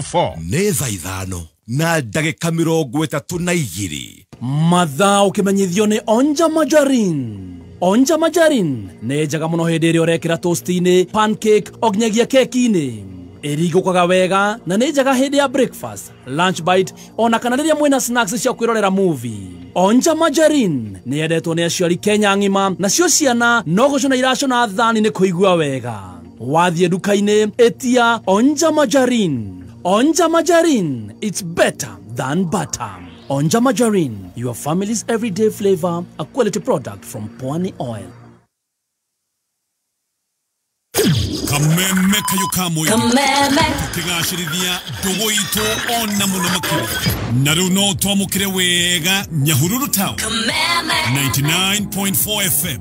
4. Nĩ thaa 5 na ndagĩka 32. Mathaa ũkĩmenyithio nĩ Onja Margarine. Onja Margarine nĩ njega mũno hĩndĩ ĩrĩa ũrekĩra toast-inĩ, pancake o nginyagia keki-inĩ. Ĩringũkaga wega na nĩ njega hĩndĩ ya breakfast, lunch bite ona kana rĩrĩa mwĩna snacks cia kwĩrorera movie. Onja Margarine nĩ yendetwo nĩ aciari Kenya ng'ima, nacio ciana no gũcũna iracũna thani nĩ kũigua wega. Wathiĩ nduka-inĩ ĩtia Onja Margarine. Onja Margarine, it's better than butter. Onja Margarine, your family's everyday flavor, a quality product from Pwani Oil. Kameme kayo kamwe Kameme. Tukigacĩrithia ndũgũ itũ ona mũno makĩria. Na rĩu no twamũkĩre wega Nyahururu Town. Kameme. 99.4 FM.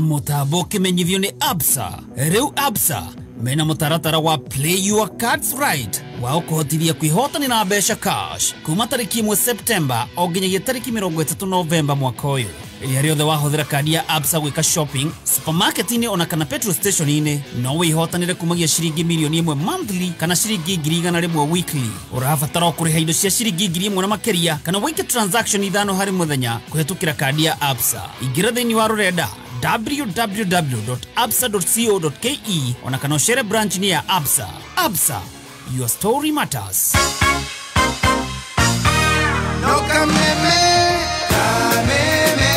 Mũtambo ũkĩmenyithio nĩ Absa. Rĩu Absa mena mũtaratara wa Play Your Cards Right wa ũkũhotithia kwĩhotanĩra mbeca cash kuma tarĩki 1 September o nginyagia tarĩki 30 Novemba mwaka ũyũ. Rĩrĩa rĩothe wahũthĩra kandi ya Absa gwĩka shopping supermarket-inĩ ona kana petrol station-inĩ, no wĩhotanĩre kumagia ciringi mirioni 1 monthly kana ciringi 100,000 weekly. Ũrabatara o kũrĩha indo cia ciringi 1,000 na makĩria kana wĩke transaction 5 harĩ mũthenya kũhĩtũkĩra kandi ya Absa. Ingĩra thĩinĩ wa rũrenda www.absa.co.ke ona kana ũcere branch-inĩ ya Absa. Absa, your story matters. No kameme, kameme,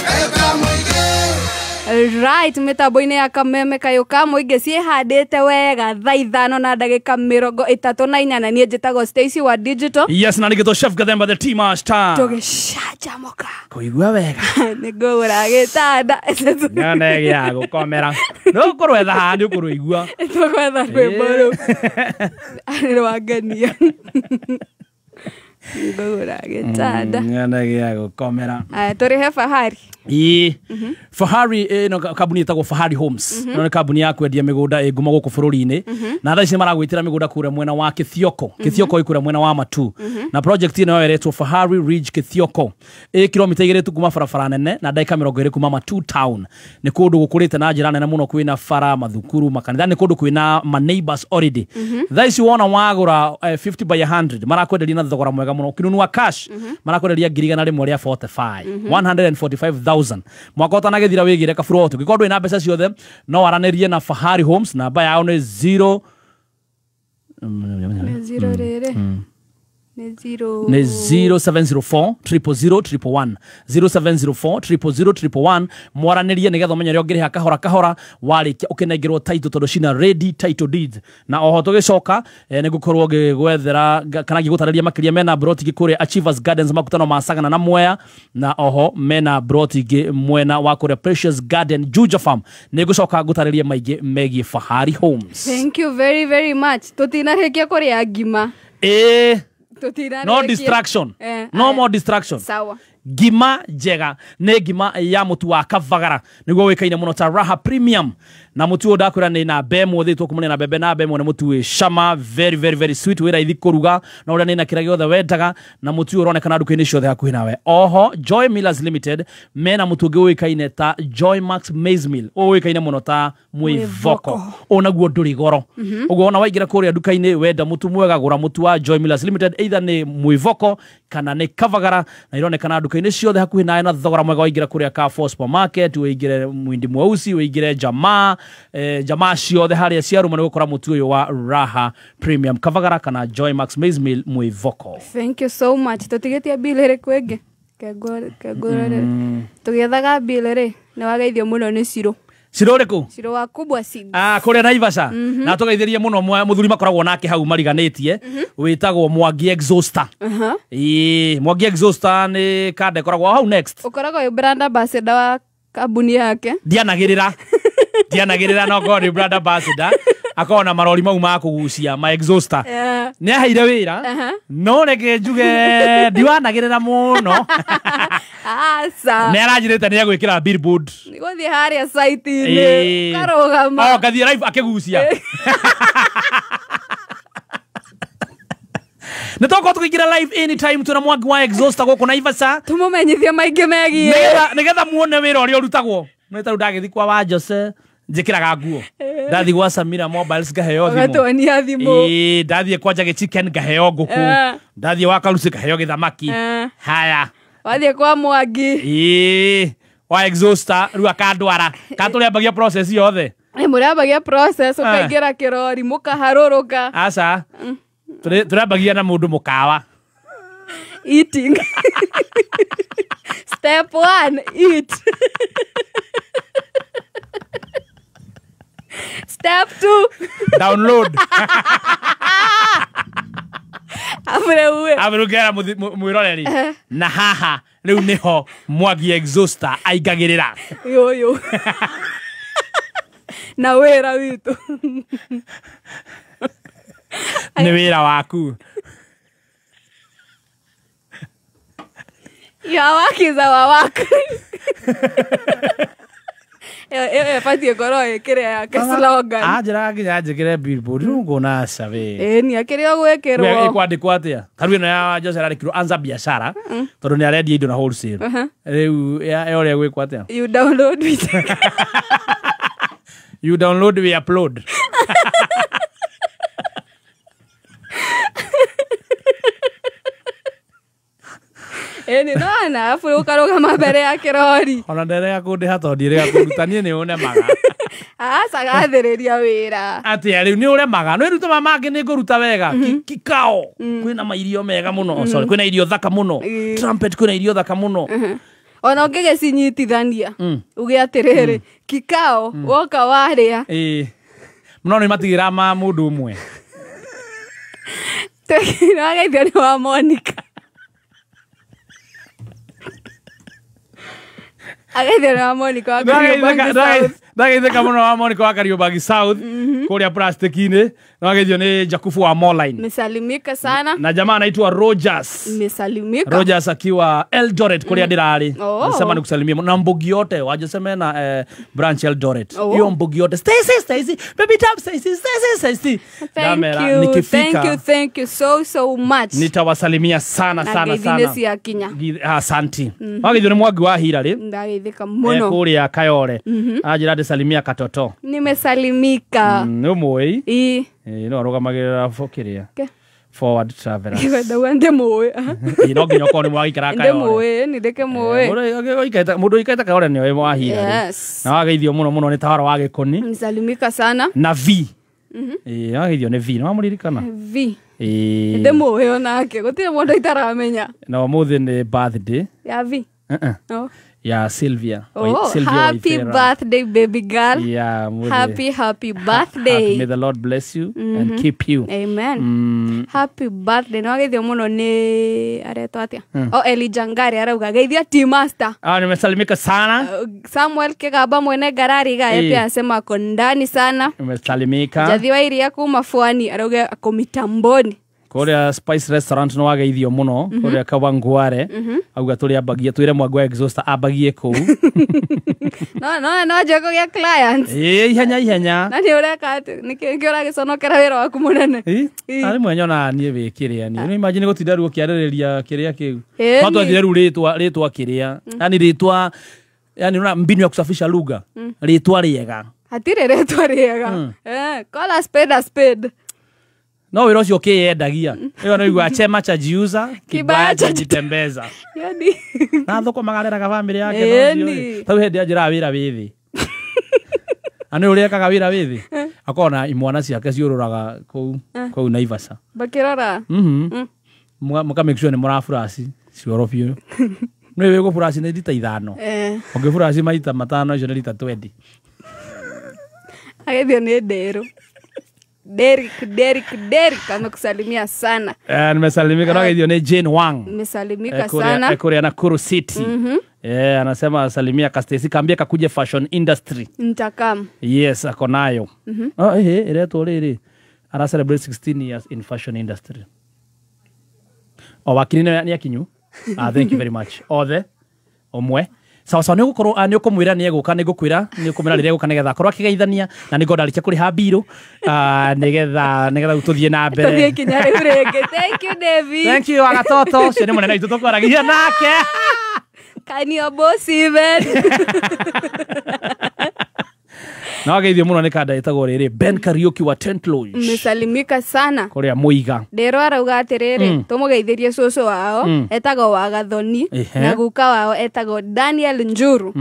kayo kamũingĩ. Right, mĩtambo-inĩ ya Kameme kayo ka mũingĩ ciĩhandĩte wega thaa 5 na ndagĩka 38 na niĩ njĩtagwo Stacy wa Digital. Yes, na nĩgĩtwo Chef Gathemba the Tea Master. Tũgĩcanjamũka. Kũigua wega. Nĩ ngũgũra gĩtanda. Nyone gĩa gũkomera. No ũkũrwetha haha nĩ ũkũrũigua. Tũgwetha rwĩmbo rũu. Nĩ rwangenia. Ngũgũra gĩtanda. Nyone gĩa gũkomera. Aya, tũrĩhe Fahari. Ĩĩ. Fahari ĩno kambuni ĩtagwo Fahari Homes. Ĩno nĩ kambuni ya kwendia mĩgũnda ĩ ngumo gũkũ bũrũri-inĩ. Na thaa ici nĩ maragwĩtĩra mĩgũnda kũrĩa mwena wa Kĩthioko. Kĩthioko ĩ kũrĩa mwena wa Matu. Na project ĩno ĩretwo Fahari Ridge Kĩthioko. Ĩ kilomita 2 tu kuma barabara nene na ndagĩka 20 kuma Matu Town. Nĩ kũndũ gũkũrĩte na njĩra nene mũno, kwĩna bara, mathukuru, makanitha, nĩ kũndũ kwĩna ma neighbors already. Thaa ici wona wagũra 50 by 100 marakwenderia na thogora mwega mũno. Ũkĩnunua cash marakwenderia 145,000, 145,000. Mwaka ũtanagĩthira wĩgĩre kaburoti. Ũngĩkorwo ndũrĩ na mbeca ciothe no waranĩrie na Fahari Homes, namba yao nĩ 0 Nĩ 0 rĩrĩ. Nĩ 0. Nĩ 0704 000 111, 0704 000 111. Mwaranĩrie nĩgetha ũmenye ũrĩa ũngĩrĩha kahora kahora warĩkia ũkĩnengerwo title, tondũ cina ready title deeds. Na oho tũgĩcoka nĩ ngũkorwo ngĩgwethera kana ngĩgũtarĩria makĩria. Mena broti ingĩ kũrĩa Achievers Gardens makutano ma Sagana na Mwea, na oho mena broti ingĩ mwena wa kũrĩa Precious Garden Juja Farm. Nĩ ngũcoka ngũtarĩrie maingĩ megiĩ Fahari Homes. Thank you very very much. Tũtinarĩkia kũrĩa ngima. Ĩĩ. Tũtinarĩkia. No distraction. No Aya. more distraction. Sawa. Ngima njega nĩ ngima ya mũtu wa Kavagara, nĩguo wĩkaine mũno ta Raha Premium. Na mũtu ũyũ ndakwĩra nĩ namba ĩmwe thĩtwo kumania na mbembe. Namba ĩmwe nĩ mũtu wĩ cama, very very very sweet, wĩ raithi kũruga na ũrĩa nĩ na kĩrĩa gĩothe wendaga. Na mũtu ũyũ ũronekana nduka-inĩ ciothe hakuhĩ nawe. Oho Joy Millers Limited mena mũtu ũngĩ ũĩkaine ta Joy Max Maize Meal, ũyũ ũĩkaine mũno ta Mwĩvoko. Ũyũ naguo ndũrĩ goro. Ũguo ona waingĩra kũrĩa nduka-inĩ wenda mũtu mwega, gũra mũtu wa Joy Millers Limited, either nĩ Mwĩvoko kana nĩ Kavagara, na ironekana nduka-inĩ ciothe hakuhĩ nawe na thogora mwega. Waingĩra kũrĩa Carrefour supermarket, wĩingĩre Mwindi Mweusi, wĩingĩre Jamaa, jamaa ciothe harĩa ciaruma, nĩ gũkora mũtu ũyũ wa Raha Premium Kavagara kana Joy Max Maize Meal Mwĩvoko. Thank you so much. Tũtigĩtie bill ĩrĩkũ ĩngĩ? Kengũrore. Tũgĩethaga bill rĩ, nĩ wageithio mũno nĩ Ciro. Ciro ũrĩkũ? Ciro wa Kubwa Seeds. Ah, kũrĩa Naivasha. Na tũgeithĩrie mũno mũthuri makoragwo nake hau mariganĩtie wĩtagwo Mwangi Exhauster. Ĩĩ, Mwangi Exhauster nĩ kanda ĩkoragwo hau next. Ũkoragwo wĩ brand ambassador wa kambuni yake. Ndianagĩrĩra, ndianagĩrĩra, no korwo nĩ brand ambassador, akorwo na marori mau ma kũgucia ma exhauster. Nĩ aheire wĩra, no reke njuge ndiwanagĩrĩra mũno. Aca. Nĩ aranjĩrĩte nĩ egwĩkĩra billboard. Nĩ gũthiĩ harĩa site-inĩ. Karũgama. Oh, ngathiĩ live akĩgucia. Nĩ tũgũkorwo tũkĩingĩra live anytime twĩna Mwangi wa Exhauster gũkũ Naivasha. Tũmũmenyithie maingĩ megiĩ. Nĩgetha muone wĩra ũrĩa ũrutagwo. Nĩ tarĩu ndagĩthiĩ kwa wa Jose njĩkĩraga nguo. Ndathi gwa Samira Mobiles ngaheo thimũ. Ũgatuonia thimũ. Ĩĩ, ndathiĩ kwa Njagi Chicken ngaheo ngũkũ. Ndathiĩ wa Karuci ngaheo gĩthamaki. Haya. Wathiĩ kwa Mwangi. Ĩĩ, wa exhauster rĩu akandwara. Kana tũrĩambagia process yothe. Ĩ, mũrĩambagia process ũkaingĩra kĩrori mũkaharũrũka. Aca. Tũrĩambagia na mũndũ mũkawa. Eating. Step 1, eat. Step 2, download. Amre Amrugera mwiroreri. Na haha riu niho Mwangi exhauster aingagirira. Yoyo. Na wira witu. Ni wira waku. Your work is our work. Ĩbatiĩ ĩkorwo ĩkĩrĩa yake slogan. Anjĩraga nginya njĩkĩre billboard rĩu nguona aca we. Ĩni akĩrĩ o gwĩkĩrwo. Ĩkwandĩkwo atĩa? Ta rĩu ĩno ya Jose arandĩkirwo anza biashara tondũ nĩ arendia indo na wholesale. Rĩu ya ũrĩa gwĩkwo atĩa? You download it. You download, we upload. Ĩni nona afu ũkarũgama mbere ya kĩrori. Ona nderega kũndĩha tondũ ndiĩrĩga kũruta niĩ nĩ ũnemaga. Aca gathĩrĩria wĩra. Atĩa rĩu nĩ ũremaga. Nĩ wĩrute mama angĩ nĩ ngũruta wega. Kikao kwĩna mairio mega mũno. Sorry, kwĩna irio thaka mũno. Trumpet kwĩna irio thaka mũno. Ona ũngĩgĩcinyitithania uge atĩrĩrĩ kikao woka warĩa. Ĩĩ. Mũno nĩ matigĩra ma mũndũ ũmwe. Nĩwageithio nĩ wa Monica. Ageithio nĩ wa Monica wa Kariobangi South. Ndageithĩka mũno wa Monica wa Kariobangi South kũrĩa plastiki-inĩ. Nĩwageithio nĩ Jakubu wa Moline. Nimesalimika sana. Na jamaa anaitwa Rogers. Nimesalimika. Rogers akiwa Eldoret kũrĩa ndĩrarĩ. Nasema nikusalimie na mbugi yote wajoseme na branch Eldoret. Hiyo mbugi yote. Stacy, Stacy, baby tap Stacy, Stacy, Stacy. Thank you. Thank you, thank you so much. Nitawasalimia sana sana sana. Na geithine kinya. Asanti. Wageithio nĩ Mwangi wa Hira rĩ. Ndageithĩka mũno. Kũrĩa Kayore. Anjĩra ndisalimia katoto. Nimesalimika. Nĩ ũmũĩ? Ĩ. No arũgamagĩrĩra kĩrĩa Forward Travelers. Ndauga ndĩmũĩ. No nginya ũkorwo nĩ mwagĩikara Kayore. Ndĩmũĩ, nĩ ndĩkĩmũĩ. Mũndũ ũikaite Kayore nĩ oĩ Mwahira. Na wageithio mũno mũno nĩ Tawara wa Gĩkoni. Nimesalimika sana. Na V. Ĩ, wageithio nĩ V, nĩ wamũririkana? V. Ĩ. Ndĩmũĩ onake, gũtirĩ mũndũ itaramenya. Na ũmũthĩ nĩ birthday. Ya V. Ya Sylvia. Oh, Sylvia happy Waithera. Birthday, baby girl. Yeah, happy, happy birthday. May the Lord bless you and keep you. Amen. Happy birthday. No geithio muno ni aretwo atia? Oh, Elijah Ngari arauga geithia Team Master. Ah, nimesalimika sana. Samuel Kigaba mwene garari ga pia anasema ako ndani sana. Nimesalimika. Jathi wa iria kuma Fwani arauga ako mitamboni. Kuria Spice Restaurant no wageithio muno kuria Kawangware auga turiambagia twire Mwangi wa exhauster ambagie kuu. No no no njego gĩa clients. Ĩ, ihenya ihenya. Na nĩ ũreka atĩ nĩkĩ ũragĩconokera wĩra waku mũnene? Arĩ mwenya ona niĩ wĩ kĩrĩa niĩ. Nĩ imagine gũtinda rĩu ũkĩarĩrĩria kĩrĩa kĩu. No twathire rĩu rĩtwa kĩrĩa. Yani rĩtwa, yani una mbinu ya kusafisha lugha. Rĩtwa rĩega. Hatirĩ rĩtwa rĩega. Call a spade a spade. No wĩra ũcio ũkĩyendagia. Ĩyo no igua chema cha jiuza, kibaya cha jitembeza. Yani. Na thoko magareraga family yake no ũcio. Tau hĩndĩ anjĩraga wĩra wĩ thĩ. Na nĩ ũrĩa ekaga wĩra wĩ thĩ. Akona imwana ciake ciũrũraga kũu Naivasha. Bakĩrora. Mũka make sure nĩ mũraburaci cioro biũ. Nĩ wĩ gũburaci nĩ rita 5. Ũngĩburaci maita 5 icio nĩ rita 20. Agethio nĩ nderũ. Derek amekusalimia sana. Nimesalimika. Na ni Jane Wang. Nimesalimika sana. Korea Nakuru City. Anasema salimia Kastesi, kaambia kakuje fashion industry. Nitakam. Yes, ako nayo. Oh, iretwo riri. Ara celebrate 16 years in fashion industry. O wakiri ni akinyu. Thank you very much. Othe omwe. Sawa sawa, nĩũgũkorwo nĩũkũmwĩra nĩegũka, nĩngũkwĩra nĩũkũmwĩra rĩrĩa egũka nĩgetha akorwo akĩgeithania, na nĩngona ndarĩkia kũrĩha mbirũ, nĩgetha tũthiĩ na mbere. Tũthiĩ kinya rĩu rĩngĩ. Thank you, David. Thank you, Agatoto. Ũcio nĩ mũnene witũ tũkwaragia nake. Can your boss even? Na wageithio muno nĩ kanda ĩtagwo rĩrĩ Ben Kariuki wa Tent Lodge. Mmesalimika sana. Kũrĩa Muiga. Ndero arauga atĩrĩrĩ, tũmũgeithĩrie cũcũ wao etagwo Wagathoni na guka wao etagwo Daniel Njuru.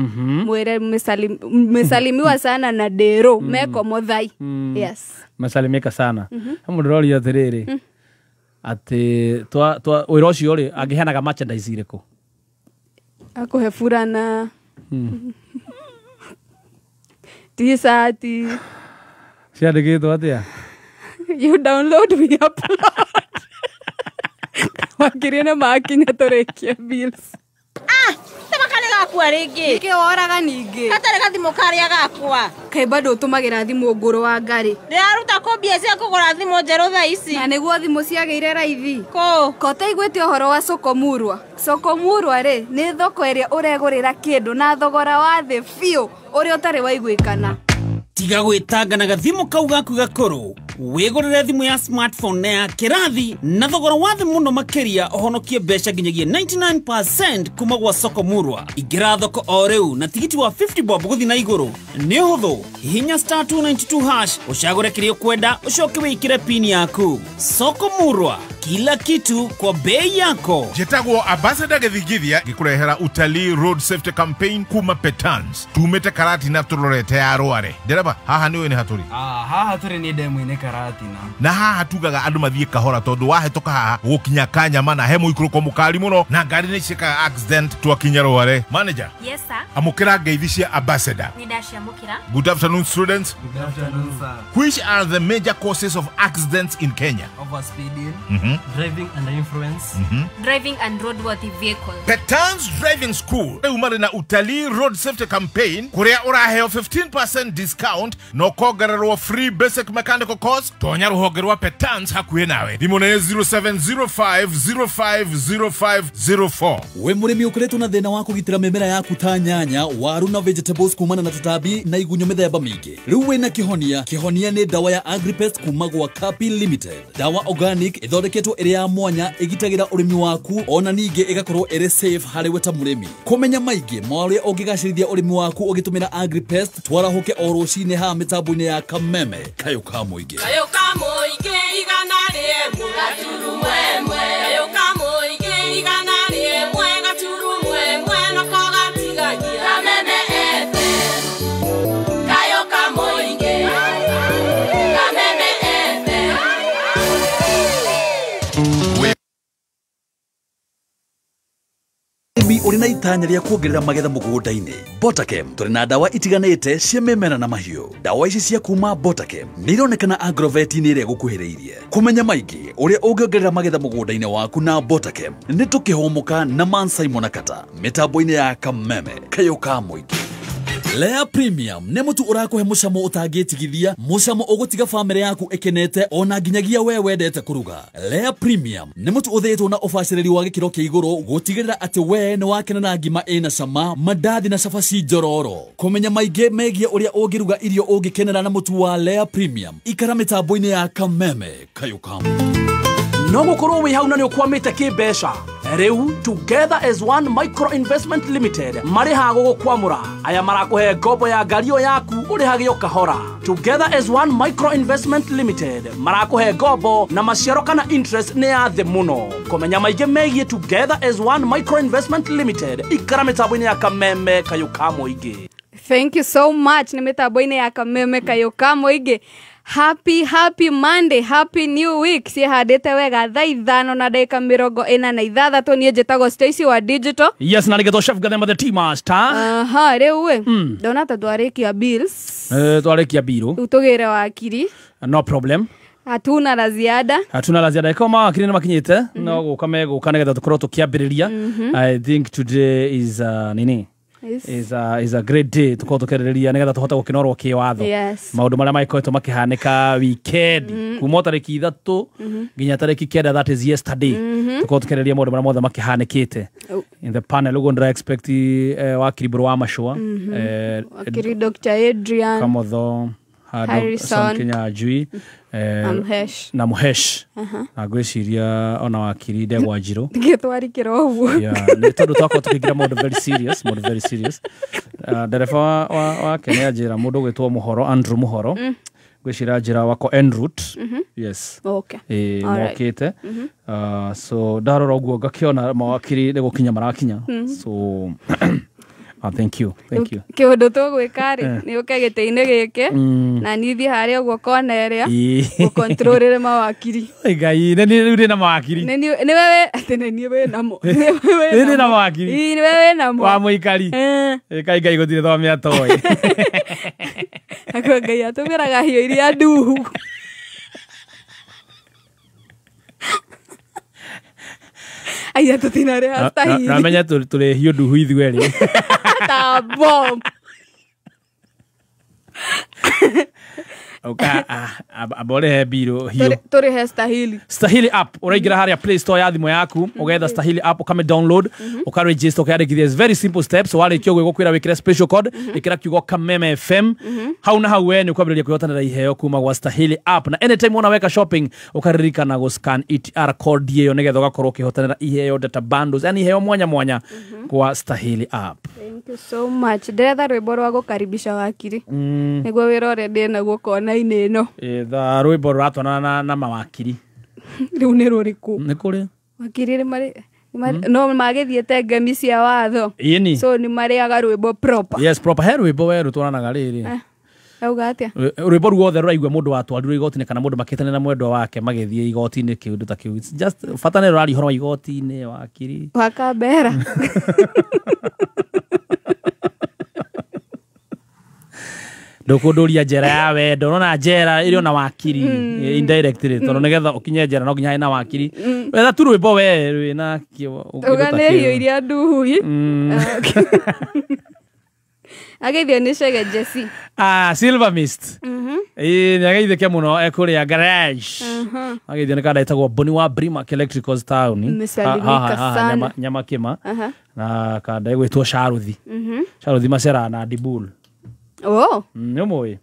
Mwĩre mmesalimiwa sana na Ndero meko Muthai. Yes. Mmesalimika sana. Hamwe ndĩroria atĩrĩrĩ atĩ twa wĩra ũcio rĩ angĩheanaga merchandise irĩkũ? Akũhe burana. T-shirt. Ciandĩkĩtwo atĩa? You download, we upload. Wakirie na makinya tũrĩkie bills. Tama gakwa rĩngĩ. Nĩkĩ woraga ningĩ? Gatarĩ gathimũ karĩa gakwa. Kaĩ bado ũtũmagĩra thimũ ngũrũ wa ngari? Ndĩraruta kũ mbia cia kũgũra thimũ njerũ thaa ici? Na nĩguo thimũ ciagĩire raithi. Kũ? Ko ũtaiguĩte ũhoro wa Sokomurwa? Sokomurwa rĩ, nĩ thoko ĩrĩa ũregũrĩra kĩndũ na thogora wa thĩ biũ ũrĩa ũtarĩ waiguĩkana. Tiga gwĩtanga na gathimũ kau gaku gakũrũ. Wĩgũrĩre thimũ ya smartphone na ya kĩrathi na thogora wa thĩ mũno makĩria ũhonokie mbeca nginyagia 99% kuma gwa Sokomurwa. Ingĩra thoko o rĩu na tigiti wa 50 bob gũthiĩ na igũrũ. Nĩ ũhũthũ, hihinya star 292 hash ũcagũre kĩrĩa ũkwenda ũcoke wĩkĩre pin yaku. Sokomurwa, kila kitu kwa bei yako. Njĩtagwo Ambassador Gĩthigithia ngĩkũrehera utalii road safety campaign kuma Petans. Tumĩte Karatina tũrorete ya Rware. Ndereba, haha nĩũĩ nĩ hatũrĩ? Haha tũrĩ nĩ ndemu-inĩ Karatina. Na haha tugaga andũ mathiĩ kahora tondũ wahĩtũka haha gũkinya Kanyama na he mũikũrũko mũkali mũno na ngari nĩ ciĩkaga accident twakinya Rware. Manager. Yes sir. Amũkĩra ngeithi cia Ambassador. Nĩ ndaciamũkĩra. Good afternoon students. Good afternoon sir. Which are the major causes of accidents in Kenya? Overspeeding. Driving under influence. Driving unroadworthy vehicle. Petans Driving School rĩu marĩ na utalii road safety campaign kũrĩa ũraheo 15% discount na ũkongererwo free basic mechanical course. Tonya rũhonge rwa Petans hakuhĩ nawe. Thimũ nĩ 0705050504. We mũrĩmi ũkoretwo na thĩna wa kũgitĩra mĩmera yaku ta nyanya, waru na vegetables kumana na tũtambi na igunyũ mĩthemba mĩingĩ. Rĩu wĩna kĩhonia. Kĩhonia nĩ ndawa ya Agripest kuma gwa Kapi Limited. Ndawa organic ĩthondeketwo ĩrĩ ya mwanya ĩgitagĩra ũrĩmi waku ona ningĩ ĩgakorwo ĩrĩ safe harĩ we ta mũrĩmi. Kũmenya maingĩ ma ũrĩa ũngĩgacĩrithia ũrĩmi waku ũgĩtũmĩra Agripest, twarahũke o rũcinĩ haha mĩtambo-inĩ ya Kameme Kayũ ka Mũingĩ. Kayũ ka Mũingĩ igana rĩmwe gaturumo ĩmwe. Kayũ ka Mũingĩ igana rĩmwe gaturumo ĩmwe nako gatigagia Kameme FM. Kayũ ka Mũingĩ Kameme FM. Ũrĩ na itanya rĩa kuongerera magetha mũgũnda-inĩ. Botakem tũrĩ na ndawa itiganĩte cia mĩmera na mahiũ. Ndawa ici cia kuma Botakem nĩ ironekana agrovet-inĩ ĩrĩa ĩgũkuhĩrĩirie. Kũmenya maingĩ ũrĩa ũngĩongerera magetha mũgũnda-inĩ waku na Botakem nĩ tũkĩhũmũka na Man Simon Akata mĩtambo-inĩ ya Kameme Kayũ ka Mũingĩ. Lea Premium nĩ mũtu ũrakũhe mũcamo ũtangĩtigithia, mũcamo ũgũtiga bamĩrĩ yaku ĩkenete ona nginyagia we wendete kũruga. Lea Premium nĩ mũtu ũthĩĩtwo na ũbacĩrĩri wa gĩkĩro kĩa igũrũ gũtigĩrĩra atĩ we nĩ wakena na ngima ĩna cama, mandathi na cabaci njororo. Kũmenya maingĩ megiĩ ũrĩa ũngĩruga irio ũngĩkenera na mũtu wa Lea Premium, ikara mĩtambo-inĩ ya Kameme Kayũ ka No gũkorwo wĩ hau na nĩ ũkwamĩte kĩmbeca. Rĩu Together as One Micro Investment Limited marĩhaga gũgũkwamũra. Aya marakũhe ngombo ya ngari ĩyo yaku ũrĩhage o kahora. Together as One Micro Investment Limited marakũhe ngombo na maciaro kana interest nĩ ya thĩ mũno. Kũmenya maingĩ megiĩ Together as One Micro Investment Limited ikara mĩtambo-inĩ ya Kameme Kayũ ka Mũingĩ. Thank you so much. Nĩ mĩtambo-inĩ ya Kameme Kayũ ka Mũingĩ. Happy happy Monday, happy new week. Ciĩhandĩte wega thaa 5:46 niĩ njĩtagwo Stacy wa Digital. Yes, na nĩgetwo Chef Gathemba the Tea Master. Aha, rĩu ĩ ndona ta twarĩkia bills. Twarĩkia biru. Rĩu tũgĩre wakiri. No problem. Hatuna la ziada. Hatuna la ziada. Kama mawakiri nĩ makinyĩte no gũka megũka nĩgetha tũkorwo tũkĩambĩrĩria. I think today is nini? Yes. Is a great day tukorwo tukerereria nigetha tuhote gukinorwo kiwatho. Yes. Maundu maria magikoretwo makihanĩka weekend kuma tarĩki 3 nginya tarĩki 9, that is yesterday. Tukorwo tukerereria maundu maria mothe makihanĩkĩte in the panel. Uguo ndira expect wakiri Mburu wa Machua, wakiri Dr. Adrian Kamotho, Harrison Kinyanjui na Muhesh na ngwĩciria ona wakiri Ndegwa Njirũ ngĩtwarikĩra ũguo. Yeah, nĩ tondũ twakorwo tũkĩingĩra maũndũ very serious, maũndũ very serious. Ndereba wake nĩ anjĩra mũndũ ũgwĩtwo Mũhoro, Andrew Mũhoro, ngwĩciria njĩra wako en route. Yes. Okay. Mokĩte. So ndarora ũguo ngakĩona mawakiri nĩ gũkinya marakinya. So thank you. Thank you. Kĩũndũ tũgwĩka rĩ nĩ ũke gĩtĩ-inĩ gĩkĩ na niĩ thiĩ harĩa ũguo kona ĩrĩa ũkontrolere mawakiri. Ngai nĩ rĩu ndĩ na mawakiri. Nĩwe atĩ nĩ niĩ wĩ namo. Nĩ ndĩ na mawakiri. Ĩĩ nĩwe wĩ namo. Wa mũikari. Ĩkai Ngai gũtirĩ thome atoĩ. Nakuo Ngai atũmĩraga hiũ iria nduhu. Aya tũtinarĩha stahili. Na menya tũrĩ hiũ nduhu ithuerĩ. Ta bomb. Oka abore biro hiyo. Tũrĩhe stahili. Stahili app ũraingĩra harĩa Play Store ya thimũ yaku ũgetha Stahili app ũkame download ũkaregister ũkeyandĩkithia. It's very simple steps. Warĩkia ũguo ĩgũkwĩra wĩkĩre special code, ĩkĩra kiugo Kameme FM. Hau na hau we nĩ ũkwambĩrĩria kwĩhotanĩra iheo kuma gwa Stahili app, na anytime wona weka shopping ũkaririkana gũ scan ETR code ĩyo nĩgetha ũgakorwo ũkĩhotanĩra iheo data bundles, yani iheo mwanya mwanya kwa Stahili app. Thank you so much. Ndĩretha rwĩmbo rwa gũkaribisha wakiri nĩguo wĩra ũrĩa ndĩ naguo kona-inĩ ĩno. Tha rwĩmbo rũratwarana na mawakiri. Rĩu nĩ rũrĩkũ? Nĩ kũrĩ wakiri nĩ no magĩthiĩte ngemi cia watho. Ĩni. So nĩ marĩaga rwĩmbo proper. Yes, proper. He rwĩmbo we rũtwaranaga rĩrĩ. Auga atĩa? Rwĩmbo ruothe rũraigua mũndũ watwarirwo igoti-inĩ kana mũndũ makĩtane na mwendwa wake magĩthiĩ igoti-inĩ kĩũndũ ta kĩu. It's just bata nĩ rũraria ũhoro wa igoti-inĩ wakiri. Wakambera. Ndũkũndũria njera ya wendo nona njera ĩrĩ ona wakiri indirectly tondũ nĩgetha ũkinye njera no nginya na wakiri. Wetha tu rwĩmbo we rwĩna uga nĩ hiũ iria nduhui. Ageithio nĩ Chege Jesse. Silver Mist. Ĩĩ nĩ ageithĩke mũno ekũrĩa garage. Ageithio nĩ kanda ĩtagwo Boni wa Brimac Electricals Town. Nyama kĩma na kanda ĩgwĩtwo Sharuthi. Sharuthi Macera na Dibul. Oh. Nĩ ũmũĩ?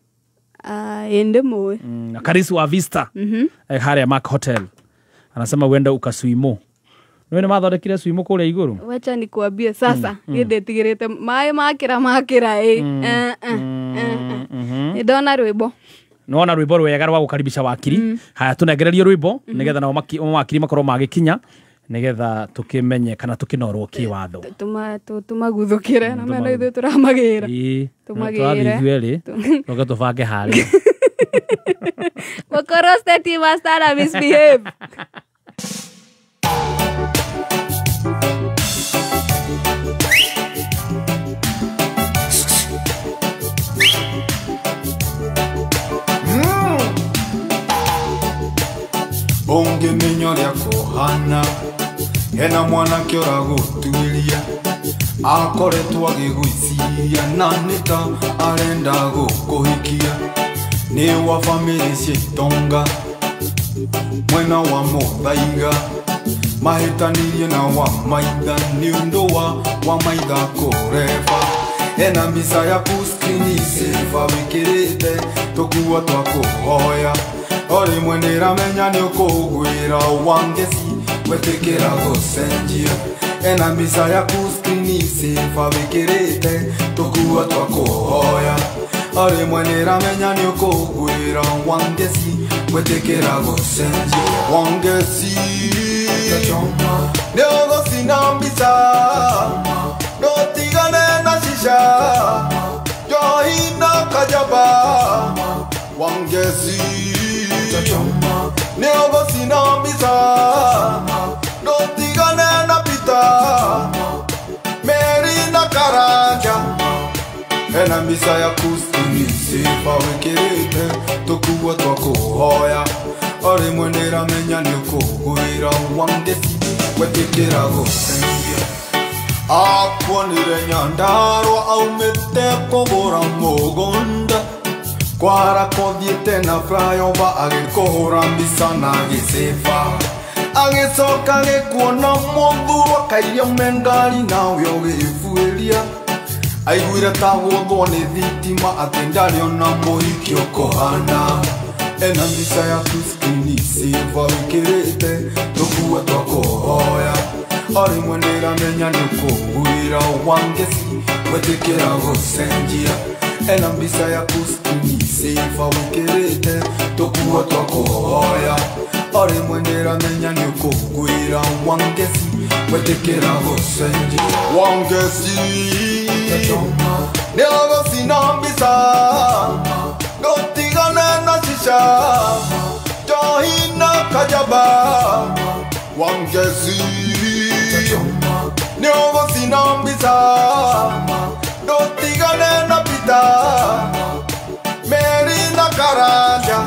Ĩ ndĩ mũĩ. Na Karisi wa Vista. Harĩa Mark Hotel. Anasema uende ukaswimo. Nĩ mathondekire swimo kũrĩa igũrũ? Wacha nikuambie sasa niĩ ndĩtigĩrĩte maĩ makĩra makĩra ĩ. Nĩ ndona rwĩmbo. Nĩwona rwĩmbo rwega rwa gũkaribisha wakiri. Haya tũnengererie rwĩmbo nĩgetha nao mawakiri makorwo magĩkinya nĩgetha tũkĩmenye kana tũkĩnorwo kĩwatho. Tũmaguthũkĩre na mena ithuĩ tũramagĩra. Tũmagĩre. Tũrathiĩ ithuerĩ tũke tũbange harĩa. Gũkorwo state master na misbehave. Ũngĩmenya ũrĩa kũhana hena mwanake ũragũtuĩria akoretwo agĩgũiciria na nĩ ta arenda gũkũhikia nĩ wa bamĩrĩ cia itonga mwena wa Mũthaiga mahĩtanirie na wa maitha nĩ ũndũ wa maitha kũreba hena mbica yaku screen saver wĩkĩrĩte tũkuo twa kũhoya o rĩmwe nĩramenya nĩ ũkũgwĩra wangeci wetĩkĩra gũcenjia ena mbica yaku screen saver wĩkĩrĩte tũkuo twa kũhoya o rĩmwe nĩramenya nĩ ũkũgwĩra wangeci wetĩkĩra gũcenjia wangeci nĩ ũgũcina mbica ndũtigane na shisha njohi na kajaba wangeci nĩ ũgũcina mbica ndũtigane na Peter Mary na Karanja hena mbica yaku screen saver wĩkĩrĩte tũkuo twa kũhoya o rĩmwe nĩramenya nĩ ũkũgwĩra wangeci wetĩkĩra gũcenjia akuonire Nyandarua aumĩte kũgũra mũgũnda kwara kũthiĩte na flyover agĩkũhũra mbica na gĩcĩba agĩcoka agĩkuona mũthurwa kairia me ngari nawe ũgĩbuĩria Aiguire ta gũthwo nĩ thitima atĩ ndarĩ ona mũhiki ũkũhana. Ena mbica yaku screen saver wĩkĩrĩte tũkuo twa kũhoya. O rĩmwe ndĩramenya nĩ ũkũgwĩra Wangeci wetĩkĩra gũcenjia. Ena mbica yaku screen saver wĩkĩrĩte tũkuo twa kũhoya. O rĩmwe ndĩramenya nĩ ũkũgwĩra Wangeci wetĩkĩra gũcenjia. Wangeci nĩũgũcina mbica ndũtigane na shisha njohi na kajaba. Wangeci nĩũgũcina mbica ndũtigane na Peter Mary na Karanja.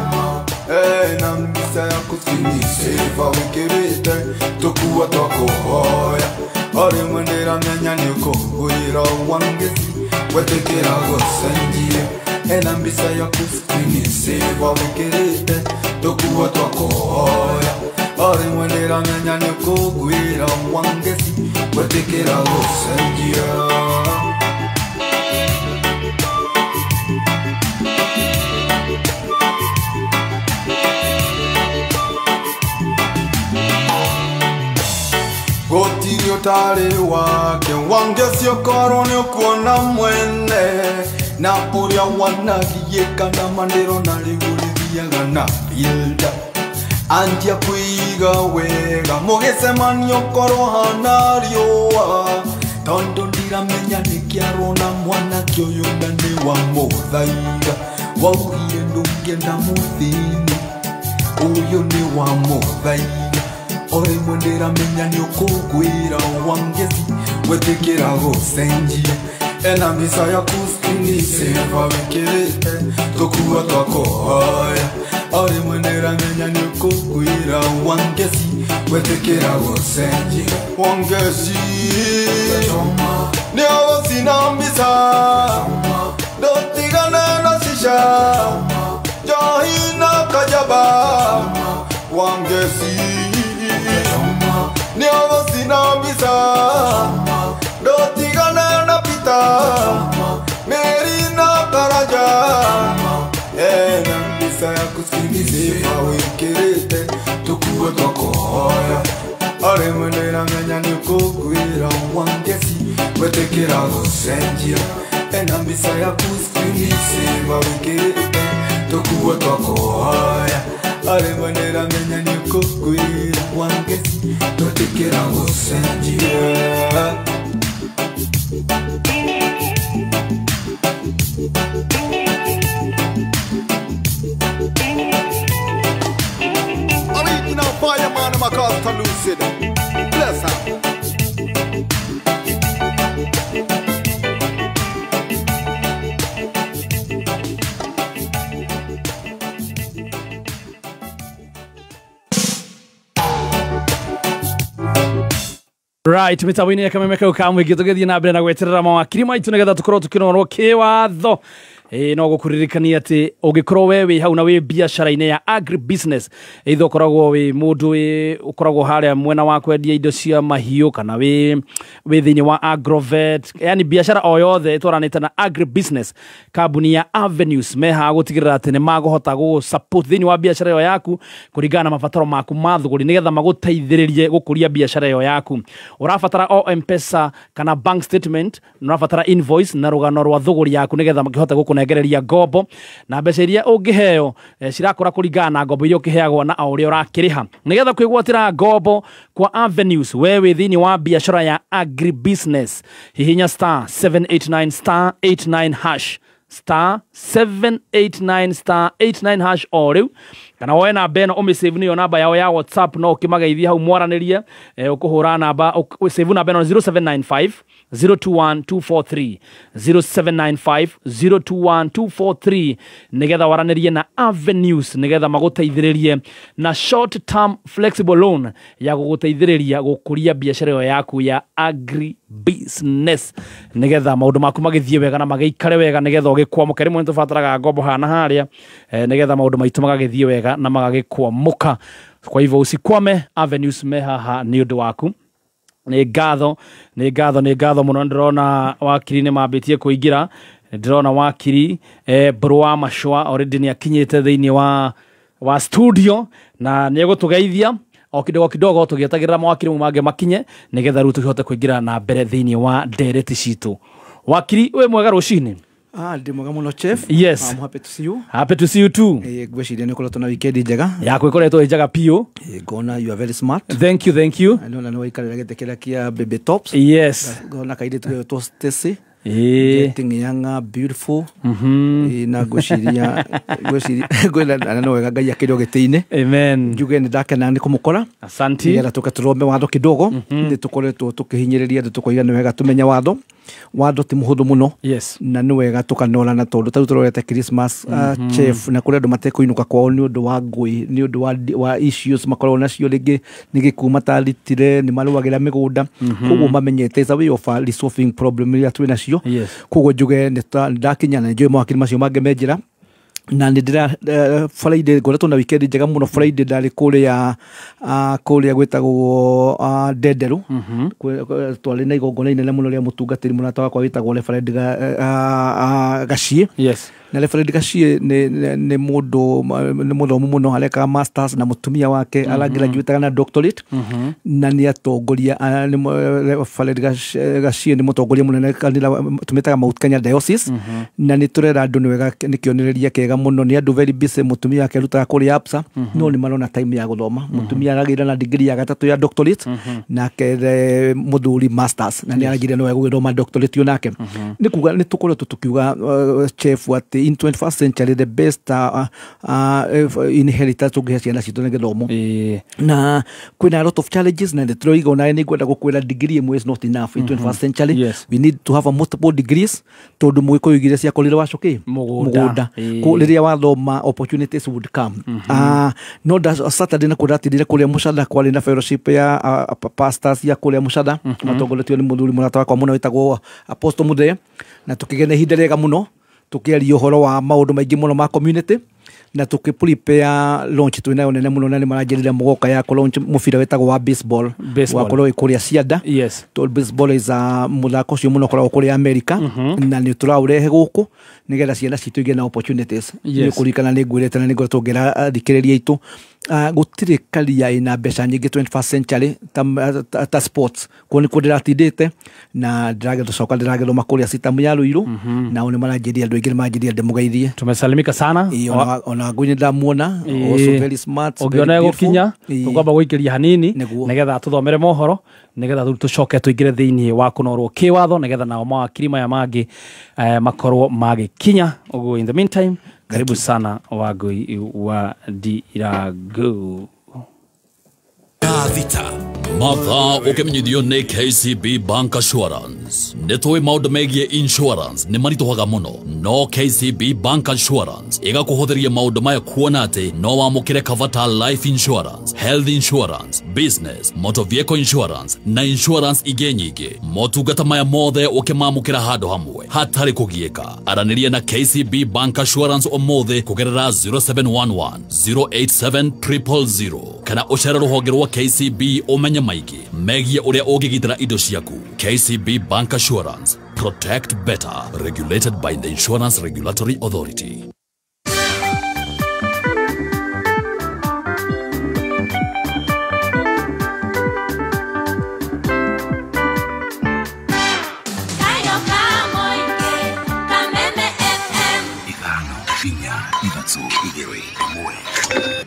Ena mbica yaku screen saver wĩkĩrĩte tũkuo twa kũhoya. O rĩmwe ndĩramenya nĩ ũkũgwĩra Wangeci wetĩkĩra gũcenjia. Ena mbica yaku screen saver wĩkĩrĩte tũkuo twa kũhoya. O rĩmwe ndĩramenya nĩ ũkũgwĩra Wangeci wetĩkĩra gũcenjia. Gũtirĩ ũtarĩ wake Wangeci ũkorwo nĩ ũkuona mwene na ũrĩa wanagiĩka na mandĩrona rĩu ũrĩthiaga na build up. Anjia kũiga wega mũgĩcemania ũkorwo hana riũa tondũ ndiramenya nĩkĩ arona mwanake ũyũ na nĩ wa mũthaiga. Waugire ndũngĩenda mũthĩni ũyũ nĩ wa mũthaiga. O rĩmwe ndĩramenya nĩ ũkũgwĩra Wangeci wetĩkĩra gũcenjia. Ena mbica yaku screen saver wĩkĩrĩte tũkuo twa kũhoya. O rĩmwe ndĩramenya nĩ ũkũgwĩra Wangeci wetĩkĩra gũcenjia. Wangeci nĩũgũcina mbica ndũtigane na shisha njohi na kajaba. Wangeci nĩũgũcina mbica ndũtigane na Peter Mary na Karanja. Ena mbica yaku screen saver wĩkĩrĩte tũkuo twa kũhoya. O rĩmwe ndĩramenya nĩ ũkũgwĩra Wangeci wetĩkĩra gũcenjia. Ena mbica yaku screen saver wĩkĩrĩte tũkuo twa kũhoya. O rĩmwe ndĩramenya nĩ ũkũgwĩra Wangeci wetĩkĩra gũcenjia. Original fireman, I'm a cause lucid. Bless her. Right, mitambo-inĩ ya kameme kau ka mũingĩ tũgĩthiĩ na mbere na gweterera mawakiri maitũ nĩgetha tũkorwo tũkĩnorwo kĩwatho. No gũkũririkania atĩ ũngĩkorwo we wĩ hau na wĩ biacara-inĩ ya agri business, either ũkoragwo wĩ mũndũ wĩ ũkoragwo harĩa mwena wa kwendia indo cia mahiũ kana wĩ thĩinĩ wa agrovet, yani biacara o yothe ĩtwaranĩte na agri business, kambuni ya Avenues mehaha gũtigĩrĩra atĩ nĩ magũhota gũ support thĩinĩ wa biacara ĩyo yaku kũringana na mabataro maku ma thũgũri nĩgetha magũteithĩrĩrie gũkũria biacara ĩyo yaku. Ũrabatara o M-Pesa kana bank statement, na ũrabatara invoice na rũgano rwa thũgũri yaku nĩgetha makĩhote gũkũnengereria ngombo, na mbeca iria ũngĩheo cirakũra kũringana na ngombo iria ũkĩheagwo na o ũrĩa ũrakĩrĩha. Nĩgetha kwĩgwatĩra ngombo kwa Avenues, we wĩ thĩinĩ wa biacara ya agribusiness, hihinya star 789 star 89 hash star 789 star 89 hash o rĩu, kana woe namba ĩno ũmĩsave nĩyo namba yao ya WhatsApp, no ũkĩmageithie hau mwaranĩrie. Ũkũhũra namba, save namba ĩno 0795 021 243 0795 021 243 nĩgetha waranĩrie na Avenues nĩgetha magũteithĩrĩrie na short term flexible loan ya gũgũteithĩrĩria gũkũria biacara ĩyo yaku ya agri business nĩgetha maũndũ maku magĩthiĩ wega na magĩikare wega nĩgetha ũgĩkwamũka. Rĩmwe nĩtũbataraga ngombo hana harĩa nĩgetha maũndũ maitũ magagĩthiĩ wega na magagĩkwamũka. Kwa hivyo usikwame, Avenues me haha nĩ ũndũ waku. Nĩ ngatho, nĩ ngatho, nĩ ngatho mũno. Ndĩrona wakiri nĩ mambĩtie kũingĩra. Ndĩrona wakiri Mbũrũ wa Macũa already nĩ akinyĩte thĩinĩ wa studio na nĩ egũtũgeithia o kidogo kidogo tũgĩetagĩrĩra mawakiri mau mangĩ makinye nĩgetha rĩu tũhote kũingĩra na mbere thĩinĩ wa ndereti citũ. Wakiri, wĩ mwega rũcinĩ? Ah, ndĩ mwega mũno, chef. Yes. I'm happy to see you. Happy to see you too. Ngwĩciria nĩ ũkoretwo na weekend njega. Yakwa ĩkoretwo ĩ njega biũ. Ngona you are very smart. Thank you, thank you. Ndona nĩ waikarĩra gĩtĩ kĩrĩa kĩa baby tops. Yes. Ngona kairĩtu getwo Stacy. Getting younger, beautiful. Na ngwĩciria ngwĩra na no wega Ngai akĩrĩ o gĩtĩ-inĩ. Amen. Njuge nĩ ndakena nĩ kũmũkora. Asante. Nĩgetha tũke tũrome watho kidogo. Nĩ tũkoretwo tũkĩhinyĩrĩria andũ tũkoiga nĩ wega tũmenye watho. Watho ti mũhũthũ mũno. Yes. Na nĩ wega tũkanorana tondũ tarĩu tũrorete Christmas, chef, na kũrĩ andũ matekũinũka kwao nĩ ũndũ wa ngũĩ, nĩ ũndũ wa issues makoragwo nacio, rĩngĩ nĩ gĩkuũ mataritire, nĩ marũagĩra mĩgũnda. Koguo mamenyete is a way of resolving problem iria twĩ nacio. Yes. Koguo njuge nĩ ndakinya na nĩ njũĩ mawakiri macio mangĩ me njĩra. Na nĩ ndĩra Friday ngoretwo na weekend njega mũno. Friday ndarĩ kũrĩa gwĩtagwo Ndenderu. Twarĩ na igongona inene mũno rĩa mũtungatĩri mũrata wakwa wĩtagwo Reverend Gaciĩ. Yes. Na Reverend Gaciĩ nĩ mũndũ nĩ mũthomu mũno, arekaga masters na mũtumia wake aragraduate na doctorate. Na nĩ atongoria, Reverend Gaciĩ nĩ mũtongoria mũnene kanitha tũmĩtaga Mount Kenya Diocese. Na nĩ tũrera andũ nĩ wega, nĩ kĩonereria kĩega mũno. Nĩ andũ very busy, mũtumia wake arutaga kũrĩa ABSA, no nĩ marona time ya gũthoma. Mũtumia aragĩire na degree ya gatatũ ya doctorate, nake mũthuri masters, na nĩ aragĩire no gũgĩthoma doctorate onake. Nĩ kuga nĩ tũkoretwo tũkiuga, chef, atĩ in 21st century the best inheritance tũngĩhe ciana citũ nĩ gĩthomo. Na kwĩna a lot of challenges, na nĩ tũroiga onawe nĩ ngwenda gũkwĩra degree ĩmwe is not enough in 21st century. Yes. We need to have a multiple degrees tondũ mũgĩkũyũ igĩrĩ ciakorire wacũkĩ mũgũnda. Rĩrĩa wathoma opportunities would come. No Saturday na kũratindire kũrĩa Mũcada, kwarĩ na fellowship ya pastors ya kũrĩa Mũcada, matongoretio nĩ mũthuri mũrata wakwa mũno wĩtagwo Apostle Muthee, na tũkĩgĩa na ihinda rĩega mũno tũkĩaria ũhoro wa maũndũ maingĩ mũno ma community, na tũkĩ prepare launch twĩ nayo nene mũno, na nĩ maranjĩrire mũgoka ya kũ launch mũbira wĩtagwo wa baseball wakorwo wĩ kũrĩa Cianda. Yes. Tondũ baseball is a mũthako ũcio mũno ũkoragwo kũrĩa America, na nĩ tũraũrehe gũkũ nĩgetha ciana citũ igĩe na opportunities. Yes. Nĩ kũririkana nĩ ngwĩrĩte na nĩ ngoretwo ngĩra athikĩrĩria aitũ, gũtirĩ career ĩna mbeca nyingĩ 21st century ta sports. Kuo nĩkuo ndĩratindĩte na ndĩragĩcoka ndĩragĩthoma kũrĩa Sitamu ya Ruiru, nao nĩ maranjĩria andũ aingĩ nĩ maranjĩria ndĩmũgeithie. Tumesalimika sana. Ona ngũi nĩ ndamuona, also very smart, ũngĩona very beautiful. Gũkinya tũkwamba gũikĩria hanini nĩgetha tũthomere mohoro, nĩgetha rĩu tũcoke tũingĩre thĩinĩ wa kũnorwo kĩwatho, nĩgetha nao mawakiri maya mangĩ makorwo magĩkinya. Ũguo in the meantime, karibu sana Wangui wa Ndirangu. Thita mathaa ũkĩmenyithio nĩ KCB Bank Assurance. Nĩ tũĩ maũndũ megiĩ insurance nĩ maritũhaga mũno, no KCB Bank Assurance ĩgakũhũthĩria maũndũ maya kuona atĩ no wamũkĩre cover ta life insurance, health insurance, business, motor vehicle insurance na insurance ingĩ nyingĩ. Motungata maya mothe ũkĩmamũkĩra handũ hamwe hatarĩ kũgiĩka. Aranĩria na KCB Bank Assurance ũmũthĩ kũgerera 0711 087 000 kana ũcere rũhonge rwa KCB ũmenye maingĩ megiĩ ũrĩa ũngĩgitĩra indo ciaku. KCB Bank Assurance, protect better, regulated by the Insurance Regulatory Authority. Kayo ka mũingĩ, Kameme FM. 5 4 3 2 1.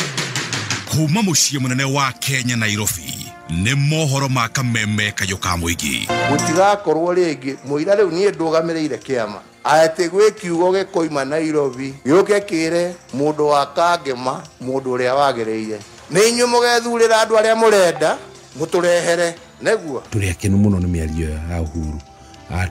Kuma mũciĩ mũnene wa Kenya Nairobi nĩ mohoro ma Kameme Kayũ ka mũingĩ. Gũtigakorwo rĩngĩ mũira rĩu niĩ ndũgamĩrĩire kĩama atĩ gwĩ kiugo gĩkoima Nairobi gĩũke kĩre mũndũ wa Kangema mũndũ ũrĩa wagĩrĩire. Nĩ inyuĩ mũgethurĩra andũ arĩa mũrenda mũtũrehere nĩguo. Tũrĩ akenu mũno nĩ mĩario ya Uhuru,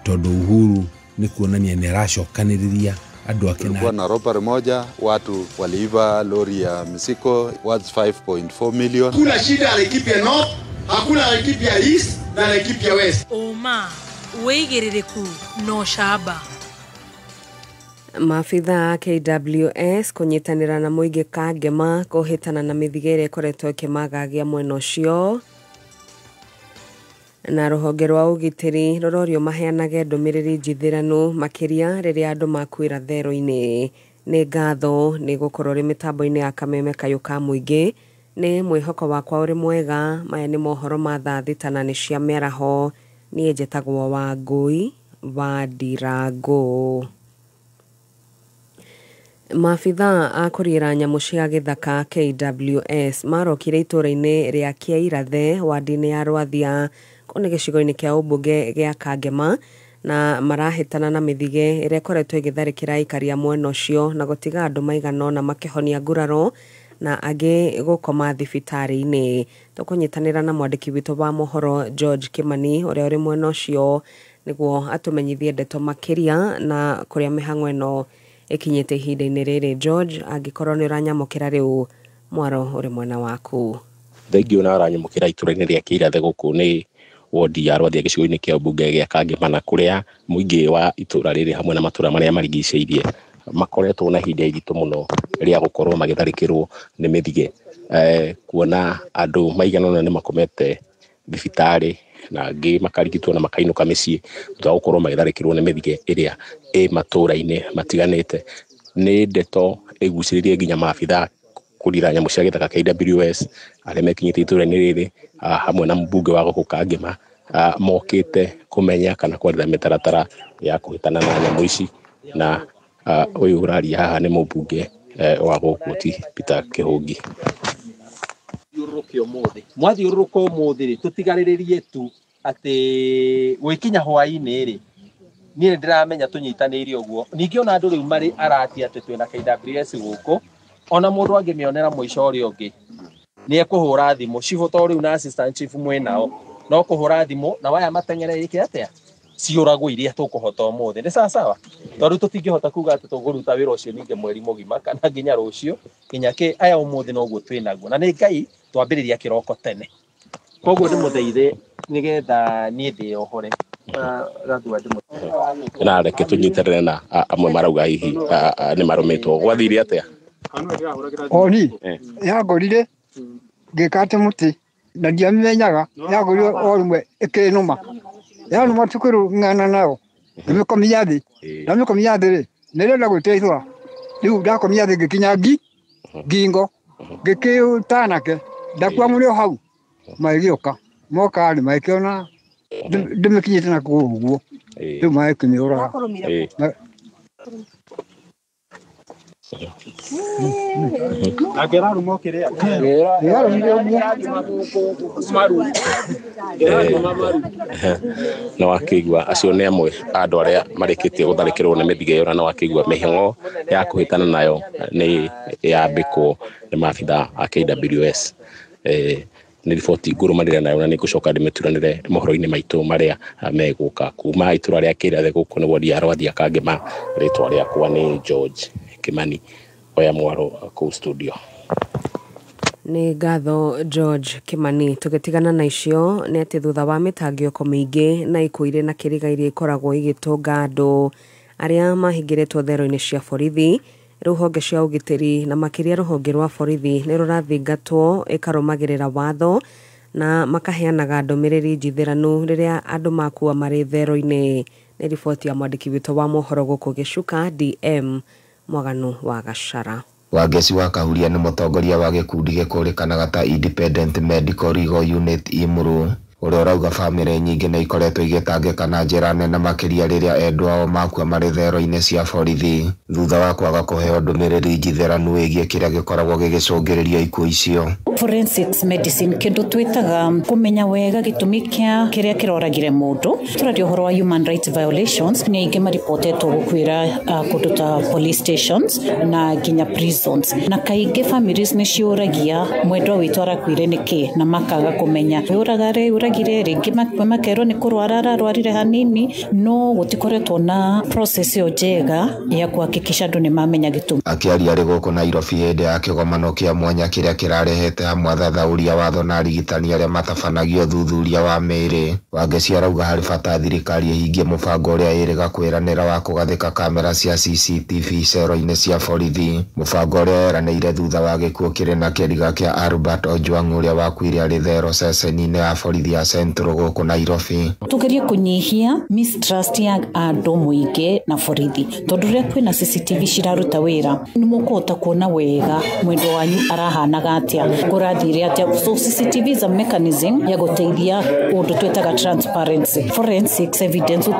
tondũ Uhuru nĩ kuonania nĩ aracokanĩrĩria andũ ake. Kulikuwa na robbery moja, watu waliiba lori ya misiko worth 5.4 million. Kuna shida ya Laikipia North, hakuna Laikipia East na Laikipia West. Uma wĩigĩrĩrĩku no camba. Maabitha a KWS kũnyitanĩra na mũingĩ Kangema kũhĩtana na mĩthige ĩrĩa ĩkoretwo ĩkĩmagagia mwena ũcio. Na rũhonge rwa ũgitĩri rũrorio maheanage ndũmĩrĩri njithĩranu makĩria rĩrĩa andũ makuĩra thero-inĩ. Nĩ ngatho nĩ gũkorwo rĩ mĩtambo-inĩ ya Kameme Kayũ ka Mũingĩ. Nĩ mwĩhoko wakwa ũrĩ mwega. Maya nĩ mohoro ma thaa thita na nĩ cia mĩaraho. Niĩ njĩtagwo Wangũi wa Ndirangũ. Maabithaa a kũriĩra nyamũ cia gĩthaka KWS marokire itũũra-inĩ rĩa Kĩairathe wadi-inĩ ya Rwathia kũu nĩ gĩcigo-inĩ kĩa ũmbunge gĩa Kangema na marahĩtana na mĩthige ĩrĩa ĩkoretwo ĩgĩtharĩkĩra aikari a mwena ũcio na gũtiga andũ maigana ũna makĩhonia nguraro na angĩ gũkoma thibitarĩ-inĩ. Tũkũnyitanĩra na mwandĩki witũ wa mohoro George Kimani ũrĩa ũrĩ mwena ũcio nĩguo atũmenyithie ndeto makĩria na kũrĩa mĩhang'o ĩno ĩkinyĩte ihinda-inĩ rĩrĩ. George, angĩkorwo nĩ ũranyamũkĩra rĩu, mwaro ũrĩ mwena waku. Thengiũ na aranyamũkĩra itũra-inĩ rĩa Kĩirathe gũkũ nĩ wodi ya Rwathia gĩcigo-inĩ kĩa mbunge gĩa Kangema kũrĩa mũingĩ wa itũra rĩrĩ hamwe na matũra marĩa marigicĩirie makoretwo na ihinda iritũ mũno rĩa gũkorwo magĩtharĩkĩrwo nĩ mĩthige. Kuona andũ maigana ũna nĩ makomete thibitarĩ na angĩ makarigitwo na makainũka mĩciĩ thutha wa gũkorwo magĩtharĩkĩrwo nĩ mĩthige ĩrĩa ĩ matũra-inĩ matiganĩte. Nĩ ndeto ĩgucĩrĩirie nginya maabithaa kũrira nyamũ cia gĩthaka KWS arĩa mekinyĩte itũra-inĩ rĩrĩ hamwe na mbunge wa gũkũ Kangema mokĩte kũmenya kana kwarĩra mĩtaratara ya kũhĩtana na nyamũ ici. Na ũyũ ũraria haha nĩ mũmbunge wa gũkũ ti Peter Kĩhũngi. Thiũrũrũke ũmũthĩ, mwathiũrũrũka ũmũthĩ rĩ, tũtigarĩrĩrie tu atĩ gwĩkinya hwaĩ-inĩ rĩ, niĩ nĩ ndĩramenya tũnyitanĩire ũguo. Ningĩ ona andũ rĩu marĩ arati atĩ twĩna KWS gũkũ, ona mũndũ angĩmĩonera mũico ũrĩa ũngĩ nĩ ekũhũra thimũ cibũ, to rĩu na assistant chief mwĩnao no kũhũra thimũ na waya mateng'ere ĩke atĩa ciũragwo iria tũkũhota ũmũthĩ. Nĩ sawa sawa, tondũ tũtingĩhota kuga atĩ tũkũruta wĩra ũcio ningĩ mweri mũgima kana nginya rũciũ nginya kĩ aya ũmũthĩ noguo twĩnaguo, na nĩ Ngai twambĩrĩria kĩroko tene. Koguo ndĩmũthaithe nĩgetha niĩ ndĩyohore na reke tũnyitanĩre na amwe marauga hihi nĩ marũmĩtwo. Gwathire atĩa? Oni yangorire ngĩkate mũtĩ na ndiamenyaga, yangorire o rĩmwe ĩkĩnũma, yanũma tukĩrũng'ana nayo ngĩmĩkomia thĩ, ndamĩkomia thĩ rĩ, nĩrenda gwĩteithũra rĩu ndakomia thĩ ngĩkinya ngingo ngĩkĩũtanake ndakua mũrĩ o hau magĩũka moka rĩ magĩkĩona ndĩmĩkinyĩte na kũgũrũ ũguo rĩu magĩkĩmĩũraga. Na wakĩigua acio nĩ amwe a andũ arĩa marĩkĩtie gũtharĩkĩrwo nĩ mĩthige ĩyo, na wakĩigua mĩhang'o ya kũhĩtana nayo nĩ yambĩkwo nĩ maabithaa a KWS. Nĩ riboti ngũrũmanĩra nayo na nĩngũcoka ndĩmĩturanĩre mohoro-inĩ maitũ marĩa megũka kuma itũra rĩa Kĩirathe gũkũ nĩ wodi ya Rwathia Kangema. Rĩtwa rĩakwa nĩ George Kimani, oya mwaro kũu studio. Nĩ ngatho George Kimani. Tũgĩtigana na icio nĩ atĩ thutha wa mĩtangĩko mĩingĩ na ikuũ irĩ na kĩriga iria ikoragwo igĩtũnga andũ arĩa mahingĩrĩtwo thero-inĩ cia borithi, rĩu honge cia ũgitĩri na makĩria rũhonge rwa borithi nĩ rũrathingatwo ĩkarũmagĩrĩra watho na makaheanaga ndũmĩrĩri njithĩranu rĩrĩa andũ makua marĩ thero-inĩ. Nĩ riboti ya mwandĩki witũ wa mohoro gũkũ Gĩcuka DM Mwaganu wa Gachara. Wangeci wa Kahuria nĩ mũtongoria wa gĩkundi gĩkũrĩkanaga ta Independent Medical Legal Unit IMRU ũrĩa ũrauga bamĩrĩ nyingĩ nĩ ikoretwo igĩtangĩka na njĩra nene makĩria rĩrĩa endwa ao makua marĩ thero-inĩ cia borithi thutha wa kwaga kũheo ndũmĩrĩri njitheranu ĩgiĩ kĩrĩa gĩkoragwo gĩgĩcũngĩrĩria ikuũ icio. Forensics medicine kindu twitaga kumenya wega gitumi kia kiria kiroragire mundu. Turaria uhoro wa human rights violations ni aingi maripotetwo gukwira kundu ta police stations na nginya prisons, na kaingi families ni ciuragia mwendwa witu arakuire niki na makaga kumenya uraga uragire ringi makerwo ni kurwara ararwarire hanini, no gutikoretwo na process yo njega ya kuhakikisha andu ni mamenya gitumi. Akiaria ari guku Nairobi hindi ya kigomano kia mwanya kiria kirarehete hamwe athathaũri watho na arigitani aria matabanagia ũthuthuria wa mĩĩrĩ, Wangeci arauga harĩ bata thirikari ĩhingie mũbango ũrĩa ĩrĩga kwĩranĩra wa kũgathĩka kamera cia CCTV cero-inĩ cia borithi, mũbango ũrĩa yeranĩire thutha wa gĩkuũ kĩrĩ na kĩriga kĩa Albert Ojwang ũrĩa wakuire arĩ thero ceceni-inĩ ya borithi ya ya Central gũkũ Nairobi. Tugerie kunyihia mistrust ya andũ mũingĩ na borithi tondũ rĩrĩa kwĩna CCTV ciraruta wĩra nĩ mũkũhota kuona wega mwendwa wanyu arahanaga atĩa, kũrathire atĩa. So CCTV is a mechanism ya gũteithia ũndũ twĩtaga transparency, forensics evidence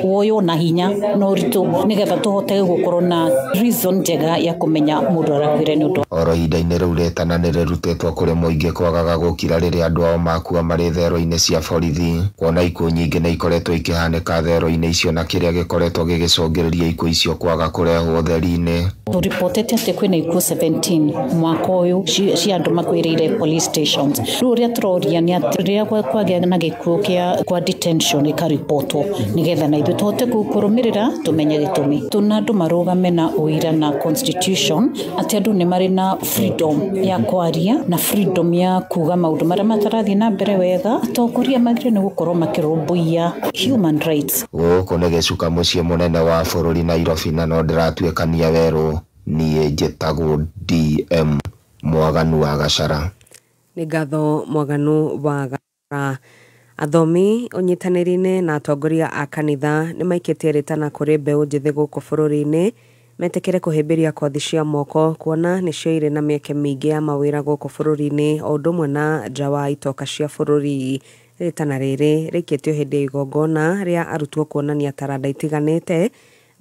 woywo na hinya na ũritũ nĩgetha tũhote gũkorwo na reason njega ya kũmenya mũndũ arakuire nĩ ũndũ. Oro ihinda-inĩ rĩu rĩtana nĩ rĩrutĩtwo kũrĩ mũingĩ kwagaga gũkira rĩrĩa andũ ao makua marĩ thero-inĩ cia borithi, kuona ikuũ nyingĩ nĩ ikoretwo ikĩhanĩka thero-inĩ icio na kĩrĩa gĩkoretwo gĩgĩcũngĩrĩria ikuũ icio kwaga kũrehwo ũtheri-inĩ. Tũripotete atĩ kwĩna ikuũ 17 mwaka ũyũ cia andũ makuĩrĩire police stations. Rĩu ũrĩa tũroria nĩ atĩ rĩrĩa kwagĩa na gĩkuũ kĩa kwa detention ĩkaribotwo nĩgetha na ithuĩ tũhote kũrũmĩrĩra tũmenye gĩtũmi. Tũna andũ marũgame na ũira na constitution atĩ andũ nĩ marĩ na freedom ya kwaria na freedom ya kuga maũndũ marĩa matarathiĩ na mbere wega. Atongoria magĩrĩirwo nĩ gũkorwo makĩrũmbũiya human rights. Gũkũ nĩ gĩcuka mũciĩ mũnene wa bũrũri Nairobi, na no ndĩratuĩkania werũ. Niĩ njĩtagwo DM Mwaganu wa Gacara. Nĩ ngatho Mwaganu wa Gacara. Athomi ũnyitanĩri-inĩ na atongoria a kanitha nĩ maikĩtie rĩtana kũrĩ mbeũ njĩthĩ gũkũ bũrũri-inĩ metĩkĩre kũhĩmbĩria kothi cia moko kuona nĩcio irĩ na mĩeke mĩingĩ ya mawĩra gũkũ bũrũri-inĩ o ũndũ ũmwe na nja wa itoka cia bũrũri. Rĩtana rĩrĩ rĩikĩtio hĩndĩ ya igongona rĩa arutwo kuonania taranda itiganĩte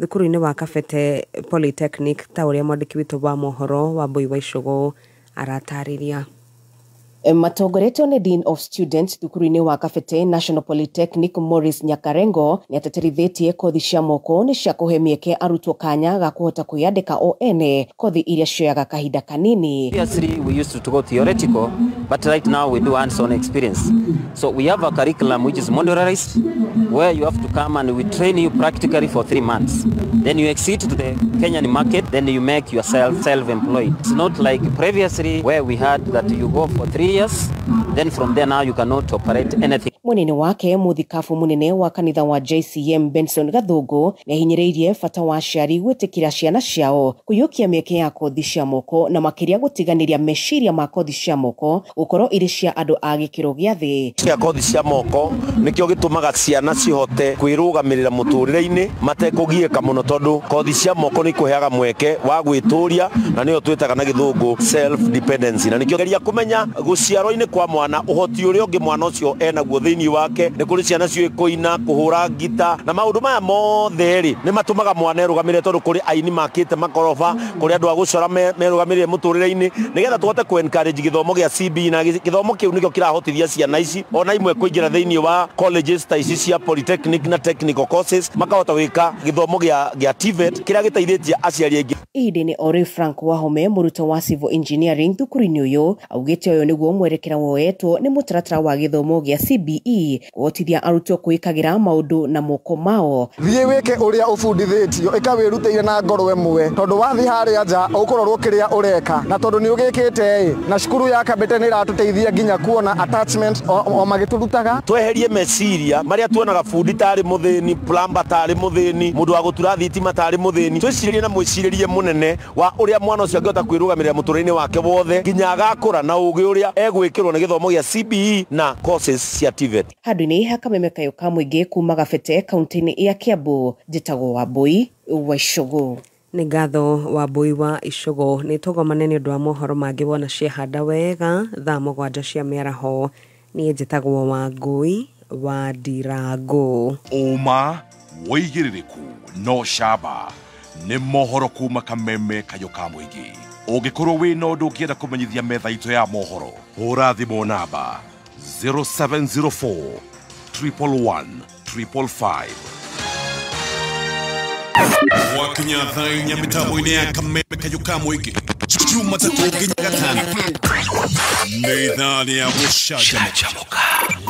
thukuru-inĩ wa Kabete Polytechnic ta ũrĩa mwandĩki witũ wa mohoro Wambui wa Icũgũ aratarĩria. Matongoretio nĩ Dean of Students thukuru-inĩ wa Kabete National Polytechnic Maurice Nyakarengo nĩ ateterithĩtie kothi cia moko nĩ cia kũhe mĩeke arutwo kanya ga kũhota kwĩyandĩka o ene, kothi iria cioyaga kahinda kanini. Previously we used to go theoretical, but right now we do hands-on experience. So we have a curriculum which is modularized, where you have to come and we train you practically for 3 months. Then you exit to the Kenyan market, then you make yourself self-employed. It's not like previously where we had that you go for 3 years, then from there now you cannot operate anything. Munene wake muthikabu munene wa kanitha wa JCM Benson Gathungu nĩ ahinyĩrĩirie bata wa aciari gwĩtĩkĩra ciana ciao kũiyũkia mĩeke ya kothi cia moko na makĩria gũtiganĩria meciria ma kothi cia moko gũkorwo irĩ cia andũ a gĩkĩro gĩa thĩ. Cia kothi cia moko nĩkĩo gĩtũmaga ciana cihote kwĩrũgamĩrĩra mũtũrĩre-inĩ matekũgiĩka mũno, tondũ kothi cia moko nĩ ikũheaga mweke wa gwĩtũria na nĩyo twĩtaga na gĩthũngũ self dependency, na nĩkĩo geria kũmenya gũciarwo-inĩ kwa mwana ũhoti ũrĩa ũngĩ mwana ũcio enaguo thĩinĩ wake. Nĩ kũrĩ ciana ciũĩ kũina, kũhũra ngita na maũndũ maya mothe rĩ nĩ matũmaga mwana erũgamĩrĩre, tondũ kũrĩ aini makĩte makoroba, kũrĩ andũ a gũcora merũgamĩrĩre mũtũrĩre-inĩ, nĩgetha tũhote kũ encourage gĩthomo gĩa CBE, na gĩthomo kĩu nĩkĩo kĩrahotithia ciana ici ona imwe kũingĩra thĩinĩ wa colleges ta ici cia polytechnic na technical courses, makahota gwĩka gĩthomo gĩa TVET kĩrĩa gĩteithĩtie aciari aingĩ. Ihinda-inĩ o rĩu Frank Wahome mũrutwo wa civil engineering thukuru-inĩ ũyũ augĩte ũyũ nĩguo mwerekera woetwo nĩ mũtaratara wa gĩthomo gĩa CBE kũhotithia arutwo kwĩkagĩra maũndũ na moko mao. Thiĩ wĩke ũrĩa ũbundithĩtio, ĩka wĩrutĩire na ngoro ĩmwe, tondũ wathiĩ harĩa nja ũkũrorwo kĩrĩa ũreka, na tondũ nĩ ũgĩkĩte ĩ na cukuru ya Kabete nĩ ĩratũteithia nginya kuona attachment o magĩtũrutaga. Tweherie meciria marĩa tuonaga bundi tarĩ mũthĩni, plumber tarĩ mũthĩni, mũndũ wa gũtura thitima tarĩ mũthĩni. Twĩcirĩrie na mwĩcirĩrie mũnene wa ũrĩa mwana ũcio angĩhota kwĩrũgamĩrĩra mũtũrĩre-inĩ wake wothe nginya agakũra na ũgĩ ũrĩa egwĩkĩrwo nĩ gĩthomo gĩa CBE na courses cia TVET. Handũ-inĩ ha Kameme kayũ ka mũingĩ kuma Kabete kaunti-inĩ ya Kiambu, njĩtagwo Wambui wa Icũgũ. Nĩ ngatho Wambui wa Icũgũ. Nĩ tũgomane nĩ ũndũ wa mohoro mangĩ wona ciehanda wega thaa 7 cia mĩaraho. Niĩ njĩtagwo Wangui wa Ndirango. Ũma wĩigĩrĩrĩku no camba nĩ mohoro kuma Kameme kayũ ka mũingĩ. Ũngĩkorwo wĩna ũndũ ũngĩenda kũmenyithia metha itũ ya mohoro, hũra thimũ namba 0704 111 555. Wakinya thaa inya mĩtambo-inĩ ya Kameme kayũ ka mũingĩ Jumatatũ nginya Gatano nĩ ithaa rĩa gũcanjamũka.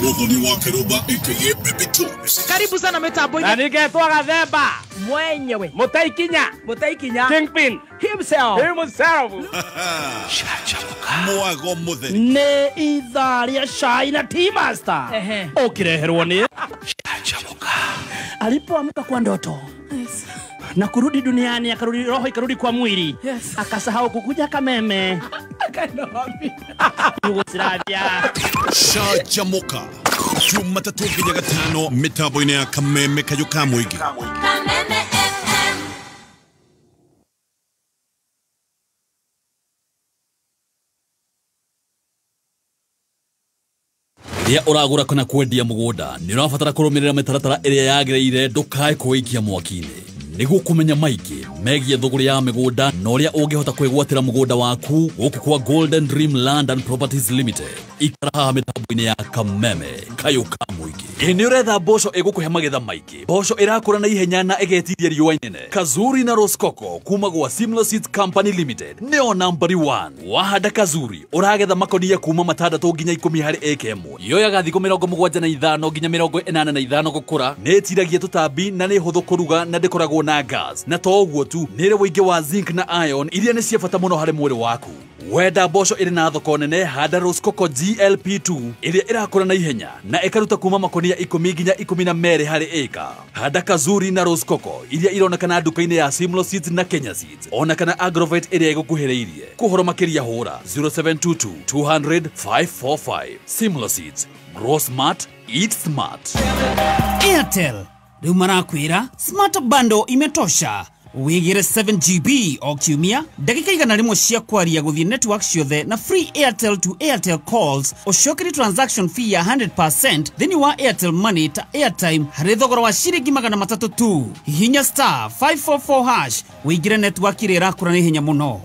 Muthoni wa Kĩrũmba aka Baby Tones. Karibu sana mitambo-inĩ. Na nĩngetwo Gathemba mwenyewe, Mũtaikinya, Mũtaikinya Kingpin himself. Mwago mũtheri nĩ ithaa rĩa cai na tea master ũkĩreherwo nĩ alipoamka kwa ndoto. Yes. Na kurudi duniani, akarudi roho ikarudi kwa mwili. Yes. Akasahau kukuja Kameme. Canjamũka Jumatatũ nginya Gatano mĩtambo-inĩ ya Kameme Kayũ ka Mũingĩ. Rĩrĩa ũragũra kana kwendia mũgũnda nĩ ũrabatara kũrũmĩrĩra mĩtaratara ĩrĩa yagĩrĩire ndũkae kũwĩikia mwaki-inĩ. Nĩguo kũmenya maingĩ megiĩ thũgũrĩ ya mĩgũnda na ũrĩa ũngĩhota kwĩgwatĩra mũgũnda waku gũkũ kwa Golden Dream Land and Properties Limited, ikara haha mĩtambo-inĩ ya Kameme Kayũ ka Mũingĩ. Ĩ nĩ ũretha mboco ĩgũkũhe magetha maingĩ, mboco ĩrakũra na ihenya na ĩgetiria riũa inene? Kazuri na Roskoko kuma gwa Simlo Seeds Company Limited nĩo nambari 1. Wahanda Kazuri ũragetha makonia kuma 6 nginya 10 harĩ ĩka ĩmwe. Yoyaga thikũ 75 nginya 85 gũkũra, nĩ ĩtiragia tũtambi na nĩ hũthũ kũruga na ndĩkoragwo na gas. Na to ũguo tu, nĩ ĩrĩ ũingĩ wa zinc na iron iria nĩ cia bata mũno harĩ mwĩrĩ waku. Wenda mboco ĩrĩ na thoko nene, handa Roskoko GLP2 ĩrĩa ĩrakũra na ihenya na ĩkaruta kuma makonia 10 nginya 12 harĩ ĩka. Handa Kazuri na Roskoko iria ironekana nduka-inĩ ya Simlo Seeds na Kenya Seeds, ona kana Agrovet ĩrĩa ĩgũkuhĩrĩirie. Kũhoro makĩria hũra 0722 200 545. Simlo Seeds, grow smart, eat smart. Airtel rĩu marakwĩra smart bundle imetosha. Wigire 7GB o kiumia, ndagĩka 100 cia kwaria gũthiĩ network ciothe na free Airtel to Airtel calls, ũcokerie transaction fee ya 100% thĩinĩ wa Airtel Money ta airtime harĩ thogora wa ciringi 300 tu. Hihinya star 544 hash wĩingĩre network ĩrĩa ĩrakũra na ihenya mũno.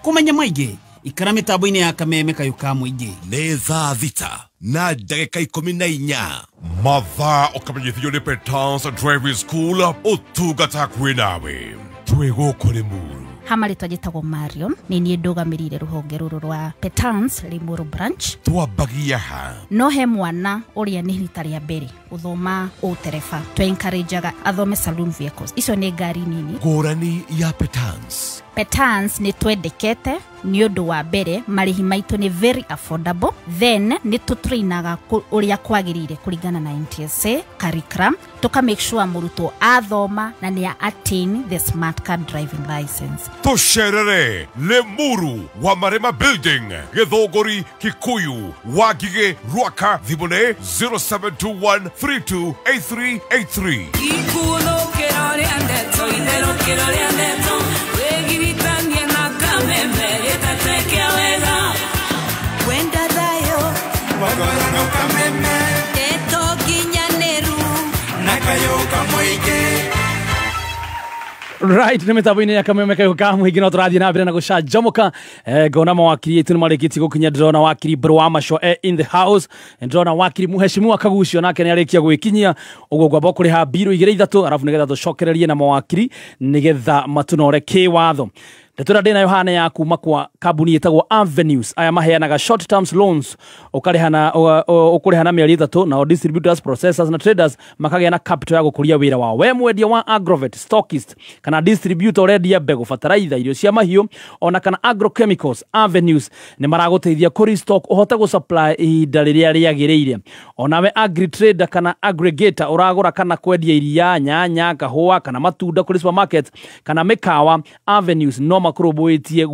Kũmenya maingĩ, ikara mĩtambo-inĩ ya Kameme Kayũ ka Mũingĩ. Nĩ thaa 6:14. Mathaa ũkamenyithio nĩ Petans Driving School ũtungata kwĩ nawe. Twĩ gũkũ Limuru. Hama rĩtwa njĩtagwo Marion, nĩ niĩ ndũgamĩrĩire rũhonge rũrũ rwa Petans Limuru branch. Twambagia ha? No he mwana ũrĩa nĩ rita rĩa mbere gũthoma ũtereba, twe encourageaga athome saloon vehicles. Icio nĩ ngari nini. Ngũrani ya Petans. Petans nĩ twendekete nĩ ũndũ wa mbere marĩhi maitũ nĩ very affordable, then nĩ tũtrainaga ũrĩa kwagĩrĩire kũringana na NTSA curriculum, tũka make sure mũrutwo athoma na nĩ attain the smart card driving license. Tũcerere Limuru wa Marema Building, Gĩthũngũri, Kikuyu, Wangigĩ, Ruaka. Thimũ nĩ 0721 328383. Ikuthũkĩro rĩa ndeto, itherũkĩro rĩa ndeto, wĩgiritanie na Kameme gĩtatekia wega. Wenda thayũ, Magorano Kameme, ndeto nginyanĩru, na Kayũ ka Mũingĩ. Right, nĩ mĩtambo-inĩ ya Kameme Kayũ ka Mũingĩ no tũrathiĩ na mbere na gũcanjamũka. Ngona mawakiri aitũ nĩ marĩkĩtie gũkinya. Ndĩrona wakiri Mbũrũ wa Maco in the house. Ndĩrona wakiri Mũheshimiwa Kagucio nake nĩ arĩkia gwĩkinyia. Ũguo ngwamba kũrĩha mbiru 2 3 arabu nĩgetha tũcokererie na mawakiri nĩgetha matũnore kĩwatho. Ndeto ĩrĩa ndĩnayo haha nĩ ya kuma kwa kambuni ĩtagwo Avenues. Aya maheanaga short terms loans, ũkarĩha na ũkũrĩha na mĩeri 3, nao distributors, processors na traders makagĩa na capital ya gũkũria wĩra wao. We mwendia wa agrovet, stockist kana distributor ũrendia mbegũ, bataraitha, irio cia mahiũ ona kana agrochemicals, Avenues nĩ maragũteithia kũ restock ũhote gũ supply ihinda rĩrĩa rĩagĩrĩire. Onawe agri trader kana aggregator ũragũra kana kwendia iria, nyanya, kahũa kana matunda kũrĩ supermarket kana mĩkawa, Avenues no makũrũmbũĩtie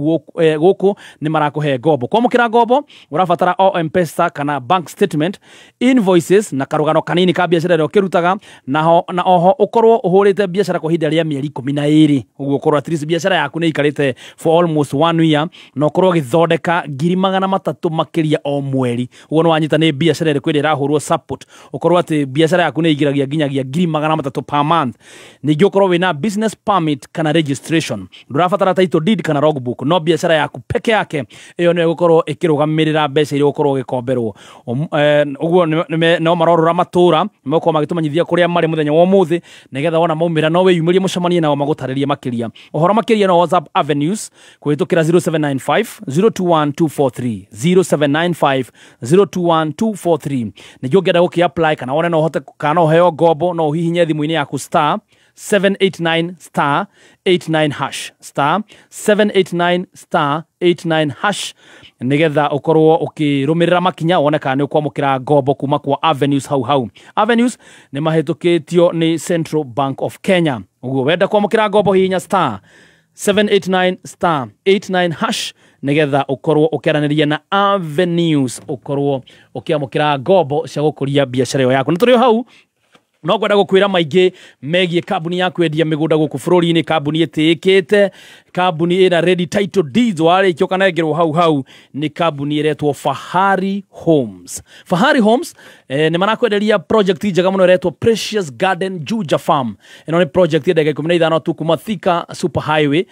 gũkũ nĩ marakũhe ngombo. Kwamũkĩra ngombo ũrabatara o M-Pesa kana bank statement, invoices na karũgano kanini ka biacara ĩrĩa ũkĩrutaga, na oho ũkorwo ũhũrĩte biacara kwa ihinda rĩa mĩeri 12, ũguo ũkorwo at least biacara yaku nĩ ikarĩte for almost 1 year na ũkorwo ũgĩthondeka 300,000 makĩria o mweri. Ũguo nĩ wanyita nĩ biacara ĩrĩkũ ĩrĩa ĩrahũrwo support, ũkorwo atĩ biacara yaku nĩ ĩingĩragia nginyagia 300,000 per month. Ningĩ ũkorwo wĩna business permit kana registration, ndũrabatara title deed kana logbook, no biacara yaku peke yake ĩyo nĩyo ĩgũkorwo ĩkĩrũgamĩrĩra mbeca iria ũgũkorwo ũgĩkomberwo. Ũguo no marorora matũra megũkorwo magĩtũmenyithia kũrĩa marĩ mũthenya wa ũmũthĩ nĩgetha wona maumĩra no wĩyumĩrie mũcemanie nao magũtarĩrie makĩria. Ũhoro makĩria no WhatsApp Avenues kũhĩtũkĩra 0795 021 243 0795 021 243. Ningĩ ũngĩenda gũkĩ apply kana wone no ũhote kana no ũheo ngombo, no ũhihinye thimũ-inĩ yaku star 789 star 89 hash, star 789 star 89 hash nigetha ukorwo ukirumirira makinya wone kana ni ukwamukira ngombo kuma kwa Avenues hau hau. Avenues ni mahitukitio ni Central Bank of Kenya. Uguo wenda kwamukira ngombo hihinya star 789 star 89 hash nigetha ukorwo ukiaraniria na Avenues, ukorwo ukiamukira ngombo cia gukuria biacara ĩyo yaku. Na tũrĩ o hau no ngwenda gukwira maingi megie kambuni ya kwendia migunda guku bururi-ini, kambuni itiikite, kambuni ina ready title deeds warikio kanengerwo hau hau, ni kambuni iretwo Fahari Homes. Fahari Homes ni marakwenderia project njega muno iretwo Precious Garden Juja Farm. Ino ni project ya ndagika 15 tu kuma Thika Super Highway,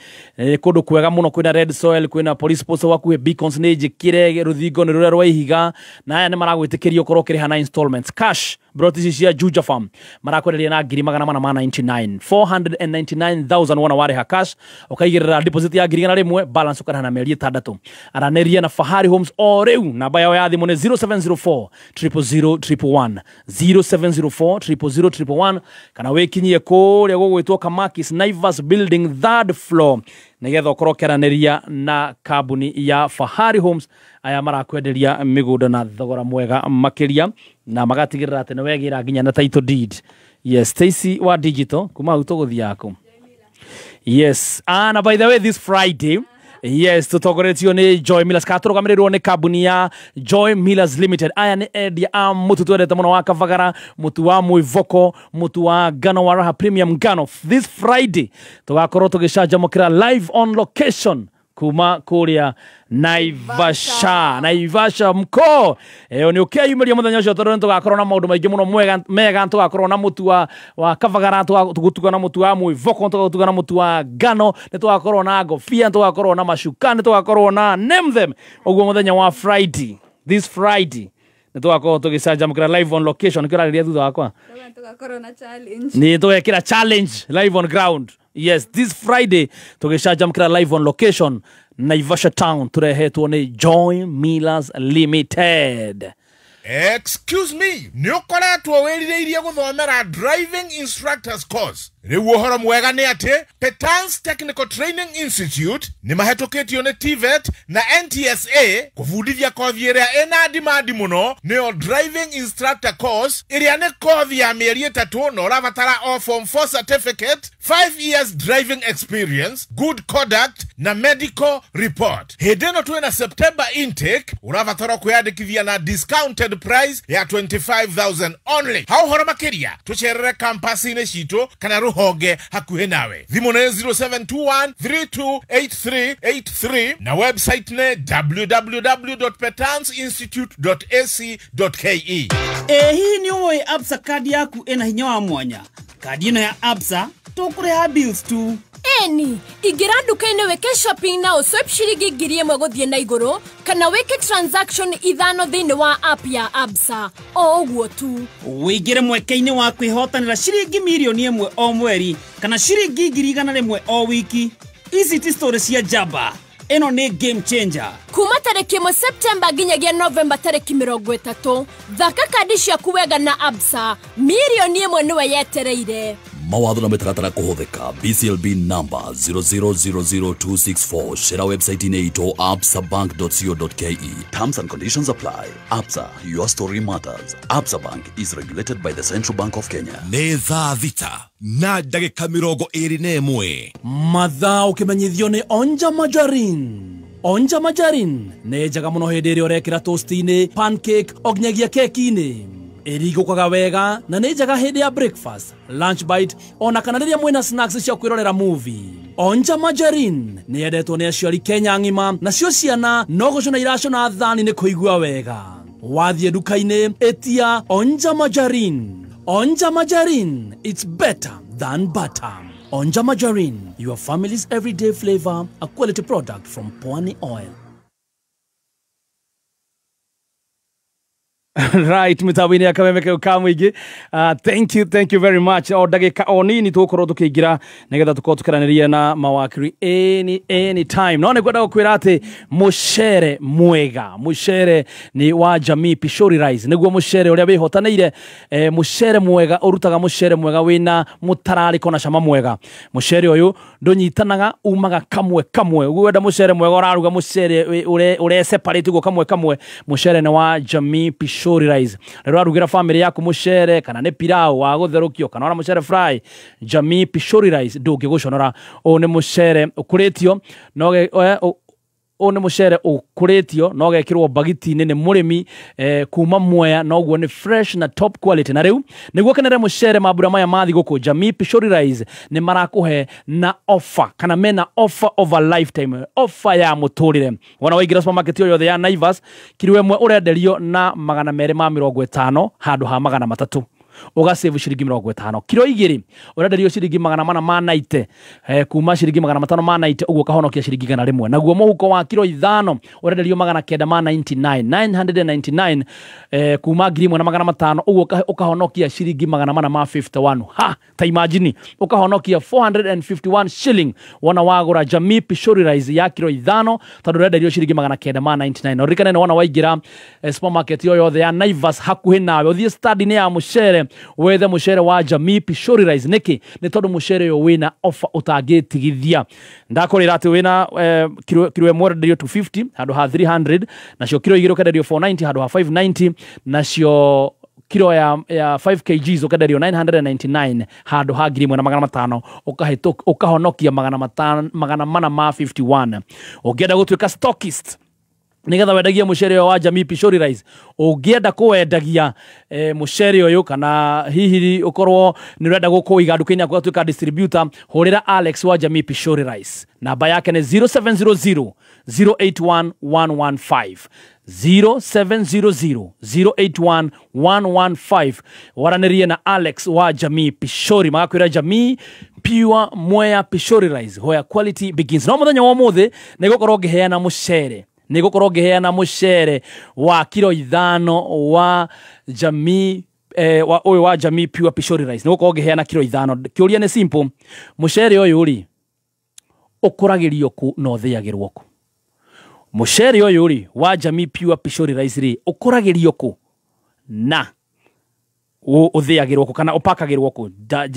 kundu kwega muno, kwina red soil, kwina police post wakuhe, beacons ni njikire, ruthingo ni ruria rwa ihiga, na aya ni maragwitikiria ukorwo ukiriha na installments cash. Broti ici cia Juja Farm marakwenderia na 499,000 499,000 wona wariha cash, ukaigirira deposit ya 100,000, balance ukariha na mĩeri 6. Aranĩria na Fahari Homes o rĩu, namba yao ya thimũ nĩ 0704 000 111, 0704 000 111, kana wĩkinyie kũrĩa gũgwĩtwo Kamakis Naivas Building 3rd floor, nigetha ũkorwo ũkĩaranĩria na kambuni ya Fahari Homes. Aya marakwenderia mĩgũnda na thogora mwega makĩria, na magatigĩrĩra atĩ nĩwegĩra nginya na title deed. Yes, Stacy wa digital kuma hau tũgũthiĩ aku. Yes, and by the way, this Friday, yes, tutongoretio ni Joy Millers, ka tũrũgamĩrĩrwo nĩ kambuni ya Joy Millers Limited. Aya nĩ endia a mũtu twendete mũno wa Kavagara, mũtu wa mwĩvoko, mũtu wa ngano wa Raha Premium ngano. This Friday tũgakorwo tũgĩcanjamũkĩra live on location kuma kuria Naivasha, Naivasha mko ni ukeyumiria muthenya ucio tondu nitugakorwo na maundu maingi muno mega, tugakorwo na mutu wa Kavagara, tugutuga na mutu wa mwivoko, tugutuga na mutu wa ngano, nitugakorwo na ngobia, nitugakorwo na macuka, nitugakorwo na name them. Uguo muthenya wa Friday, this Friday nitugakorwo tugicanjamukira live on location. Kiraria thutha wakwa tugakorwo na challenge, ni tugekira challenge live on ground. Yes, this Friday tugicanjamukira live on location Naivasha town, turehetwo ni Joy Millers Limited. Excuse me, nĩ ũkoretwo wĩrirĩirie gũthomera driving instructors course. Rĩu ũhoro mwega nĩ atĩ Petans Technical Training Institute nĩ mahetũkĩtio nĩ TVET na NTSA kũbundithia kothi ĩrĩa ĩna demand mũno, nĩyo driving instructor course, ĩrĩa nĩ kothi ya mĩeri 3 na ũrabatara o form 4 certificate, 5 years driving experience, good conduct na medical report. Hĩndĩ ĩno twĩna September intake, ũrabatara kwĩyandĩkithia na discounted price ya 25,000 only. Hau horo makĩria tũcerere campus-inĩ citũ kana rũhonge hakuhĩ nawe. Thimũ nĩ 0721 328383 na website nĩ www.petansinstitute.ac.ke. Hihi nĩ ũĩ Absa kandi yaku ĩna hinya wa mwanya? Kandi ĩno ya Absa tũkũrĩha bills tu. Eni, ingĩra nduka-inĩ wĩke shopping na ũswipe ciringi 1,000 gũthiĩ na igũrũ, kana wĩke transaction 5 thĩinĩ wa app ya Absa. O ũguo tu. Wĩingĩre mweke-inĩ wa kwĩhotanĩra ciringi 1,000,000 o mweri kana ciringi 100,000 o wiki. Ici ti story cia njamba, ĩno nĩ game changer. Kuma tarĩki 1 September nginyagia November tarĩki 30, thaka kandi ciaku wega na Absa. 1,000,000 nĩwe yetereire. Mawatho na mĩtaratara kũhũthĩka. BCLB number 0000264. Share website-inĩ itũ absabank.co.ke. Terms and conditions apply. Absa, your story matters. Absa Bank is regulated by the Central Bank of Kenya. Nĩ thaa 6 na ndagĩka 21. Mathaa ũkĩmenyithio nĩ Onja Majarin. Onja Majarin nĩ njega mũno hĩndĩ ĩrĩa ũrekĩra toast-inĩ, pancake, o nginyagia keki-inĩ. Ĩrigũkaga wega na nĩ njega hĩndĩ ya breakfast, lunch bite, ona kana rĩrĩa mwĩna snacks cia kwĩrorera movie. Onja Majarin nĩ yendetwo nĩ aciari Kenya ng'ima, nacio ciana no gũcũna iracũna thani nĩ kũigua wega. Wathiĩ nduka-inĩ ĩtia Onja Majarin. Onja Majarin, it's better than butter. Onja Majarin, your family's everyday flavor, a quality product from Pwani Oil. Right, mĩtambo-inĩ ya Kameme kau ka mũingĩ. Thank you very much. O ndagĩka o nini tũgũkorwo tũkĩingĩra nĩgetha tũkorwo tũkĩaranĩria na mawakiri any time. No nĩngwenda gũkwĩra atĩ mũcere mwega, mũcere nĩ wa Jamii Pishori Rice, nĩguo mũcere ũrĩa wĩhotanĩire. Mũcere mwega ũrutaga mũcere mwega wĩna mũtararĩko na cama mwega. Mũcere ũyũ ndũnyitanaga, umaga kamwe kamwe. Ũguo wenda mũcere mwega ũraruga mũcere ũre separate ũguo kamwe kamwe. Mũcere nĩ wa Jamii Pishori Rice. Rĩrĩa ũrarugira family yaku mũcere kana nĩ pilau wa gũtherũkio kana ona mũcere fry, Jamii Pishori Rice ndũngĩgũconora. Ũyũ nĩ mũcere ũkũrĩtio no Ũyũ nĩ mũcere ũkũrĩtio na ũgekĩrwo mbagiti-inĩ nĩ mũrĩmi kuma Mwea, na ũguo nĩ fresh na top quality. Na rĩu nĩguo kenere mũcere mambura maya ma thigũkũ, Jamii Pishori Rice nĩ marakũhe na offer, kana mena offer of a lifetime, offer ya mũtũrĩre. Wona waingĩra supermarket o yothe ya Naivas, kiro ĩmwe ũrenderio na 250 handũ ha 300, ũgasave ciringi 50. Kiro 2 ũrenderio ciringi 490 kuma ciringi 590, ũguo ũkahonokia ciringi 100. Naguo mũhuko wa kiro 5 ũrenderio 999, 999 kuma 1500, ũguo ũkahonokia ciringi 451. Ha, ta imagine ũkahonokia 451 shilling wona wagũra Jamii Pishori Rice ya kiro 5, tondũ ũrenderio ciringi 999. Na ũririkane nĩ wona waingĩra supermarket yo yothe ya Naivas hakuhĩ nawe, ũthiĩ stand-inĩ ya mũcere, wethe mũcere wa Jamii Pishori Rice. Nĩkĩ? Nĩ tondũ mũcere ũyũ wĩna offer ũtangĩtigithia. Ndakwĩrĩra atĩ wĩna kiro 1 ũrenderio 250 handũ ha 300, nacio kiro 2 ũkenderio 490 handũ ha 590, nacio kiro ya 5 kgs ũkenderio 999 handũ ha 1500, ũkahonokia 451. Ũngĩenda gũtuĩka stockist nigetha wendagie mũcere ũyũ wa Jamii Pishori Rice, ũngĩenda kũwendagia mũcere ũyũ, kana hihi ũkorwo nĩ ũrenda gũkũiga nduka-inĩ yaku ũgatuĩka distributor, hũrĩra Alex wa Jamii Pishori Rice. Namba yake nĩ 0700 081 115, 0700 081 115. Waranĩrie na Alex wa Jamii Pishori, magakwĩra Jamii Pure Mwea Pishori Rice, where quality begins. No mũthenya wa ũmũthĩ nĩ gũkorwo ngĩheana mũcere, nĩ gũkorwo ngĩheana mũcere wa kiro 5 wa Jamii ũyũ wa Jamii Pure Pishori Rice. Nĩ gũkorwo ngĩheana kiro 5. Kĩũria nĩ simple, mũcere ũyũ rĩ ũkũragĩrio kũ na ũthĩagĩrwo kũ? Mũcere ũyũ rĩ wa Jamii Pure Pishori Rice rĩ ũkũragĩrio kũ na ũthĩagĩrwo kũ kana ũpakagĩrwo kũ?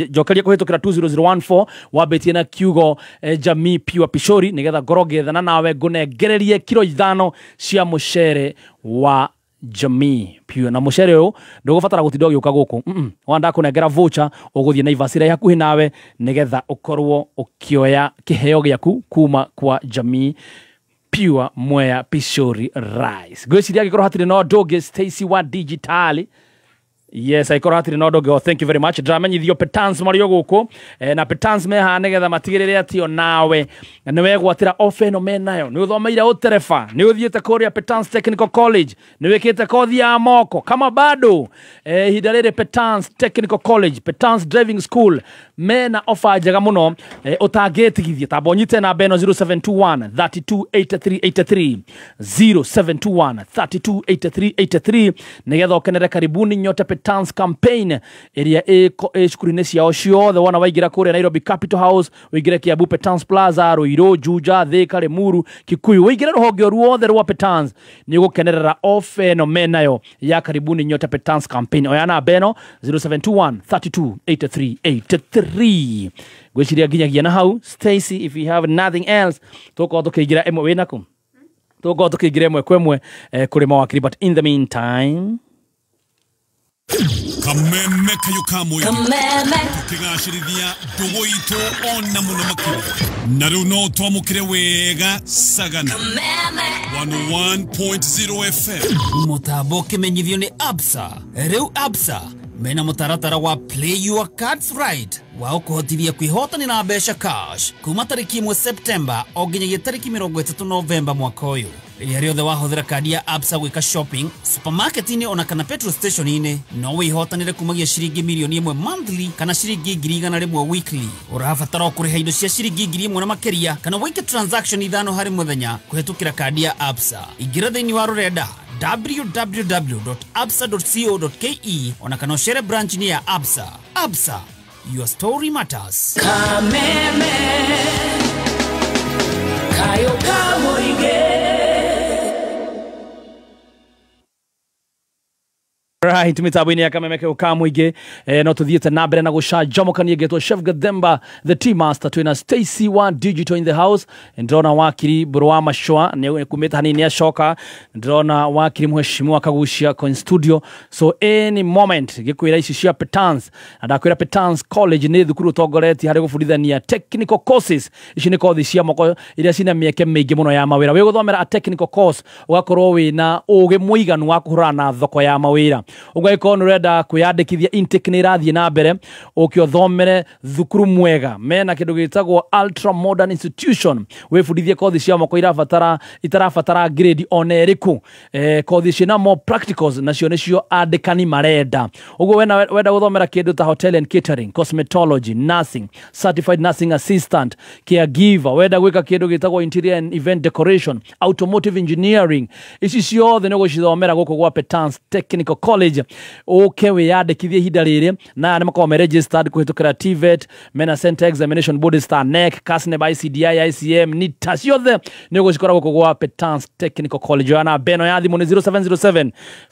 Njokeria kũhĩtũkĩra 20014 wambĩtie na kiugo Jamii Pure Pishori, nĩgetha ngorwo ngĩethana nawe ngũnengererie kiro 5 cia mũcere wa Jamii Pure. Na mũcere ũyũ ndũgũbatara gũtinda ũgĩũka gũkũ, wanda kũnengera voucher ũgũthiĩ Naivas ĩrĩa hakuhĩ nawe, nĩgetha ũkorwo ũkĩoya kĩheo gĩaku kuma kwa Jamii Pure Mwea Pishori Rice. Ngwĩciria angĩkorwo hatirĩ na ũndũ ũngĩ, Stacy wa Digitali. Yes, aikorwo hatirĩ na ũndũ ũngĩ. Thank you very much. Ndĩramenyithio Petans marĩ o gũkũ, na Petans me haha nĩgetha matigĩrĩre atĩ o nawe nĩ wegwatĩra ofa ĩno menayo. Nĩ ũthomeire ũtereba, nĩ ũthiĩte kũrĩa Petans Technical College, nĩ wĩkĩte kothi ya moko, kama bado ihinda rĩrĩ Petans Technical College, Petans Driving School mena ofa njega mũno ũtangĩtigithia. Tamba ũnyite namba ĩno 0721 328383, 0721 328383, nĩgetha ũkenere karibuni nyote Petans campaign ĩrĩa ĩ cukuru-inĩ ciao ciothe. Wona waingĩra kũrĩa Nairobi Capital House, ũingĩre Kiambu Petans Plaza, Ruiru, Juja, Thika, Limuru, Kikuyu, ũingĩre rũhonge ruothe rwa Petans, nĩ ũgũkenerera ofa ĩno menayo ya karibuni nyote Petans campaign. Oya namba ĩno 0721 328383. Ngwĩciria nginyagia na hau. Stacy, if you have nothing else, tũgũkorwo tũkĩingĩra ĩmwe wĩnaku, tũgũkorwo tũkĩingĩra ĩmwe kwa ĩmwe kũrĩ mawakiri, but in the meantime, Kameme kayo ka mũingĩ tũkĩgacĩrithia ndũgũ itũ ona mũno makĩria. Na rĩu no twamũkĩre wega Sagana 101.0 FM. Mũtambo ũkĩmenyithio nĩ Absa. Rĩu Absa mena mũtaratara wa Play Your Cards Right wa ũkũhotithia kwĩhotanĩra mbeca cash kuma tarĩki 1 Septemba o nginyagia tarĩki 30 Novemba mwaka ũyũ. Rĩrĩa rĩothe wahũthĩra kandi ya Absa gwĩka shopping supermarket-inĩ ona kana petrol station-inĩ, no wĩhotanĩre kumagia ciringi 1,000,000 monthly kana ciringi 100,000 weekly. Ũrabatara o kũrĩha indo cia ciringi 1,000 na makĩria kana wĩke transaction 5 harĩ mũthenya kũhĩtũkĩra kandi ya Absa. Ingĩra thĩinĩ wa rũrenda www.absa.co.ke ona kana ũcere branch-inĩ ya Absa. Absa, your story matters. Kameme kayo kamuige. Right, mitambo-inĩ ya Kameme ka mũingĩ no tũthiĩte na mbere na gũcanjamũkania ngetwo Chef Gathemba the tea master, twĩna Stacy wa Digital in the house. Ndĩrona wakiri Mbũrũ wa Macũa nĩ kumĩte hanini acoka, ndĩrona wakiri Mheshimiwa Kagucia Coin Studio, so any moment gĩkwĩra ici cia Petans, na ndakwĩra Petans College nĩ thukuru ũtongoretie harĩ gũbundithania technical courses. Ici nĩ kothi cia moko iria cina mĩeke mĩingĩ mũno ya mawĩra. Wĩ gũthomera a technical course ũgakorwo wĩna ũgĩ mũiganu wa kũhũrana na thoko ya mawĩra. Ũgagĩkorwo nĩ ũrenda kwĩyandĩkithia, intake nĩ ĩrathiĩ na mbere, ũke ũthomere thukuru mwega mena kĩndũ gĩtagwo ultra modern institution, wĩbundithie kothi cia moko itarabatara grade ona ĩrĩkũ, kothi ciĩna more practicals nacio nĩcio andĩkani marenda. Ũguo wenda gũthomera kĩndũ ta hotel and catering, cosmetology, nursing, certified nursing assistant, caregiver, wenda gwĩka kĩndũ gĩtagwo interior and event decoration, automotive engineering, ici ciothe nĩ ũgũcithomera gũkũ gwa Petans Technical College. Ũke wĩyandĩkithie ihinda rĩrĩ, na nĩ makoragwo me registered kũhĩtũkĩra TVET, mena Center Examination Board, Star NEC, KASNEB, ICDI, ICM, NITA, ciothe nĩ ũgũcikora gũkũ gwa Petans Technical College. Oya namba ĩno ya thimũ nĩ 0707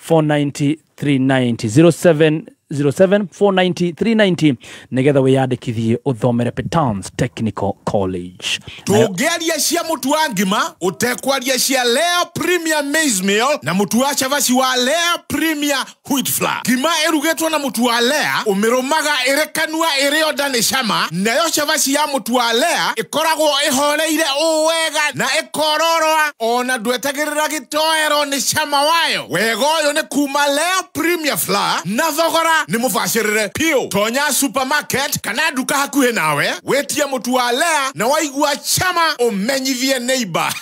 490 390, 0707 490 390, nĩgetha wĩyandĩkithie ũthomere Petans Technical College. Tũngĩaria cia mũtu wa ngima ũtekwaria cia Lea Premier Maize Meal na mũtu wa cabaci wa Lea Premier Wheat Flour. Ngima ĩrugĩtwo na mũtu wa Lea ũmĩrũmaga ĩrĩ kanua ĩrĩ onda nĩ cama, nayo cabaci ya mũtu wa Lea ĩkoragwo ĩhoreire ũũ wega na ĩkororoa ona ndwetagĩrĩra gĩtoero nĩ cama wayo. Wega ũyũ nĩ kuma Lea Premier Flour na thogora nĩ mũbacĩrĩre piũ. Tonya supermarket kana nduka hakuhĩ nawe wĩtie mũtu wa Lea na waigua chama ũmenyithie neighbor.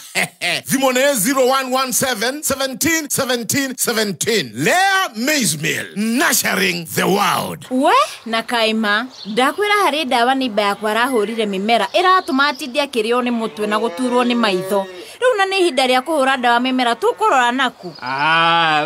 Thimũ nĩ 0117 17 17 17. Lea Maize Meal, nurturing the world. We na kaima ndakwĩra harĩ ndawa nĩmba yakwa arahũrire mĩmera ĩratũma atinde akĩrĩo nĩ mũtwe na gũturwo nĩ maitho. Rĩu na nĩ ihinda rĩa kũhũra ndawa mĩmera tũkũrora naku.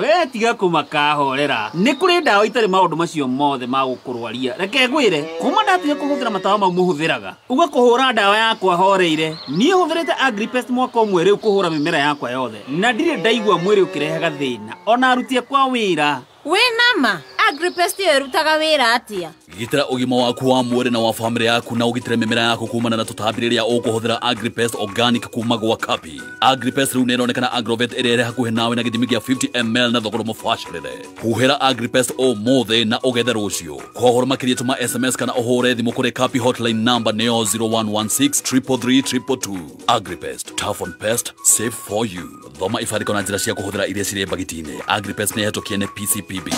We tiga kũmaka horera. Nĩ kũrĩ ndawa itarĩ maũndũ macio mothe ma gũkũrwaria. Reke ngwĩre, kuma ndatiga kũhũthĩra matawa mau mũhũthĩraga, uga kũhũra ndawa yakwa horeire. Niĩ hũthĩrĩte Agripest mwaka ũmwe rĩu kũhũra mĩmera yakwa yothe, na ndirĩ ndaigua mwĩrĩ ũkĩrehaga thĩna ona aruti akwa wĩra. Wĩ nama Agripest ĩyo ĩrutaga wĩra atĩa? Gitĩra ũgima waku wa mwĩrĩ na wa famĩlĩ yaku na ũgitĩre mĩmera yaku kumana na tũtambi rĩrĩa ũkũhũthĩra Agripest Organic kuma gwa Kapi. Agripest rĩu nĩĩronekana Agrovet ĩrĩa ĩrĩ hakuhĩ nawe na gĩthimi kĩa 50 ml na thogora mũbacĩrĩre. Huhĩra Agripest ũmũthĩ na ũgethe rũciũ. Kwa ũhoro makĩria tũma SMS kana ũhũre thimũ kũrĩ Kapi hotline number nĩyo 0116 333 222. Agripest, tough on pest, safe for you. Thoma ibandĩko na njĩra cia kũhũthĩra iria cirĩ mbagiti-inĩ. Agripest nĩ ĩhetũkie nĩ PCPB.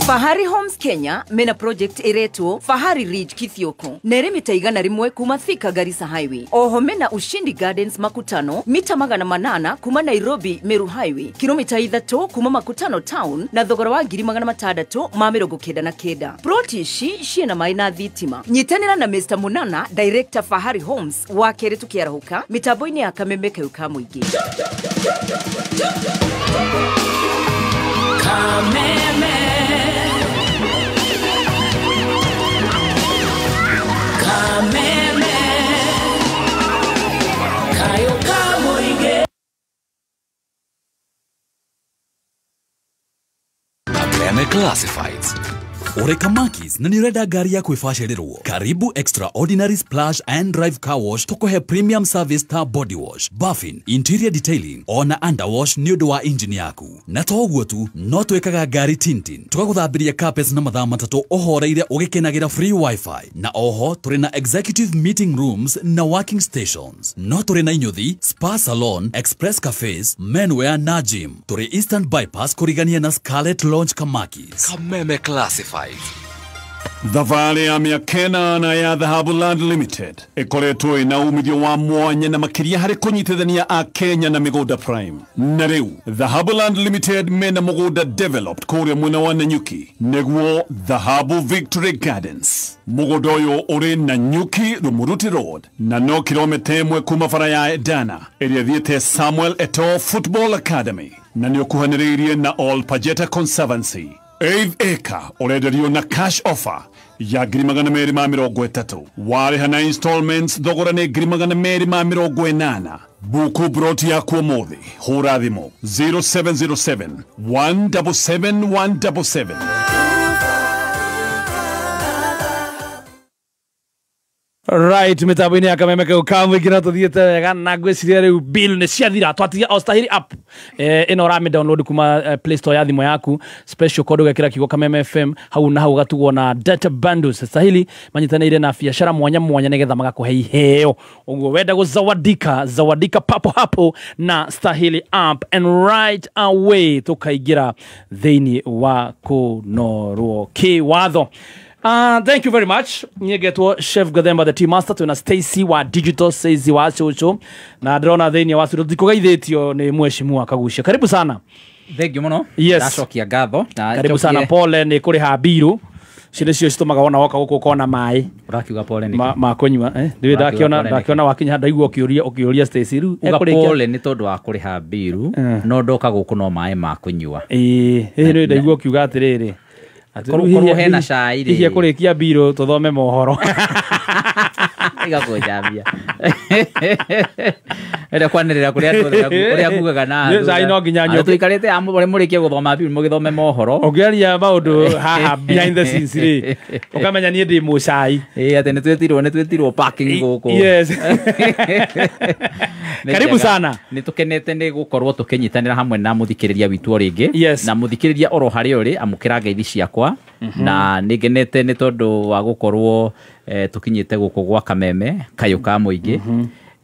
Fahari Homes Kenya mena project iretwo Fahari Ridge Kithioko nere mita 101 kuma Thika Garissa Highway. Oho mena Ushindi Gardens Makutano mita 800 kuma Nairobi Meru Highway, kilomita 3 kuma Makutano Town na thogora wa 699. Ploti ici ciena maĩ na thitima. Nyitanĩra na Mr Munana Director Fahari Homes wa kerĩ tukiarahũka mitambo-inĩ ya Kameme kau ka mũingĩ. Kameme. Kameme. Kayo kamuige. Kameme Classifieds. Oreka Makis na nĩũrenda ngari yaku ĩbacĩrĩrwo. Karibu Extraordinary Splash and Drive Car Wash tũkũhe premium service ta body wash, buffing, interior detailing ona underwash nĩ ũndũ wa engine yaku. Na to ũguo tu, no twĩkaga ngari tinting, tũgagũthambĩria carpets na mathaa 3 ũhoreire ũgĩkenagĩra free wifi, na oho tũrĩ na executive meeting rooms na working stations. No tũrĩ na inyuthi, spa salon, express cafes, menwear na gym. Tũrĩ Eastern Bypass kũrigania na Scarlet Lounge Kamakis. Kameme Classifieds. Thabarĩ ya mĩaka ĩnana ya Dhahabu Land Limited ĩkoretwo ĩna umithio wa mwanya na makĩria harĩ kũnyitithania a Kenya na mĩgũnda prime. Na rĩu Dhahabu Land Limited mena mũgũnda developed kũrĩa mwena wa Nanyuki nĩguo Dhahabu Victory Gardens. Mũgũnda ũyũ ũrĩ Nanyuki Rumuruti Road na no kilomita 1 kuma bara ya Edana ĩrĩa ĩthiĩte Samuel Eto'o Football Academy na nĩ ũkuhanĩrĩirie na All Pajeta Conservancy. 8 acre ũrenderio na cash offer ya 230,000. Warĩha na installments thogora nĩ 280,000. Buku broti yaku ũmũthĩ, hũra thimũ 0707 177 177. Right, mitambo-inĩ ya Kameme kau ka mũingĩ no tũthiĩte wega na ngwĩciria rĩu bill nĩ ciathira twatigia Ostahili app ĩno ũramĩ download kuma Play Store ya thimũ yaku, special code ũgekĩra kiugo Kameme FM hau na hau ũgatugwo na data bundles. Stahili manyitanĩire na biacara mwanya mwanya nĩgetha magakũhe iheo, ũguo wenda gũzawadika zawadika papo hapo na Stahili app and right away tũkaingĩra thĩinĩ wa kũnorwo kĩwatho. Thank you very much. Nyegetwo Chef Gathemba the tea master tuna Stacy wa digital Stacy wa Chuchu na ndĩrona thĩinĩ wa studio ndikũgeithĩtio nĩ mheshimiwa Kagucia. Karibu sana. Thank you mũno. Yes. Ndacokia ngatho. Karibu sana. Pole nĩ kũrĩha mbiru. Ciĩ nĩcio citũmaga wona woka gũkũ ũkona maĩ. Ũrakiuga pole nĩkĩ? Ma kũnyua eh. Ndĩ ndakiona wakinya ndaigua ũkĩũria Stacy rĩu. Uga pole nĩ tondũ wa kũrĩha mbiru no ndoka gũkũ no maĩ ma kũnyua. Ĩĩ, nĩ ndaigua ũkiuga atĩrĩrĩ. Korwo hena cai rĩ. Hihi kũrĩkia mbirũ tũthome mohoro. Iga kũnjambia. Enda kwanĩrĩra kũrĩa andũ othe ũrĩa ngugaga na cai no nginya nyue. Tũikarĩte mũrĩkie gũthoma mbirũ mũgĩthome mohoro. Ũngĩaria maũndũ haha behind the scenes rĩ, ũkamenya niĩ ndĩ mũcai. Ĩĩ, atĩ nĩ twĩtirwo parking gũkũ. Yes. Karibu sana. Nĩ tũkenete nĩ gũkorwo tũkĩnyitanĩra hamwe na mũthikĩrĩria witũ o rĩngĩ. Na mũthikĩrĩria oro harĩa ũrĩ amũkĩra ngeithi ciakwa. Na nĩ ngenete nĩ tondũ wa gũkorwo tũkinyĩte gũkũ gwa Kameme kayũ ka mũingĩ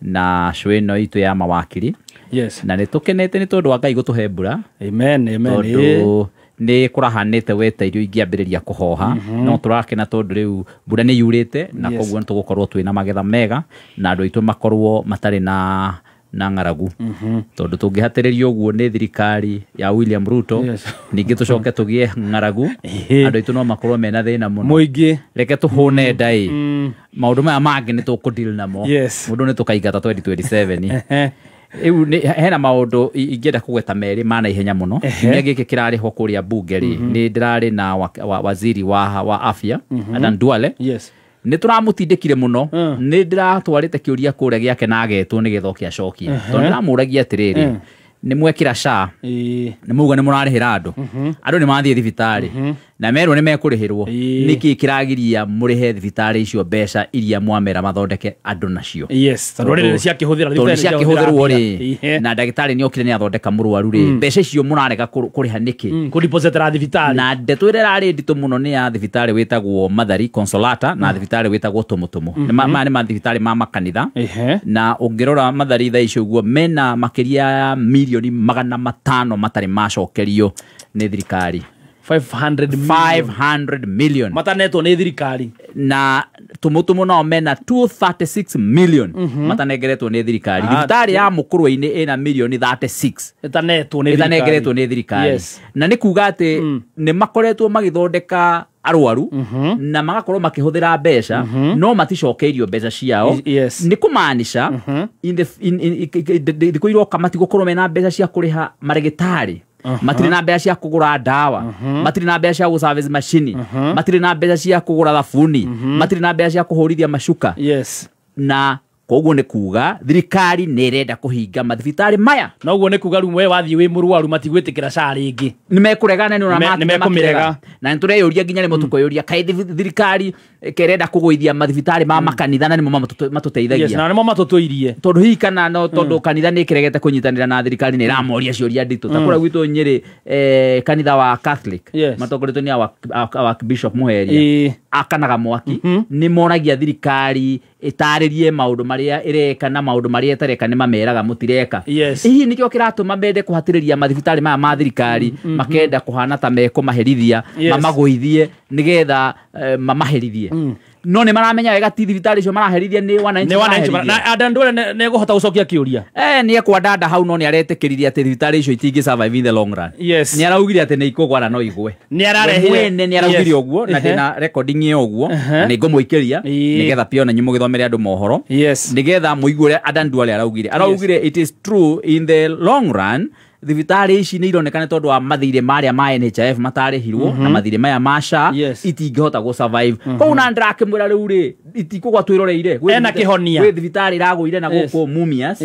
na show ĩno itũ ya mawakiri. Yes. Na nĩ tũkenete nĩ tondũ wa Ngai gũtũhe mbura. Amen, amen. Tondũ nĩ kũrahanĩte weta irio ingĩambĩrĩria kũhoha no tũrakena tondũ rĩu mbura nĩ yurĩte na koguo nĩ tũgũkorwo twĩna magetha mega na andũ aitũ makorwo matarĩ na ng'aragu tondũ tũngĩhatĩrĩrio ũguo nĩ thirikari ya William Ruto ningĩ tũcoke tũgĩe ng'aragu andũ aitũ no makorwo mena thĩna mũno mũingĩ. Reke tũhũne nda ĩ maũndũ maya mangĩ nĩ tũkũdeal namo mũndũ nĩ tũkaingata 2027. Rĩu hena maũndũ ingĩenda kũgweta merĩ ma naihenya mũno. Kiumia gĩkĩ kĩrarĩho kũrĩa mbunge rĩ nĩ ndĩrarĩ na waziri wa afya Adan Duale. Nĩ tũramũtindĩkire mũno, nĩ ndĩratwarĩte kĩũria kũrĩa gĩake na agetwo nĩgetha oke acokie tondũ ndĩramũragia atĩrĩrĩ, nĩ mwekĩra SHA, nĩ mauga nĩ mũrarĩhĩra andũ, andũ nĩ mathiĩ thibitarĩ na merwo nĩ mekũrĩhĩrwo, nĩkĩ kĩragiria mũrĩhe thibitarĩ icio mbeca iria mwamera mathondeke andũ nacio? Yes, tondũ rĩrĩ nĩ ciakĩhũthĩrwo rĩ, na ndagĩtarĩ nĩ okire nĩ athondeka mũrwaru rĩ, mbeca icio mũrarega kũrĩha nĩkĩ? Kũdepositera thibitarĩ. Na ndeto ĩrĩa ĩrarĩ nditũ mũno nĩ ya thibitarĩ wĩtagwo Mathari Consolata na thibitarĩ wĩtagwo Tũmũtũmũ. Maya nĩ mathibitarĩ ma makanitha na ũngĩrora Mathari thaa icio ũguo mena makĩria ya mirioni 500 matarĩ macokerio nĩ thirikari. 500 million matanetwo nĩ thirikari. Na Tũmũtũmũ nao mena 236 million matanengeretwo nĩ thirikari. Thibitarĩ ya Mũkũrwe-inĩ ĩna mirioni 36 ĩtanengeretwo nĩ thirikari. Na nĩ kuga atĩ nĩ makoretwo magĩthondeka arwaru na magakorwo makĩhũthĩra mbeca no maticokeirio mbeca ciao. Nĩ kũmaanisha thikũ iroka matigũkorwo mena mbeca cia kũrĩha marĩgĩtarĩ, matirĩ na mbeca cia kũgũra ndawa, matirĩ na mbeca cia gũservice macini, matirĩ na mbeca cia kũgũra thabuni, matirĩ na mbeca cia kũhũrithia macuka. Na koguo nĩ kuga thirikari nĩ ĩrenda kũhinga mathibitarĩ maya. Na ũguo nĩ kuga rĩu we wathiĩ wĩ mũrwaru matigwĩtĩkĩra SHA rĩngĩ. Nĩ mekũrega na nĩ mekũmĩrega. Na nĩ tũreyũria nginya rĩmwe tũkeyũria kaĩ thirikari kerenda kũgũithia mathibitarĩ ma makanitha na nĩmo matũteithagia. Yes, na nĩmo matũtũirie. Tondũ hihi kana no tondũ kanitha nĩ ĩkĩregete kũnyitanĩra na thirikari nĩ ĩramoria ciũria nditũ. Ta kũrĩa gwitũ Nyĩrĩ kanitha wa Catholic matongoretio nĩ Archbishop Muheria akanaga mwaki, nĩ moragia thirikari ĩtarĩrie maũndũ marĩa ĩreka na maũndũ marĩa ĩtareka nĩ mameraga mũtireka. Hihi nĩkĩo kĩratũma mende kũhatĩrĩria mathibitarĩ maya ma thirikari, makenda kũhana ta mekũmaherithia, mamagũithie nĩgetha mamaherithie. No nĩ maramenya wega ti thibitarĩ icio maraherithia nĩ wananchi maraherithia. Na Adan Duale nĩ egũhota gũcokia kĩũria. Nĩ ekwandanda hau no nĩ aretĩkĩririe atĩ thibitarĩ icio itingĩ survive in the long run. Nĩ araugire atĩ nĩ ikũgwa na no igwe. Nĩ ararehire. Mwene nĩ araugire ũguo na ndĩna recording ĩyo ũguo na nĩ ngũmũikĩria nĩgetha pia ona inyuĩ mũgĩthomere andũ mohoro nĩgetha mũigue ũrĩa Adan Duale araugire. Araugire it is true in the long run Thibitarĩ ici nĩ ironeka nĩ tondũ wa mathirĩ marĩa ma NHIF matarĩhirwo na mathirĩ maya ma SHA itingĩhota gũ survive. Koguo na ndĩrakĩmwĩra rĩu rĩ, itikũgwa twĩroreire. Ena kĩhonia. Gwĩ thibitarĩ ĩragũire na gũkũ Mumias,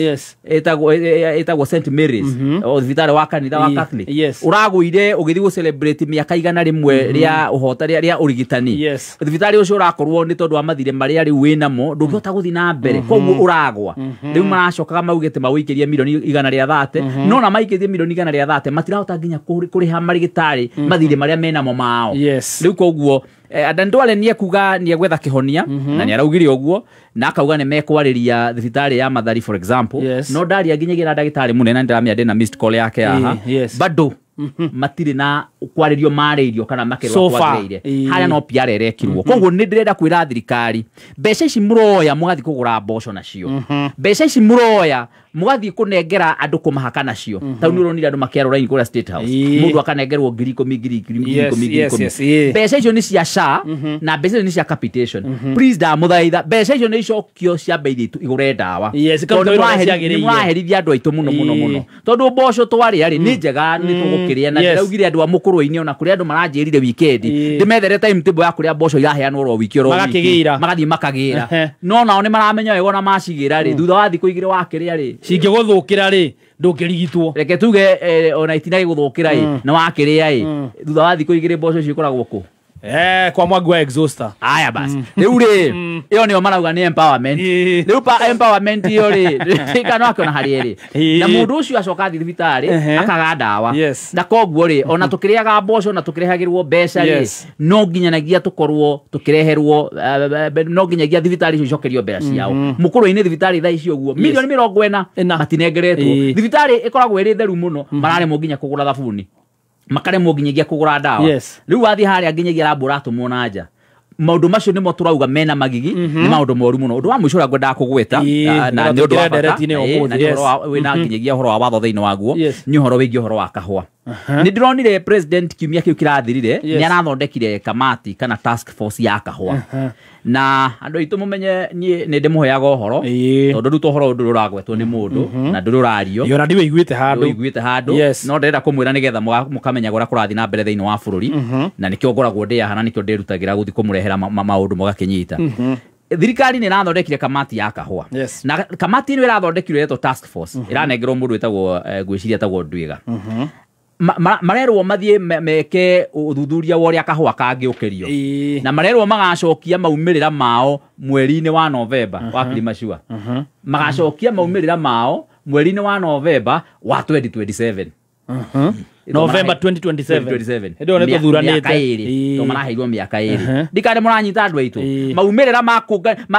ĩtagwo St Mary's, o thibitarĩ wa kanitha wa Catholic. Ũragũire ũgĩthiĩ gũ celebrate mĩaka 100 rĩa ũhota rĩa ũrigitani. Thibitarĩ ũcio ũrakorwo nĩ tondũ wa mathirĩ marĩa rĩu wĩnamo ndũngĩhota gũthiĩ na mbere, koguo ũragwa. Rĩu maracokaga maugĩte mawĩikĩrie milioni 130, no na maikĩtie milioni 130 matirahota nginya kũrĩha marigitari mathirĩ marĩa menamo mao. Rĩu koguo Adan Duale nĩ ekuga nĩ egwetha kĩhonia, na nĩ araugire ũguo, na akauga nĩ mekwarĩria thibitarĩ ya Mathari for example. No ndaria nginyagia na ndagĩtarĩ mũnene, ndĩramenya ndĩna missed call yake haha, bado matirĩ na kwarĩrio marĩirio kana makerwo kwagĩrĩire. Harĩa no PR ĩrekirwo. Koguo nĩ ndĩrenda kwĩra thirikari, mbeca ici mũroya mũgathiĩ kũgũra mboco nacio, mbeca ici mũroya mũgathiĩ kũnengera andũ kũmahaka nacio. Tau nĩ ũronire andũ makĩarwo raini kũrĩa State House, mũndũ akanengerwo 10,000 10,000 10,000. Mbeca icio nĩ cia SHA na mbeca icio nĩ cia capitation. Please ndamũthaitha, mbeca icio nĩ icokio ciambe ithiĩ igũre ndawa, tondũ nĩ mũraherithia andũ aitũ mũno mũno mũno. Tondũ mboco twarĩa rĩ nĩ njega, nĩ tũgũkĩrĩa, na ndĩraugire andũ a mũkũrũ-inĩ ona kũrĩa andũ maranjĩrire weekend ndĩmethere timetable ya kũrĩa mboco iraheanwo oro wiki oro wiki, magathiĩ makagĩra. No nao nĩ maramenya wega ona macigĩra rĩ, thutha wa thikũ 2 wakĩrĩa rĩ, cingĩgũthũkĩra rĩ ndũngĩrigitwo. Reke tuge ona itinagĩgũthũkĩra ĩ, na wakĩrĩa ĩ, thutha wa thikũ 2 mboco icio ikoragwo kũ? Kwa mwangu wa exhauster. Aya basi. Rĩu rĩ, ĩyo nĩyo marauga nĩ empowerment. Rĩu pa empowerment ĩyo rĩ, kana akĩona harĩa ĩrĩ. Na mũndũ ũcio acoka athiĩ thibitarĩ akaga ndawa. Na koguo rĩ, ona tũkĩrĩaga mboco na tũkĩrehagĩrwo mbeca rĩ, no nginyanagia tũkorwo tũkĩreherwo, no nginyagia thibitarĩ icio icokerio mbeca ciao. Mũkũrũ-inĩ thibitarĩ thaa ici ũguo milioni 40 matinengeretwo. Thibitarĩ ĩkoragwo ĩrĩ theru mũno, mararemwo nginya kũgũra thabuni, makaremwo nginyagia kũgũra ndawa. Rĩu wathiĩ harĩa nginyagia rambo ũratũmwo na nja. Maũndũ macio nĩmo tũrauga mena magigi, nĩ maũndũ moru mũno. Ũndũ wa mũico ũrĩa ngwendaga kũgweta, na nĩ ũndũ wa bata, na nĩ ũhoro wĩna nginyagia ũhoro wa watho thĩinĩ waguo, nĩ ũhoro wĩgiĩ ũhoro wa kahũa. Nĩ ndĩronire president kiumia kĩu kĩrathirire nĩ arathondekire kamati kana task force ya kahũa. Na andũ aitũ mũmenye niĩ nĩ ndĩmũheaga ũhoro, tondũ rĩu to ũhoro ũndũ ũragwetwo nĩ mũndũ na ndũrĩ ũrario, ona ndiwĩiguĩte handũ, no ndĩrenda kũmwĩra nĩgetha mũkamenya ũrĩa kũrathiĩ na mbere thĩinĩ wa bũrũri, na nĩkĩo ngoragwo ndĩ haha na nĩkĩo ndĩrutagĩra gũthiĩ kũmũrehera maũndũ mũgakĩnyita. Thirikari nĩ ĩrathondekire kamati ya kahũa, na kamati ĩno ĩrathondekirwo ĩretwo task force, ĩranengerwo mũndũ wĩtagwo ngwĩciria etagwo Ndwiga. Marerwo mathiĩ meke ũthuthuria wa ũrĩa kahũa kangĩũkĩrio, na marerwo magacokia maumĩrĩra mao mweri-inĩ wa Novemba wa Kilimashua. Magacokia maumĩrĩra mao mweri-inĩ wa Novemba wa 2027. November 2027. Hĩndĩ ĩyo nĩ tũthuranĩte. To maraheirwo mĩaka 2. Ndikare mũranyita andũ aitũ. Maumĩrĩra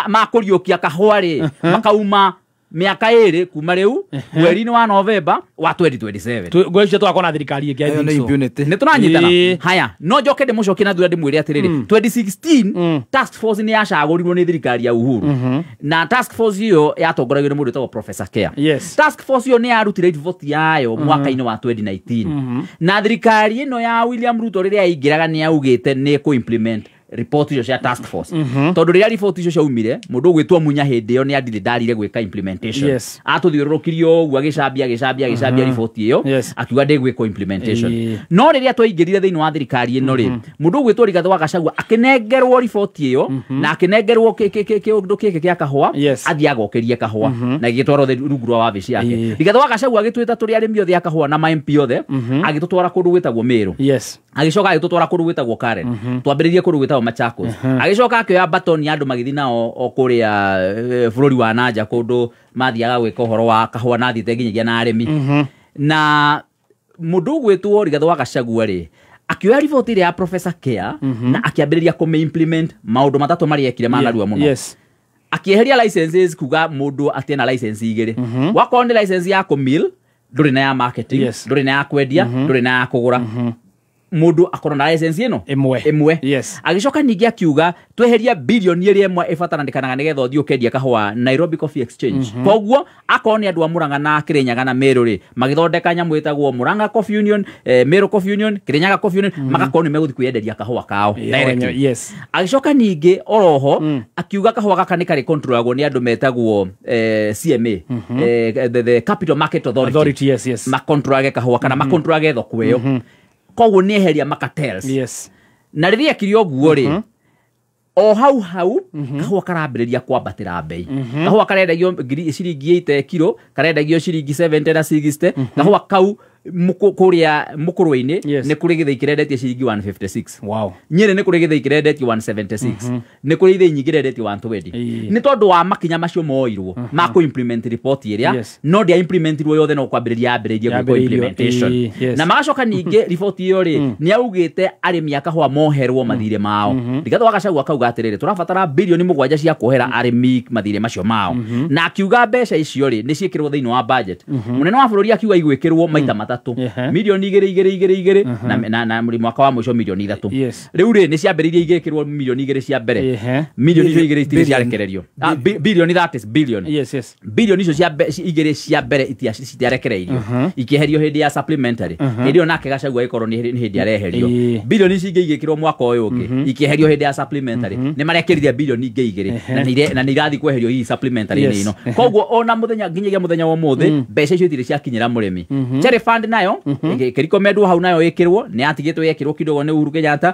ma kũriũkia kahũa rĩ makauma mĩaka 2 kuma rĩu mweri-inĩ wa Novemba wa 2027. Ngwĩciria tũgakorwo na thirikari ĩngĩ, I think so. Nĩ tũranyitana. Haya, no njoke ndĩmũcokie na thutha ndĩmwĩre atĩrĩrĩ, 2016 task force nĩ yacagũrirwo nĩ thirikari ya Uhuru, na task force ĩyo yatongoragio nĩ mũndũ wĩtagwo Professor Care. Task force ĩyo nĩ yarutire riboti yayo mwaka-inĩ wa 2019, na thirikari ĩno ya William Ruto rĩrĩa yaingĩraga nĩ yaugĩte nĩ ĩkũ-implement report icio cia task force. Tondũ rĩrĩa report icio ciaumire, mũndũ ũgwĩtwo Munya hĩndĩ ĩyo nĩ andirĩ ndarire gwĩka implementation. Atũthiũrũrũkirie ũguo agĩcambia agĩcambia agĩcambia report ĩyo, akiuga ndĩgwĩkwo implementation. No rĩrĩa twaingĩrire thĩinĩ wa thirikari ĩno rĩ, mũndũ ũgwĩtwo Rigathĩ wa Gachagua akĩnengerwo report ĩyo na akĩnengerwo kĩũndũ gĩkĩ kĩa kahũa, athiĩ agokĩrie kahũa na gĩgĩtwarwo rungu rwa wabici yake. Rigathĩ wa Gachagua agĩtwĩta tũrĩ arĩmi othe a kahũa na ma MP othe, agĩtũtwara kũndũ gwĩtagwo Meru. Agĩcoka agĩtũtwara kũndũ gwĩtagwo Karen. Twambĩrĩirie kũndũ gwĩtagwo Machakos. Agĩcoka akĩoya batoni ya andũ magĩthiĩ nao o kũrĩa bũrũri wa nanja kũndũ mathiaga gwĩka ũhoro wa kahũa na athiĩte nginyagia na arĩmi. Na mũndũ ũgwĩtwo Rigathĩ wa Gachagua rĩ, akĩoya riboti ĩrĩa ya Professor Care na akĩambĩrĩria kũmĩ-implement maũndũ matatũ marĩa ekire ma narua mũno. Akĩeheria licenses, kuga mũndũ atĩ ena license 2. Wakorwo nĩ license ya kũmill, ndũrĩ na ya marketing, ndũrĩ na ya kwendia, ndũrĩ na ya kũgũra. Mundu akorwo na license ĩno ĩmwe. Yes. Agĩcoka ningĩ akiuga tweheria bilioni ĩrĩa ĩmwe ĩbataranĩkanaga nĩgetha ũthiĩ ũkendia kahũa Nairobi Coffee Exchange. Koguo akorwo nĩ andũ a Murang'a na Kĩrĩnyaga na Meru rĩ, magĩthondeka nyamũ ĩtagwo Murang'a Coffee Union, Meru Coffee Union, Kĩrĩnyaga Coffee Union, magakorwo nĩ megũthiĩ kwĩyenderia kahũa kao directly. Yes. Agĩcoka ningĩ oroho akiuga kahũa gaka nĩ karĩ controlagwo nĩ andũ metagwo CMA, the Capital Market Authority. Yes, yes. Makontrolage kahũa kana makontrolage thoko ĩyo. Koguo nĩ eheria macartels. Yes. Na rĩrĩa ekire ũguo rĩ, o hau hau kahũa karambĩrĩria kwambatĩra bei. Kahũa karendagio ciringi 80 kiro, karendagio ciringi 70 na 60. Kahũa kau kũrĩa mũkũrwe-inĩ nĩ kũrĩ gĩthĩi kĩrendetie ciringi 156. Wow. Nyĩrĩ nĩ kũrĩ gĩthĩi kĩrendetie 176. Nĩ kũrĩ ithĩi nyingĩ irendetie 120. Nĩ tondũ wa makinya macio moirwo ma kũ implement report ĩrĩa, no ndĩa implementirwo yothe no kwambĩrĩria yambĩrĩirie gwĩkwo implementation. Na magacoka ningĩ report ĩyo rĩ, nĩ augĩte arĩmi a kahũa moherwo mathirĩ mao. Rigathĩ wa Gachagua akauga atĩrĩrĩ, tũrabatara bilioni 7 cia kuohera arĩmi mathirĩ macio mao. Na akiuga mbeca icio rĩ nĩ ciĩkĩrwo thĩinĩ wa budget. Mũnene wa bũrũri akiuga igwĩkĩrwo maita matatũ, milioni 2 2 2 2 na mwaka wa mũico milioni 3. Rĩu rĩ nĩ ciambĩrĩirie igĩkĩrwo milioni 2 cia mbere, milioni icio 2 itirĩ ciarekererio. Bilioni, that is billion. Yes, yes. Bilioni icio cia 2 cia mbere citiarekereirio, ikĩeherio hĩndĩ ya supplementary. Hĩndĩ ĩyo nake Gachagua agĩkorwo nĩ hĩndĩ areherio. Bilioni ici ingĩ igĩkĩrwo mwaka ũyũ ũngĩ, ikĩeherio hĩndĩ ya supplementary. Nĩ marekĩrire bilioni ingĩ 2 na nĩ irathiĩ kweherio hihi supplementary ĩno. Koguo ona mũthenya nginyagia mũthenya wa ũmũthĩ mbeca icio itirĩ ciakinyĩra mũrĩmi. Cherry Fund nayo ĩkĩrekomendwo hau nayo ĩkĩrwo, nĩ yatigĩtwo yekĩrwo kidogo nĩ Uhuru Kenyatta.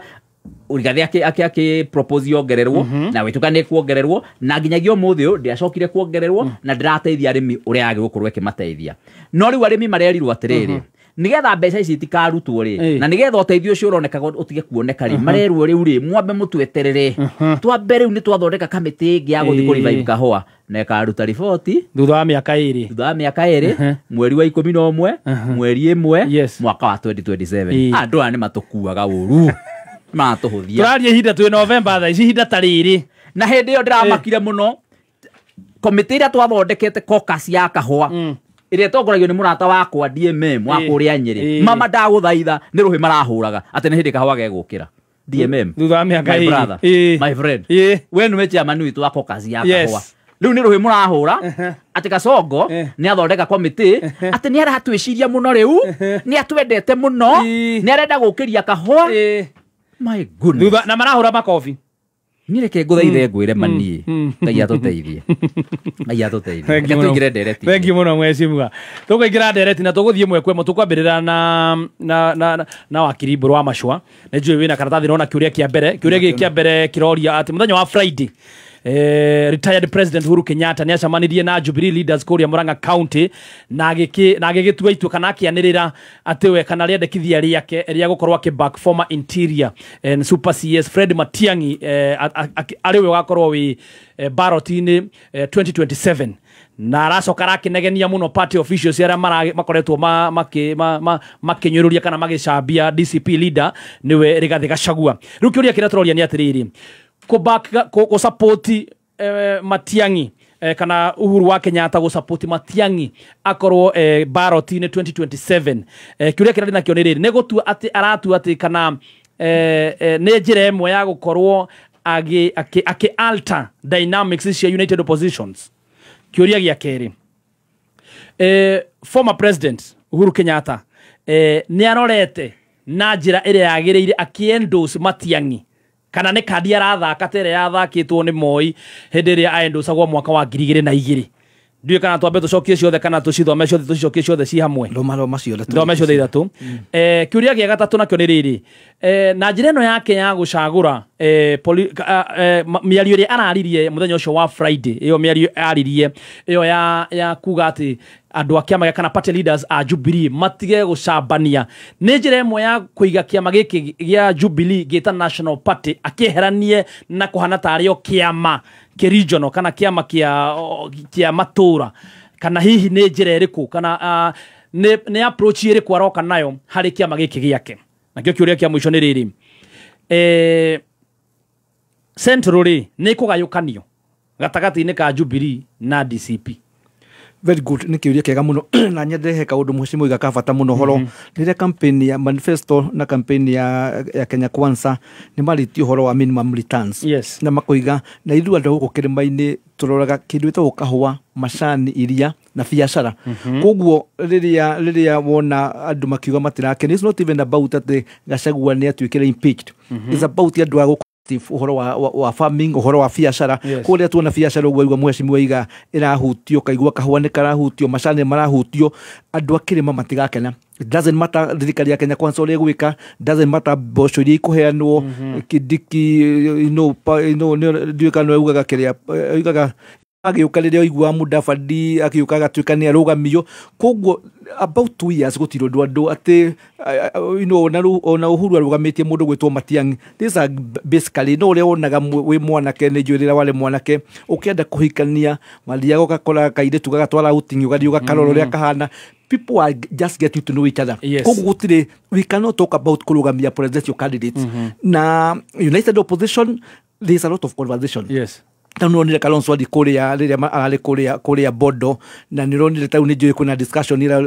Rigathĩ akĩ propose yongererwo na wĩtuka nĩ kuongererwo, na nginyagia ũmũthĩ ũyũ ndĩacokire kuongererwo na ndĩrateithia arĩmi ũrĩa yagĩrĩirwo gũkorwo ĩkĩmateithia. No rĩu arĩmi marerirwo atĩrĩrĩ, nigetha mbeca ici itikarutwo rĩ, na nigetha ũteithio ũcio ũronekaga ũtige kuoneka rĩ, marerwo rĩu rĩ mwambe mũtweterere, twambe rĩu nĩ twathondeka kamĩtĩ ĩngĩ ya gũthiĩ kũ revive kahũa na ĩkaruta riboti thutha wa mĩaka 2, thutha wa mĩaka 2, mweri wa 11, mweri 1, mwaka wa 2027. Andũ aya nĩ matũkuaga ũru, matũhũthia. Tũraria ihinda twĩ November thaa ici, ihinda ta rĩrĩ. Na hĩndĩ ĩyo ndĩramakire mũno komĩtĩ ĩrĩa twathondekete caucus ya kahũa ĩrĩa ĩtongoragio nĩ mũrata wakwa DMM wa kũrĩa Nyĩrĩ. Mama ndagũthaitha nĩ rũhĩ marahũraga atĩ nĩ hĩndĩ kahũa gegũkĩra. DMM thutha wa mĩaka 2, my friend, we nĩwe chairman witũ wa caucus ya kahũa. Rĩu nĩ rũhĩ mũrahũra atĩ Kasongo nĩ athondeka komĩtĩ atĩ nĩ aratwĩciria mũno rĩu, nĩ atwendete mũno, nĩ arenda gũkĩria kahũa. My goodness. Thutha na marahũra makobi. Niĩ reke ngũthaithe ngwĩre mani. Ngai atũteithie. Ngai atũteithie. Reke tũingĩre ndereti. Thank you mũno mheshimiwa. Tũkũingĩra ndereti na tũgũthiĩ ĩmwe kwa ĩmwe, tũkwambĩrĩra na wakiri Mbũrũ wa Macua. Nĩ njũĩ wĩna karatathi nona kĩũria kĩa mbere. Kĩũria gĩkĩ kĩa mbere kĩroria atĩ mũthenya wa Friday, retired President Uhuru Kenyatta nĩ acemanirie na Jubilee leaders kũrĩa Murang'a County na agĩgĩtua itua kana akĩanĩrĩra atĩ we kana rĩendekithia rĩake rĩa gũkorwo akĩ back former Interior and Super CS Fred Matiang'i arĩ we ũgakorwo wĩ ballot-inĩ 2027, na aracoka arakĩnegenia mũno party officials arĩa makoretwo makĩnyũrũria kana magĩcambia DCP leader nĩwe Rigathĩ Gachagua. Rĩu kĩũria kĩrĩa tũroria nĩ atĩrĩrĩ, kũ support Matiang'i kana Uhuru wa Kenyatta gũ support Matiang'i akorwo ballot-inĩ 2027, kĩũria kĩrĩa ndĩnakĩo nĩ rĩrĩ, nĩ gũtua atĩ aratua atĩ kana nĩ njĩra ĩmwe ya gũkorwo akĩ alter dynamics cia United Oppositions. Kĩũria gĩa kerĩ, former President Uhuru Kenyatta nĩ arorete na njĩra ĩrĩa yagĩrĩire akĩ-endorse Matiang'i kana nĩ kandi arathaka ta ĩrĩa yathakĩtwo nĩ Moi hĩndĩ ĩrĩa aendosagwo mwaka wa 2002. Ndiũĩ kana twambe tũcokie ciothe kana tũcithome ciothe, tũcicokie ciothe ci hamwe. Thoma ciothe. Thome ciothe ithatũ. Kĩũria gĩa gatatũ nakĩo nĩ rĩrĩ, na njĩra ĩno yake ya gũcagũra mĩario ĩrĩa araririe mũthenya ũcio wa Friday, ĩyo mĩario aririe ĩyo ya kuga atĩ andũ a kĩama kana party leaders a Jubilee matige gũcambania, nĩ njĩra ĩmwe ya kũiga kĩama gĩkĩ gĩa Jubilee gĩta National Party akĩeheranie na kũhana tarĩ o kĩama kĩ regional kana kĩama kĩa matũra, kana hihi nĩ njĩra ĩrĩkũ kana nĩ approach ĩrĩkũ aroka nayo harĩ kĩama gĩkĩ gĩake. Nakĩo kĩũria kĩa mũico nĩ rĩrĩ, Central rĩ nĩ kũgayũkanio gatagatĩ-inĩ ka Jubilee na DCP. Very good, nä kä å ria kä ega må no na nyende he kaå ndå mheshimiwa ka bata må no horo rä rä a campaign ya manifesto na campaign ya Kenya Kwanza nä marĩtie ũhoro wa minimum returns. Na makoiga na ithuĩ andũ a gũkũ kĩrĩma-inĩ tũroraga kĩndũ gĩtagwo kahũa, macani, iria na biacara. Koguo rĩrĩa wona andũ makiuga matirakena, it's not even about atĩ Gachagua nĩ atuĩkire impeached. It's about andũ a gũkũ ũhoro wa farming, ũhoro wa biacara. Kũrĩa tuona biacara ũguo igua mheshimiwa iga ĩrahutio, kaigua kahũa nĩ karahutio, macani marahutio, andũ a kĩrĩma matigakena. It doesn't matter thirikari ya Kenya Kwanza ũrĩa ĩgwĩka, doesn't matter mboco iria ikũheanwo. Kindiki, you know, ndiũĩ kana nĩwe ugaga kĩrĩa ugaga agĩũka rĩrĩa ũiguaga Mudavadi agĩũka agatuĩka nĩ arũgamio. Koguo about 2 years gũtirĩ ũndũ andũ atĩ you know, ona Uhuru arũgamĩtie mũndũ gwĩtwo Matiang'i. These are basically no ũrĩa wonaga wĩ mwanake, nĩ njũĩ rĩrĩa warĩ mwanake ũkĩenda kũhikania mathiaga ũgakora kairĩtu gagatwara outing, ũgathiĩ ũgakarora ũrĩa kahana. People are just getting to know each other. Koguo gũtirĩ, we cannot talk about kũrũgamia presidential candidates. Na united opposition, there is a lot of conversation. Ta nĩ wonire Kalonzo athiĩ kũrĩa rĩrĩa ararĩ kũrĩa Bondo, na nĩ ũronire tau nĩ njũĩ kwĩna discussion ĩra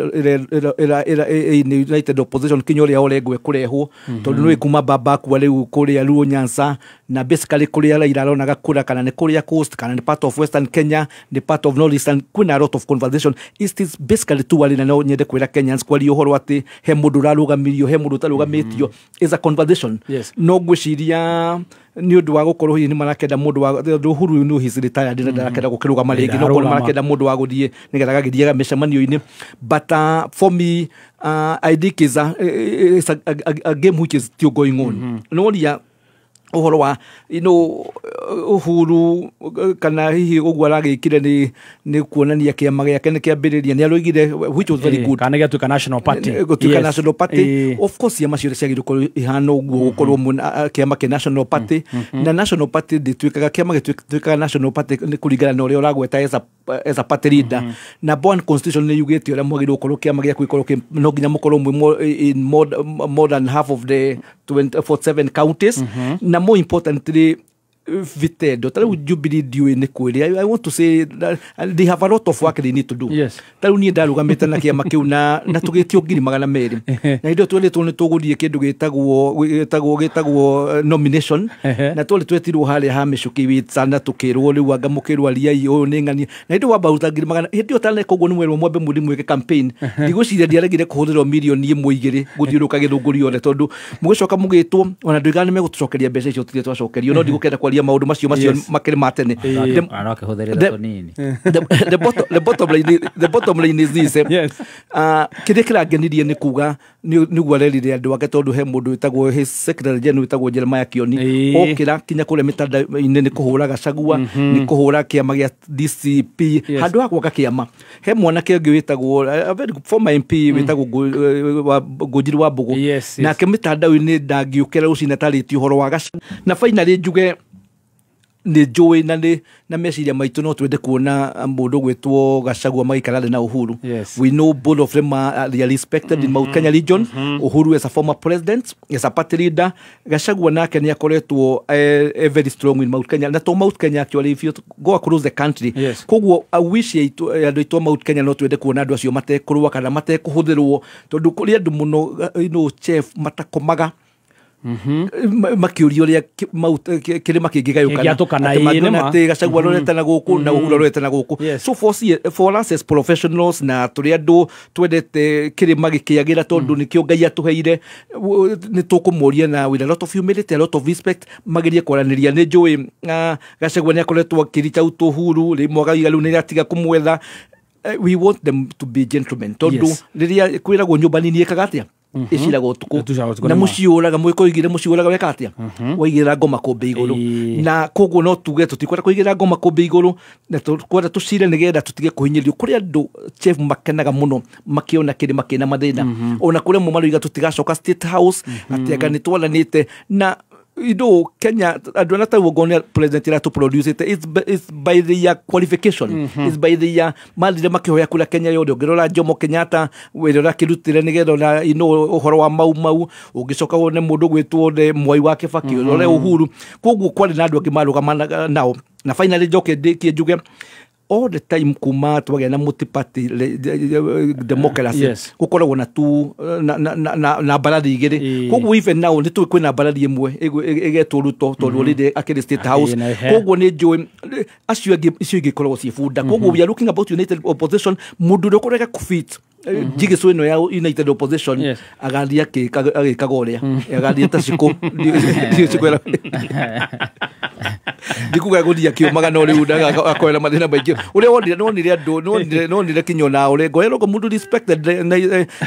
united opposition kinya ũrĩa Orengo ekũrehwo, tondũ nĩ kuma baba akua rĩu kũrĩa Luo Nyanza, na basically kũrĩa Raila aronaga kura, kana nĩ kũrĩa Coast, kana nĩ part of Western Kenya, nĩ part of North Eastern, kwĩna a lot of conversation. It is basically too early, na no nyende kwĩra Kenyans kwaria ũhoro atĩ he mũndũ ũrarũgamirio, he mũndũ ũtarũgamĩtio. Is a conversation. No ngwĩciria nĩ ũndũ wa gũkorwo hihi nĩ marakenda mũndũ wa tondũ Uhuru nĩ he's retired na ndarakenda gũkĩrũgama rĩngĩ, no korwo Ndararũgama. marakenda mũndũ wa gũthiĩ nĩgetha agagĩthiaga mĩcemanio-inĩ. But for me, I think is a game which is still going on. No ria ũhoro wa you know, Uhuru kana hihi ũguo aragĩkire nĩ kuonania kĩama gĩake nĩ kĩambĩrĩria, nĩ aroigire, which was very good. Kana gĩatuĩka national party. Gũtuĩka national party. Of course ciama ciothe ciagĩrĩirwo gũkorwo ihana ũguo, gũkorwo kĩama kĩ national party. Na national party ndĩtuĩkaga kĩama gĩtuĩkaga national party nĩ kũringana na ũrĩa ũragweta as a party leader. Na one constitution nĩ yugĩte ũrĩa mwagĩrĩirwo gũkorwo kĩama gĩaku gĩkorwo no nginya mũkorwo mwĩ in more than half of the 47 counties. Na more importantly vitendo ta rĩu Jubilee ndiũĩ nĩ kwĩrĩ, I want to say that they have a lot of work they need to do. Ta rĩu niĩ ndarũgamĩte na kĩama kĩu na tũgĩtio 200,000, na hĩndĩ ĩyo twerĩtwo nĩ tũgũthiĩ kĩndũ gĩtagwo nomination, na twarĩ twetirwo harĩa ha mĩcũkĩ wĩtana tũkĩrwo rĩu anga mũkĩrwo ariai ũyũ nĩ ng'ania, na hĩndĩ ĩyo wamba ruta 100,000 hĩndĩ ĩyo taneka ũguo nĩ mwerwo mwambe mũthiĩ mwĩke campaign. Ndigwĩciria ndiaregire kũhũthĩrwo mirioni 1 2 gũthiũrũrũka Gĩthũngũri yothe, tondũ mũgĩcoka mũgĩtwo ona ndoigaga nĩ megũtũcokeria mbeca icio, tũtirĩ twacokerio, no ndigũkenda kwaria maũndũ macio makĩrĩ ma tene. Ona no akĩhũthĩrĩte tũnini. The bottom line is this, kĩrĩa kĩrangenirie nĩ kuga nĩguo arerire andũ ake, tondũ he mũndũ wĩtagwo his secretary general wĩtagwo Jeremiah Kioni, okĩra kinya kũrĩa mĩtandao-inĩ nĩ kũhũra Gachagua, nĩ kũhũra kĩama gĩa DCP, handũ ha gwaka kĩama. He mwanake ũngĩ wĩtagwo a very good former MP wĩtagwo Ngũnjiri wa Mbũgũ, nake mĩtandao-inĩ ndangĩũkĩra rũcinĩ atarĩtie ũhoro wa Gachagua. Na finally njuge nĩ njũĩ na nĩ na meciria maitũ no twende kuona mũndũ gwĩtwo Gachagua magĩikara thĩ na Uhuru. We know both of them are, they are respected in Mount Kenya region. Uhuru as a former president, as a party leader, Gachagua nake nĩ akoretwo very strong in Mount Kenya, na to Mount Kenya actually, if you go across the country. Koguo I wish aitũ andũ aitũ a Mount Kenya no twende kuona andũ acio matekũrũa kana matekũhũthĩrwo, tondũ kũrĩ andũ mũno you know, chef matakomaga makĩũria ũrĩa kĩrĩma kĩngĩgayũkana. Kĩngĩatũkana, Atĩ ĩĩ, mangĩona nĩ ma. atĩ Gachagua arorete na gũkũ na Uhuru arorete na gũkũ. So for us as professionals na tũrĩ andũ twendete kĩrĩma gĩkĩagĩra, tondũ nĩkĩo Ngai atũheire, nĩ tũkũmoria na with a lot of humility, a lot of respect, magerie kwaranĩria. Nĩ njũĩ Gachagua nĩ akoretwo akĩreach out Uhuru rĩmwe, akauga rĩu nĩ atiga kũmwetha. We want them to be gentlemen, tondũ rĩrĩa kwĩragwo nyũmba nini ĩkaga atĩa, ĩciraga ũtukũ, Ĩtucaga ũtukũ, na nĩ ma. mũciĩ ũraga mũĩkoigire mũciĩ ũraga weka atĩa, waigĩrĩra ngoma kũmbĩ igũrũ. Na koguo no tuge tũtikwenda kũigĩrĩra ngoma kũmbĩ igũrũ, na tũkwenda tũcire nĩgetha tũtige kũhinyĩrĩrio. Kũrĩ andũ chef makenaga mũno makĩona kĩrĩma kĩna mathĩna, ona kũrĩ amwe maroiga tũtigacoka State House, atĩ anga nĩ twaranĩte na you Kenya andũ arĩa tarĩu okorwo nĩ president ĩrĩa tũproducĩte, it's by their qualification, it's by their mathire makĩhoya kura Kenya yothe. Ũngĩrora Jomo Kenyatta wĩra ũrĩa akĩrutire nĩgetha ona you know, ũhoro wa Mau Mau, ũngĩcoka wone mũndũ gwĩtwo the Mwai wa Kibaki, ũrore Uhuru. Koguo kwarĩ na andũ angĩ marũgamanaga nao. Na finally njoke ndĩkie njuge All the time kuma twagĩa na multi-party democracy, Yes. gũkoragwo na tu na mbarathi igĩrĩ. Koguo even now nĩ tũĩ kwĩna mbarathi ĩmwe ĩgetwo Ruto, tondũ already akĩrĩ State House. Na ehe. Koguo nĩ njũĩ acio angĩ, icio ingĩ ikoragwo ciĩ bunda. Koguo we are looking about united opposition, mũndũ ũrĩa ũkorega kũfit jigicũ ĩno ya united opposition. Yes. Agathiĩ agĩkaga ũrĩa agathiĩ ta cikũ ndiũ ndikuga gũthiĩ akĩũmaga, no rĩu akoera mathĩna maingĩ ũrĩa wonire. Nonire andũ, nonire kinya ona ũrĩa ngoerwo mũndũ respected na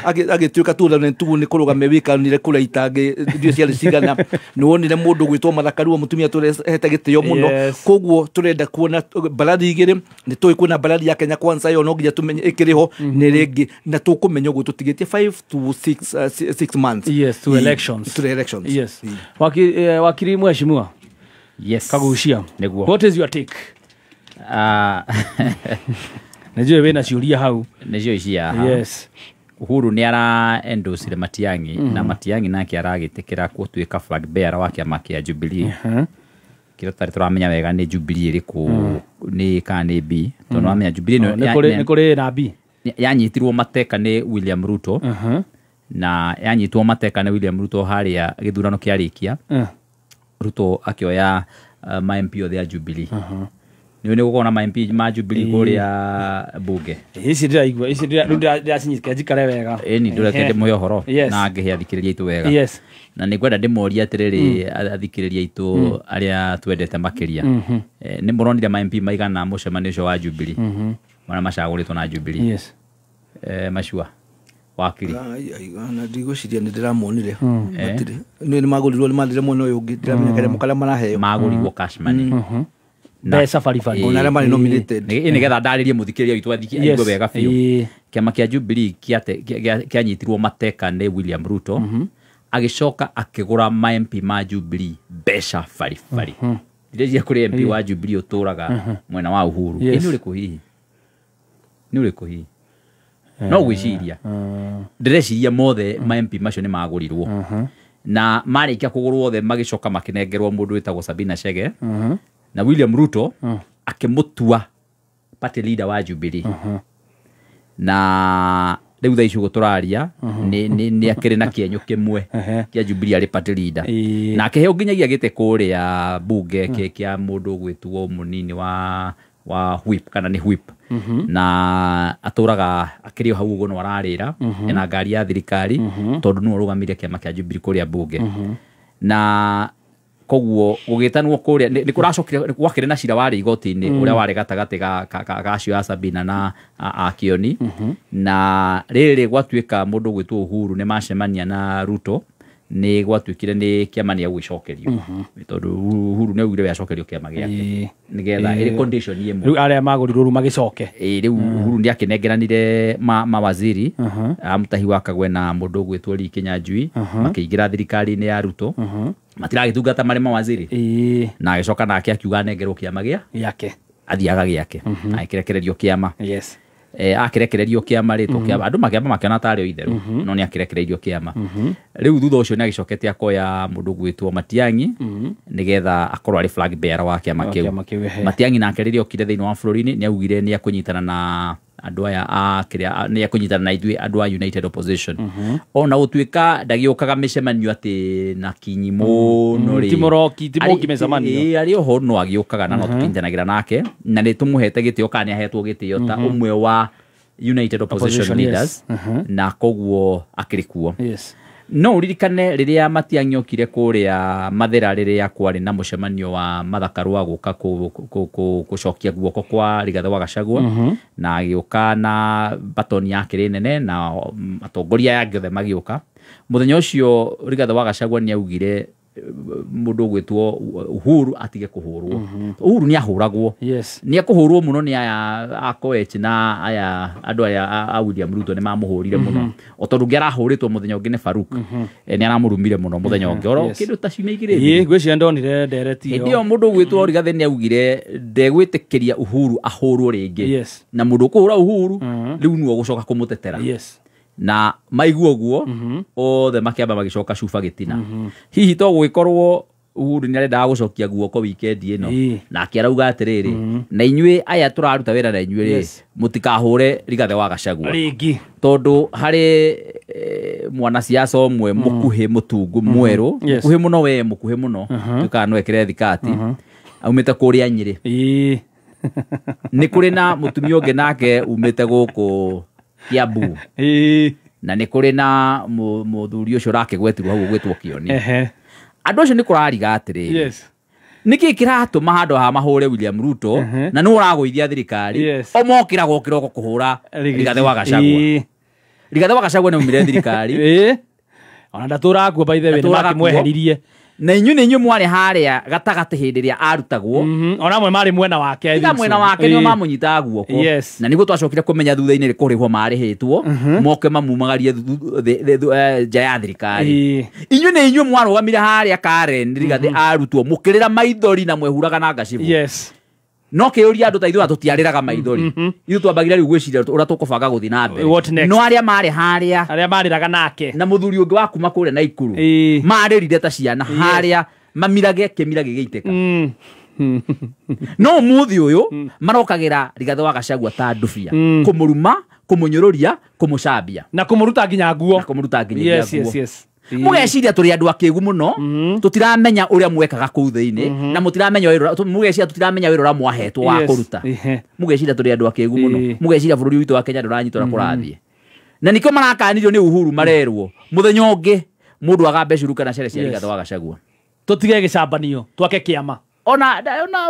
agĩtuĩka 2002 nĩ kũrũgame wĩkanire kũrĩa itangĩ ndiũ ciarĩ cigana. Nĩ wonire mũndũ gwĩtwo Martha Karua, mũtumia tũrehete gĩtĩo mũno. Yes. Koguo tũrenda kuona mbarathi igĩrĩ. Nĩ tũĩ kwĩna mbarathi ya Kenya Kwanza, ĩyo no nginya tũmenye ĩkĩrĩ ho nĩ rĩngĩ, na tũkũmenya ũguo tũtigĩtie 5 to 6 months. Yes, to elections. To the elections. Yes. Wakiri mheshimiwa. Yes. Kagucia. Nĩguo. What is your take? Najua wĩna ciũria hau. Nĩcio ici haha. Yes. Uhuru nĩ ara endorse Matiang'i, na Matiang'i nake aragĩtĩkĩra gũtuĩka flag bearer wa kĩama kĩa Jubilee. Kĩrĩa tũtarĩ tũramenya wega nĩ Jubilee ĩrĩkũ, nĩ kana nĩ B, tondũ wamenya Jubilee Oh, nĩ kũrĩ na B. Yanyitirwo mateka nĩ William Ruto, na yanyitwo mateka nĩ William Ruto harĩa gĩthurano kĩarĩkia, Ruto akĩoya ma MP othe a Jubilee. Nĩ nĩ gũkorwo na ma MP ma Jubilee kũrĩa bunge. Ici ndĩraigua, ici rĩu ndĩracinyita njikare wega. Ĩni ndũreke ndĩmũhe ũhoro Yes. na ngĩhe athikĩrĩria aitũ wega. Yes. Na nĩ ngwenda ndĩmorie atĩrĩrĩ, athikĩrĩria aitũ arĩa twendete makĩria, nĩ mũronire ma MP maigana mũcemanio ũcio wa Jubilee, marĩa macagũrĩtwo na Jubilee? Yes. Macua wakiri. Ai, ai, na ndigwĩciria nĩ ndĩramonire. Matirĩ nĩ magũrirwo, nĩ mathire mwena ũyũ ũngĩ, ndiramenya kanyamũ karĩa maraheo. Magũrirwo cash money. Mbeca baribari. Ona arĩa marĩ nominated. Nĩgetha ndarĩrie mũthikĩrĩria witũ Yes. aigue wega biũ. Kĩama kĩa Jubilee kĩanyitirwo mateka nĩ William Ruto, agĩcoka akĩgũra ma MP ma Jubilee mbeca baribari. Ndĩreciria kũrĩ MP wa Jubilee ũtũraga mwena wa Uhuru. Yes. Ĩ nĩ ũrĩkũ hihi? Nĩ ũrĩkũ hihi? No gwĩciria ndĩreciria mothe ma MP macio nĩ magũrirwo, na marĩkia kũgũrwo othe magĩcoka makĩnengerwo mũndũ wĩtagwo Sabina Chege, na William Ruto akĩmũtua party leader wa Jubilee. Na rĩu thaa ici ũguo tũraria nĩ akĩrĩ na kĩenyũ kĩmwe kĩa Jubilee arĩ party leader, na akĩheo nginyagia gĩtĩ kũrĩa bunge kĩa mũndũ ũgwĩtwo mũnini wa whip, kana nĩ whip, na atũraga akĩrĩ o hau ũguo no ararĩra, ena ngari ya thirikari, tondũ nĩwe ũrũgamĩrĩire kĩama kĩa Jubilee kũrĩa bunge. Na koguo gũgĩtanwo kũrĩa nĩ kũracokire gwakĩrĩ na cira warĩ igoti-inĩ, ũrĩa warĩ gatagatĩ ga acio a Sabina na a Kioni. Na rĩrĩ gwatuĩka mũndũ ũgwĩtwo Uhuru nĩ macemania na Ruto, nĩ gwatuĩkire nĩ kĩama nĩ egũgĩcokerio, tondũ Uhuru nĩ augire we acokerio kĩama gĩake nĩgetha ĩrĩ condition ĩmwe. Rĩu arĩa magũrirwo rĩu magĩcoke. Ĩ rĩu Uhuru nĩ akĩnengeranire mawaziri a Mutahi wa Kagwe na mũndũ ũgwĩtwo Lee Kinyanjui, makĩingĩra thirikari-inĩ ya Ruto, matiragĩtungata marĩ mawaziri. Na agĩcoka nake akiuga anengerwo kĩama gĩa gĩake, athiaga gĩake, agĩkĩrekererio kĩama. Yes. Akĩrekererio kĩama rĩ, tũkĩamba andũ makĩamba makĩona tarĩ o itherũ, no nĩ akĩrekereirio kĩama. Rĩu thutha ũcio nĩ agĩcokete akoya mũndũ ũgwĩtwo Matiang'i nĩgetha akorwo arĩ flag bearer wa kĩama Wa kĩu. kĩama kĩu, ehe. Matiang'i nake rĩrĩa okire thĩinĩ wa bũrũri-inĩ nĩ augire nĩ ekũnyitana na andũ aya a kĩrĩa, nĩ ekũnyitana na ithuĩ andũ a United Opposition, ona gũtuĩka ndagĩũkaga mĩcemanio atĩ na kinyi mũno rĩ. Ti mũroki, ti mũki mĩcemanio. Ĩ, arĩ oho no agĩũkaga na no tũkinyanagĩra nake, na nĩ tũmũhete gĩtĩo kana nĩ ahetwo gĩtĩo ta ũmwe wa United Opposition Opposition, leaders, yes. Na koguo akĩrĩ kuo. Yes. No ũririkane rĩrĩa Matiang'i okire kũrĩa Mathĩra, rĩrĩa kwarĩ na mũcemanio wa Martha Karua gũka gũcokia guoko kwa Rigathĩ wa Gachagua, na agĩũka na batoni yake ĩrĩ nene, na atongoria aya angĩ othe magĩũka. Mũthenya ũcio Rigathĩ wa Gachagua nĩ augire mũndũ ũgwĩtwo Uhuru atige kũhũrwo. Uhuru nĩ ahũragwo. Yes. Nĩ ekũhũrwo mũno nĩ aya a Koech na aya andũ aya a William Ruto nĩ mamũhũrire mũno. O tondũ ũngĩ arahũrĩtwo mũthenya ũngĩ nĩ Faruk. Nĩ aramũrumire mũno mũthenya ũngĩ. Oro Yes. kĩndũ ta ciumia igĩrĩ Ĩĩ, thiru. ngwĩciria ndonire ndereti ĩyo. Hĩndĩ ĩyo mũndũ ũgwĩtwo Rigathĩ nĩ augire ndegwĩtĩkĩria Uhuru ahũrwo rĩngĩ. Yes. Na mũndũ ũkũhũra Uhuru rĩu nĩwe ũgũcoka kũmũtetera. Yes. Na maigua ũguo othe makĩamba magĩcoka cuba gĩtina. Hihi to gũgĩkorwo Uhuru nĩ arendaga gũcokia guoko weekend ĩno nake arauga atĩrĩrĩ na inyuĩ aya tũraruta wĩra na inyuĩ rĩ mũtikahũre Rigathĩ wa Gachagua rĩngĩ tondũ harĩ mwanasiasa ũmwe mũkuhĩ mũtungu mwerũ mũkuhĩ mũno we mũkuhĩ mũno tukaga no ekĩre thikati aumĩte kũrĩa Nyĩrĩ nĩ kũrĩ na mũtumia ũngĩ nake umĩte gũkũ Kiambu na nĩ kũrĩ na mũthuri ũcio ũrakĩgwetirwo hau ũgwĩtwo Kĩoni andũ acio nĩ kũrariga atĩrĩrĩ nĩkĩ kĩratũma handũ ha mahũre William Ruto na nĩ ũragũithia thirikari o mokĩraga o kĩroko kũhũra Rigathĩ wa Gachagua Rigathĩ wa Gachagua nĩ aumire thirikari ona ndatũraga kuo by the way nĩ makĩmweheririe na inyuĩ nĩ inyuĩ mwarĩ harĩa gatagatĩ hĩndĩ ĩrĩa arutagwo ona amwe marĩ mwena wake tiga mwena wake nĩo mamũnyitaga guoko na nĩguo twacokire kũmenya thutha-inĩ nĩ kũrĩhwo marĩhĩtwo moke mamumagarie nja ya thirikari inyuĩ nĩ inyuĩ mwarũgamire harĩa Karen Rigathĩ arutwo mũkĩrĩra maithori na mwehuraga na ngacibũ no kĩũria andũ ta ithuĩ tũtiarĩraga maithori ithuĩ twambagira rĩu gwĩciria ũrĩa tũkũbanga gũthiĩ na mbere no arĩa marĩ harĩa arĩa marĩraga nake na mũthuri ũngĩ wa kuma kũrĩa Naikuru marĩrire ta ciana harĩa mamirage kĩmira gĩgĩitĩka no ũmũthĩ ũyũ marokagĩra Rigathĩ wa Gachagua ta ndubia kũmũruma kũmũnyũrũria kũmũcambia na kũmũruta nginya nguo na kũmũruta nginya nguo mugeciria tũrĩ andũ akĩgu mũno tũtiramenya ũrĩa mwekaga kũu thĩinĩ na mũtiramenya wĩra mugeciria tũtiramenya wĩra ũrĩa mwahetwo wa kũruta mugeciria tũrĩ andũ akĩgu mũno mugeciria bũrũri witũ wa Kenya ndũranyitwo ũrĩa kũrathiĩ na nĩkĩo marakanirio nĩ Uhuru marerwo mũthenya ũngĩ mũndũ agambe curu kana cere cia Rigathĩ wa Gachagua tũtige gĩcambanio twake kĩama ona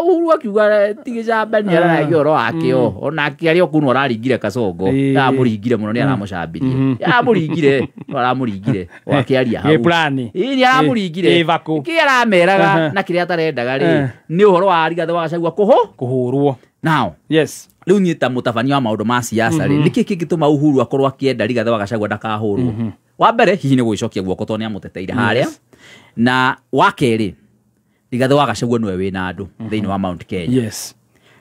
Uhuru akiuga ti gĩcambanio araragia ũhoro wakĩo ona akĩaria kũu araringire Kasongo aramũringire mũno nĩ aramũcambirie aramũringire aramũringire wakĩaria hau ĩĩ nĩ aramũringire kĩ arameraga na kĩrĩa atarendaga rĩ nĩ ũhoro wa Rigathĩ wa Gachagua kũhũrwo now yes rĩu niĩ ta mũtabania wa maũndũ ma siasa rĩ nĩkĩ kĩngĩtũma Uhuru akorwo akĩenda Rigathĩ wa Gachagua ndakahũrwo wa mbere hihi nĩ gwĩcokia guoko tondũ nĩ amũteteire harĩa na wa kerĩ Rigathĩ wa Gachagua nĩwe wĩna andũ thĩinĩ wa Mount Kenya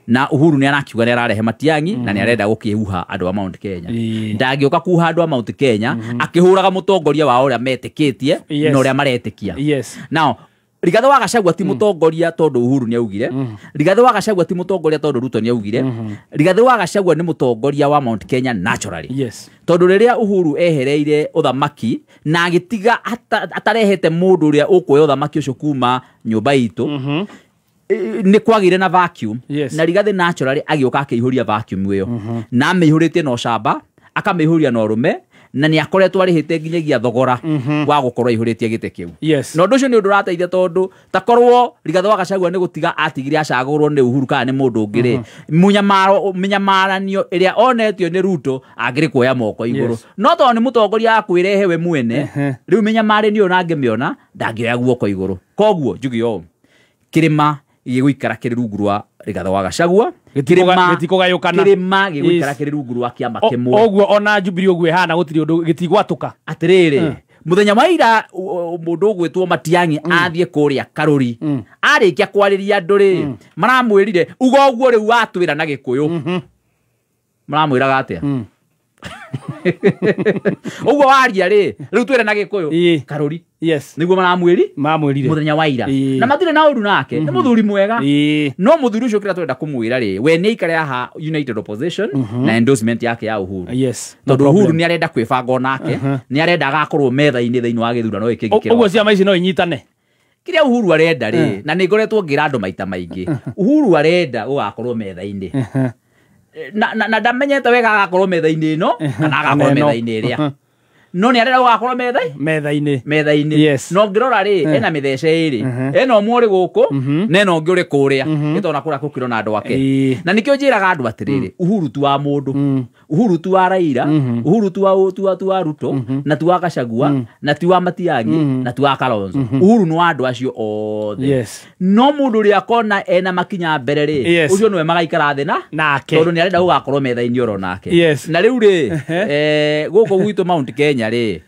na Uhuru nĩ arakiuga nĩ ararehe Matiang'i na nĩ arenda gũkĩhuha andũ a Mount Kenya ndangĩũka kuha andũ a Mount Kenya akĩhũraga mũtongoria wao ũrĩa metĩkĩtie na ũrĩa maretĩkia now Rigathĩ wa Gachagua ti mũtongoria tondũ Uhuru nĩ augire Rigathĩ wa Gachagua ti mũtongoria tondũ Ruto nĩ augire Rigathĩ wa Gachagua nĩ mũtongoria wa Mount Kenya naturally tondũ rĩrĩa Uhuru ehereire ũthamaki na agĩtiga atarehete mũndũ ũrĩa ũkuoya ũthamaki ũcio kuma nyũmba itũ nĩ kwagĩire na vacuum na Rigathĩ naturally agĩũka akĩihũria vacuum ĩyo na amĩihũrĩtie na ũcamba akamĩihũria na ũrũme na nĩ akoretwo arĩhĩte nginyagia thogora wa gũkorwo aihũrĩtie gĩtĩ kĩu na ũndũ ũcio nĩ ũndũ ũrateithia tondũ ta korwo Rigathĩ wa Gachagua nĩ gũtiga atigire acagũrwo nĩ Uhuru kana nĩ mũndũ ũngĩ rĩ mũnyamaranio ĩrĩa onetio nĩ Ruto angĩrĩ kuoya moko igũrũ no tondũ nĩ mũtongoria wa kwĩrehe we mwene rĩu mĩnyamaranio ĩyo nangĩmĩona ndangĩoya guoko igũrũ koguo njuge ũũ kĩrĩma gĩgũikara kĩrĩ rungu rwa Rigathĩ wa Gachagua kĩrĩma gĩgũikara kĩrĩ rungu rwa kĩama kĩmwe ũguo ona Jubilee ũguo ĩhana gũtirĩ ũndũ gĩtigwatũka atĩrĩrĩ mũthenya wa ira mũndũ ũgwĩtwo Matiang'i athiĩ kũrĩa Karũri arĩkia kwarĩria andũ rĩ maramwĩrire uga ũguo rĩu watwĩra na Gĩkũyũ maramwĩraga atĩa ũguo waria rĩ rĩu twĩre na Gĩkũyũ Karũri nĩguo maramwĩrire mũthenya wa ira na matirĩ na ũru nake nĩ mũthuri mwega no mũthuri ũcio kĩrĩa twenda kũmwĩra rĩ we nĩ aikare haha United Opposition na endorsement yake ya Uhuru tondũ Uhuru nĩ arenda kwĩbanga onake nĩ arenda agakorwo metha-inĩ thĩinĩ wa gĩthurano gĩkĩ gĩkĩroka ũguo ciama ici no inyitane kĩrĩa Uhuru arenda rĩ na nĩ ngoretwo ngĩra andũ maita maingĩ Uhuru arenda gũgakorwo metha-inĩ na ndamenyete wega agakorwo metha-inĩ ĩno kana agakorwo metha-inĩ ĩrĩa no nĩ arenda gũgakorwo metha-inĩ no ngĩrora rĩ ena mĩthece ĩrĩ ena ũmwe ũrĩ gũkũ na ena ũngĩ ũrĩ kũrĩa ĩtona kũrĩa gũkĩrwo na andũ ake na nĩkĩo njĩraga andũ atĩrĩrĩ Uhuru ti wa mũndũ Uhuru ti wa Raila Uhuru ti wa Ruto na ti wa Gachagua na ti wa Matiang'i na ti wa Kalonzo Uhuru nĩ wa andũ acio othe no mũndũ ũrĩa akona ena makinya mbere rĩ ũcio nĩwe magaikara thĩ nake tondũ nĩ arenda gũgakorwo metha-inĩ oro nake na rĩu rĩ gũkũ gwitũ Mount Kenya rĩ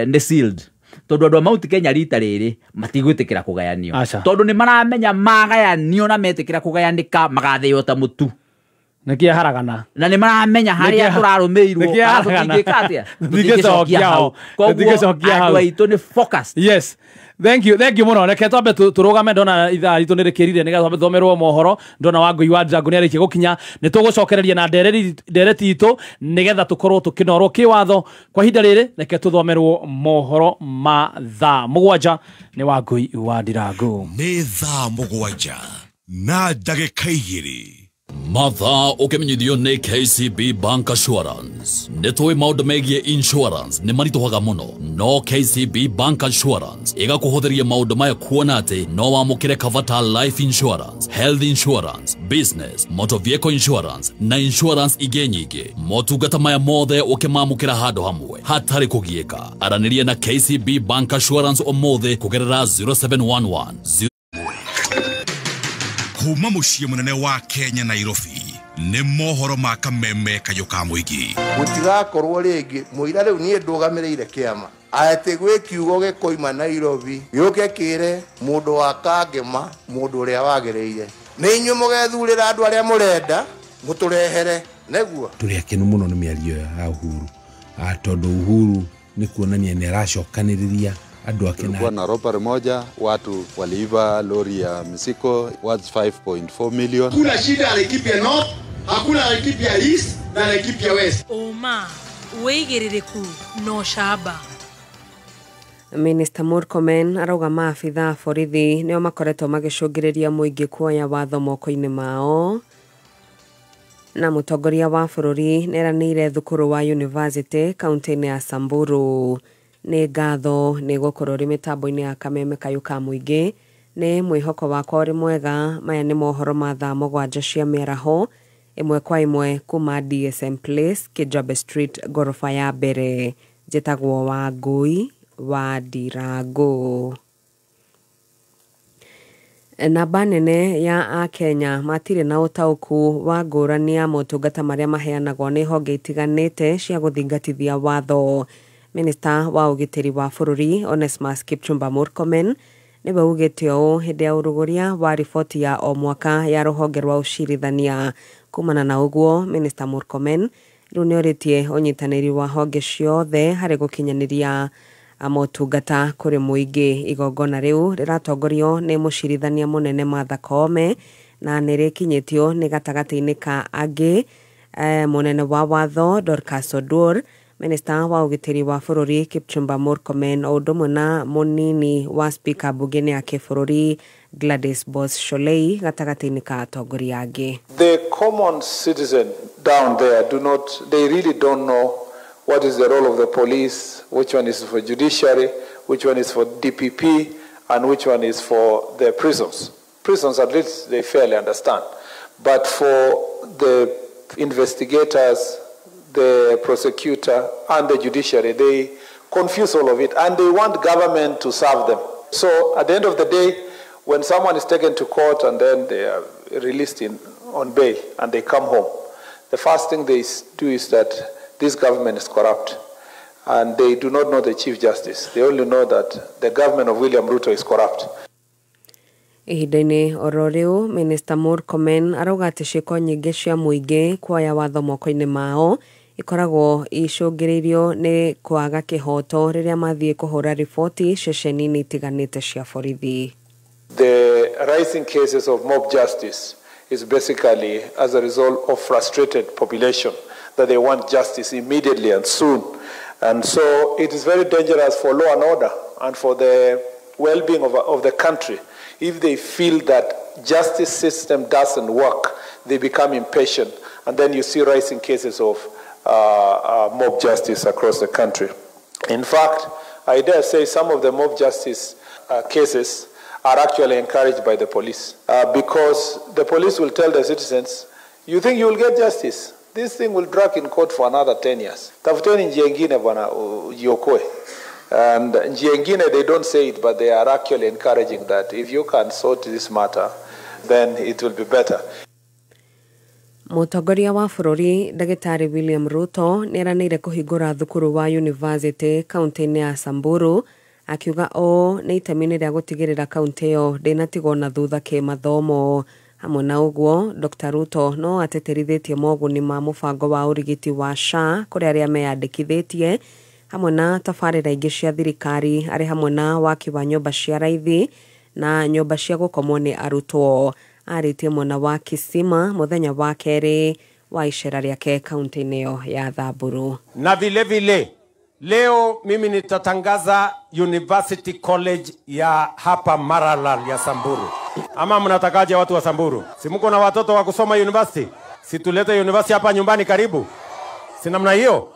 nĩ sealed tondũ andũ a Mount Kenya rita rĩrĩ matigwĩtĩkĩra kũgayanio tondũ nĩ maramenya magayanio na metĩkĩra kũgayanĩka magathĩo ta mũtu nĩkĩ haragana na nĩ maramenya harĩa tũrarũmĩirwo kana tũtingĩka atĩa tũtingĩcokia hau koguo andũ aitũ nĩ focused yes. Thank you, thank you muno. Reke twambe tũrũgame, ndona ithaa ritũ nĩ rĩkĩrire nĩgetha twambe tũthomerwo mohoro. Ndona Wangũi wa Njangu nĩ arĩkia gũkinya, nĩ tũgũcokereria na ndereti itũ nĩgetha tũkorwo tũkĩnorwo kĩwatho. Kwa ihinda rĩrĩ reke tũthomerwo mohoro ma thaa 7 nĩ Wangũi wa Ndirangu. Nĩ thaa 7 na ndagĩka 2. Mathaa ũkĩmenyithio nĩ KCB Bank Assurance. Nĩ tũĩ maũndũ megiĩ insurance nĩ maritũhaga mũno, no KCB Bank Assurance ĩgakũhũthĩria maũndũ maya kuona atĩ no wamũkĩre cover ta life insurance, health insurance, business, motor vehicle insurance na insurance ingĩ nyingĩ. Motungata maya mothe ũkĩmamũkĩra handũ hamwe hatarĩ kũgiĩka. Aranĩria na KCB Bank Assurance ũmũthĩ kũgerera 0711 Kuma mũciĩ mũnene wa Kenya Nairobi nĩ mohoro ma kameme kayũ ka mũingĩ. Gũtigakorwo rĩngĩ mũira rĩu niĩ ndũgamĩrĩire kĩama atĩ gwĩ kiugo gĩkoima Nairobi gĩũke kĩre mũndũ wa Kangema mũndũ ũrĩa wagĩrĩire. Nĩ inyuĩ mũgethurĩra andũ arĩa mũrenda mũtũrehere nĩguo. Tũrĩ akenu mũno nĩ mĩario ya Uhuru, tondũ Uhuru nĩ kuonania nĩ aracokanĩrĩria andũ ake. Kulikuwa na robbery moja, watu waliiba lori ya misiko worth 5.4 million. Kuna shida ya Laikipia North, hakuna Laikipia East na Laikipia West. Oma wĩigĩrĩrĩku no camba. Minister Murkomen arauga maabitha a borithi nĩo makoretwo magĩcũngĩrĩria mũingĩ kuoya watho moko-inĩ mao. Na mũtongoria wa bũrũri nĩeranĩire thukuru wa university kaunti-inĩ ya Samburu. Nĩ ngatho nĩ gũkorwo rĩ mĩtambo-inĩ ya kameme kayũ ka mũingĩ. Nĩ mwĩhoko wakwa ũrĩ mwega. Maya nĩ mohoro ma thaa 7 cia mĩaraho ĩmwe kwa ĩmwe kuma DSM Place, Kijabe Street, gorofa ya mbere. Njĩtagwo Wangũi wa Ndirangu. Namba nene ya akenya matirĩ na ũtaũku wa ngũrani ya motungata marĩa maheanagwo nĩ honge itiganĩte cia gũthingatithia watho. Minista wa ũgitĩri wa bũrũri Onesmus Kipchumba Murkomen nĩwe ugĩte ũũ hĩndĩ ya ũrugũria wa riboti ya o mwaka ya rũhonge rwa ũcirithania. Kumana na ũguo, Minista Murkomen rĩu nĩorĩtie ũnyitanĩri wa honge ciothe harĩ gũkinyanĩria motungata kũrĩ mũingĩ. Igongona rĩu rĩratongorio nĩ mũcirithania mũnene Martha Koome na nĩrĩkinyĩtio nĩ gatagatĩ-inĩ ka angĩ mũnene wa watho Dorcas Oduor, Minista wa ũgitĩri wa bũrũri Kipchumba Murkomen o ũndũ ũmwe na mũnini wa spika mbunge-inĩ ya kĩbũrũri Gladys Boss Sholei gatagatĩ-inĩ ka atongoria angĩ. The common citizen down there they really don't know what is the role of the police, which one is for judiciary, which one is for DPP, and which one is for the prisons. Prisons, at least, they fairly understand. But for the investigators, the prosecutor, and the judiciary, they confuse all of it, and they want government to serve them. So at the end of the day, when someone is taken to court and then they are released on bail and they come home, the first thing they do is that this government is corrupt, and they do not know the Chief Justice. They only know that the government of William Ruto is corrupt. Ihinda-inĩ oro rĩu, Minister Murkomen arauga atĩ ciĩko nyingĩ cia mũingĩ kuoya watho moko-inĩ mao ikoragwo icũngĩrĩirio nĩ kwaga kĩhoto rĩrĩa mathiĩ kũhũra riboti ceceni-inĩ itiganĩte cia borithi. The rising cases of mob justice is basically as a result of frustrated population that they want justice immediately and soon. And so it is very dangerous for law and order and for the well-being of the country. If they feel that justice system doesn't work, they become impatient. And then you see rising cases of mob justice across the country. In fact, I dare say some of the mob justice cases are actually encouraged by the police because the police will tell the citizens, you think you will get justice? This thing will drag in court for another 10 years. Tafuteni njia ingine bwana ujiokoe. And njia ingine, they don't say it, but they are actually encouraging that if you can sort this matter, then it will be better. Mũtongoria wa bũrũri Ndagĩtarĩ William Ruto nĩeranĩire kũhingũra thukuru wa university kaunti-inĩ ya Samburu, akiuga ũũ nĩ itemi-inĩ rĩa gũtigĩrĩra kaunti ĩyo ndĩnatigwo na thutha kĩmathomo. Hamwe na ũguo, Dr. Ruto no atĩtĩrithĩtie moguni ma mũbango wa ũrigiti wa SHA kũrĩ arĩa meyandĩkithĩtie, hamwe na tabarĩra ingĩ cia thirikari arĩ hamwe na waki wa nyũmba cia raithi na nyũmba cia gũkomwo nĩ arutwo. Arĩtie mwena wa Kisima mũthenya wa kerĩ wa icera rĩake kaunti-inĩ ĩyo ya Samburu. Na vile vile leo mimi nitatangaza University College ya hapa Maralal ya Samburu. Ama mnatakaje watu wa Samburu? Si mko na watoto wa kusoma university? Si tulete university hapa nyumbani karibu? Si namna hiyo?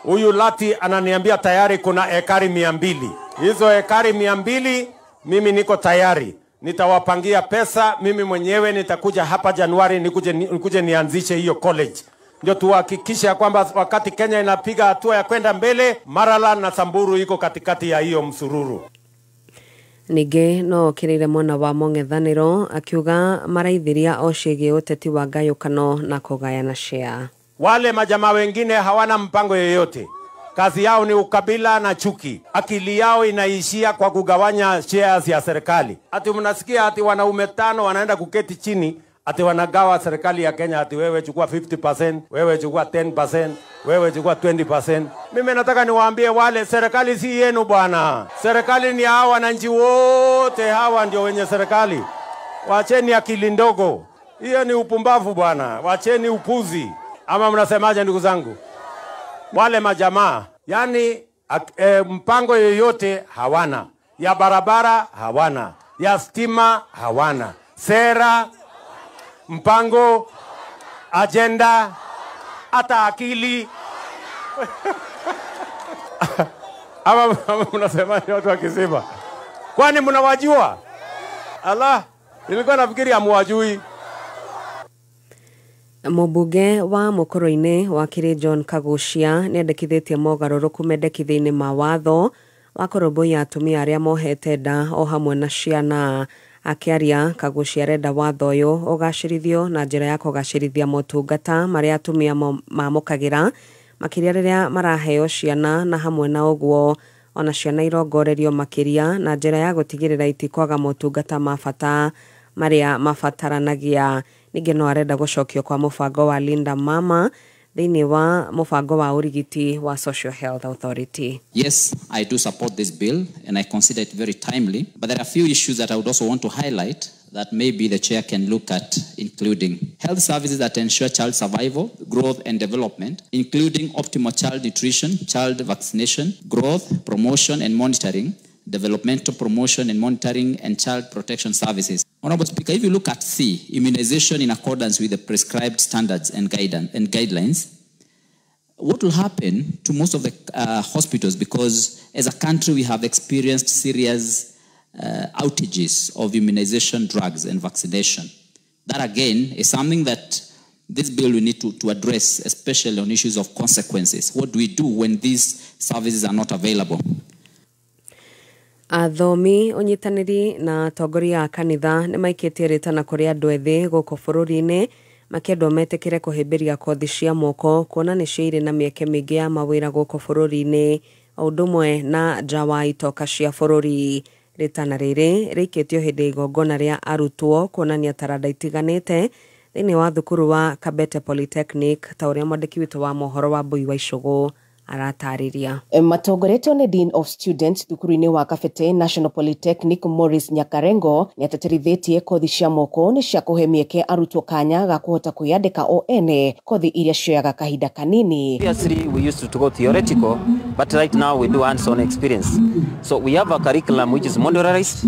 Huyu Lati ananiambia tayari kuna ekari 200. Hizo ekari 200 mimi niko tayari. Nitawapangia pesa, mimi mwenyewe nitakuja hapa Januari nikuje nianzishe hiyo college. Ndio tuhakikishe kwamba wakati Kenya inapiga hatua ya kwenda mbele, Maralal na Samburu iko katikati ya hiyo msururu. Ningĩ no okĩrĩire mwena wa mũng'ethanĩro akiuga maraithiria o ciĩgiĩ ũteti wa ngayũkano na kũgayana share. Wale majamaa wengine hawana mpango yoyote. Kazi yao ni ukabila na chuki. Akili yao inaishia kwa kugawanya shares ya serikali. Ati mnasikia ati wanaume 5 wanaenda kuketi chini, ati wanagawa serikali ya Kenya, ati wewe chukua 50%, wewe chukua 10%, wewe chukua 20%. Mimi nataka niwaambie wale, serikali si yenu bwana. Serikali ni hawa wananchi wote, hawa ndio wenye serikali. Wacheni akili ndogo. Hiyo ni upumbavu bwana. Wacheni upuzi. Ama mnasemaje ndugu zangu? Wale majamaa, yani mpango yoyote hawana. Ya barabara hawana, ya stima hawana, sera, mpango, agenda, hata akili. Ama mnasemaje watu wakisema? Kwani mnawajua? Allah, nilikuwa nafikiri hamuwajui. Mũmbunge wa Mũkũrũ-inĩ wakiri John Kaguchia nĩendekithĩtie mogarũrũku mendekithia-inĩ ma watho wa kũrũmbũiya atumia arĩa mohete nda o hamwe na ciana. Akĩaria, Kaguchia arenda watho ũyũ ũgacĩrithio na njĩra ya kũgacĩrithia motungata marĩa atumia mamũkagĩra makĩria rĩrĩa maraheo ciana, na hamwe na ũguo ona ciana irongorerio makĩria na njĩra ya gũtigĩrĩra itikwaga motungata ma bata marĩa mabataranagia. Ningĩ no arenda gũcokio kwa mũbango wa Linda Mama thĩinĩ wa mũbango wa ũrigiti wa Social Health Authority. Yes, I do support this bill and I consider it very timely, but there are a few issues that I would also want to highlight that maybe the chair can look at, including health services that ensure child survival, growth and development, including optimal child nutrition, child vaccination, growth, promotion and monitoring, developmental promotion and monitoring, and child protection services. Honorable Speaker, if you look at C, immunization in accordance with the prescribed standards and guidance and guidelines, what will happen to most of the hospitals? Because as a country, we have experienced serious outages of immunization drugs and vaccination. That again is something that this bill we need to address, especially on issues of consequences. What do we do when these services are not available? Athomi, ũnyitanĩri na atongoria a kanitha nĩ maikĩtie rĩtana kũrĩ andũ ethĩ gũkũ bũrũri-inĩ makĩendwo metĩkĩre kũhĩmbĩria kothi cia moko kuona nĩcio irĩ na mĩeke mĩingĩ ya mawĩra gũkũ bũrũri-inĩ o ũndũ ũmwe na nja wa itoka cia bũrũri. Rĩtana rĩrĩ rĩikĩtio hĩndĩ ya igongona rĩa arutwo kuonania taranda itiganĩte thĩinĩ wa thukuru wa Kabete Polytechnic ta ũrĩa mwandĩki witũ wa mohoro wa Mbui wa Icũgũ aratarĩria. Matongoretio nĩ Dean of Students thukuru-inĩ wa Kabete National Polytechnic Morris Nyakarengo nĩatĩtĩrithĩtie kothi cia moko nĩ cia kũhe mĩeke arutwo kanya ga kũhota kwĩyandĩka o ene, kothi iria cioyaga kahinda kanini. Previously we used to go theoretical, but right now we do hands-on experience. So we have a curriculum which is modularized,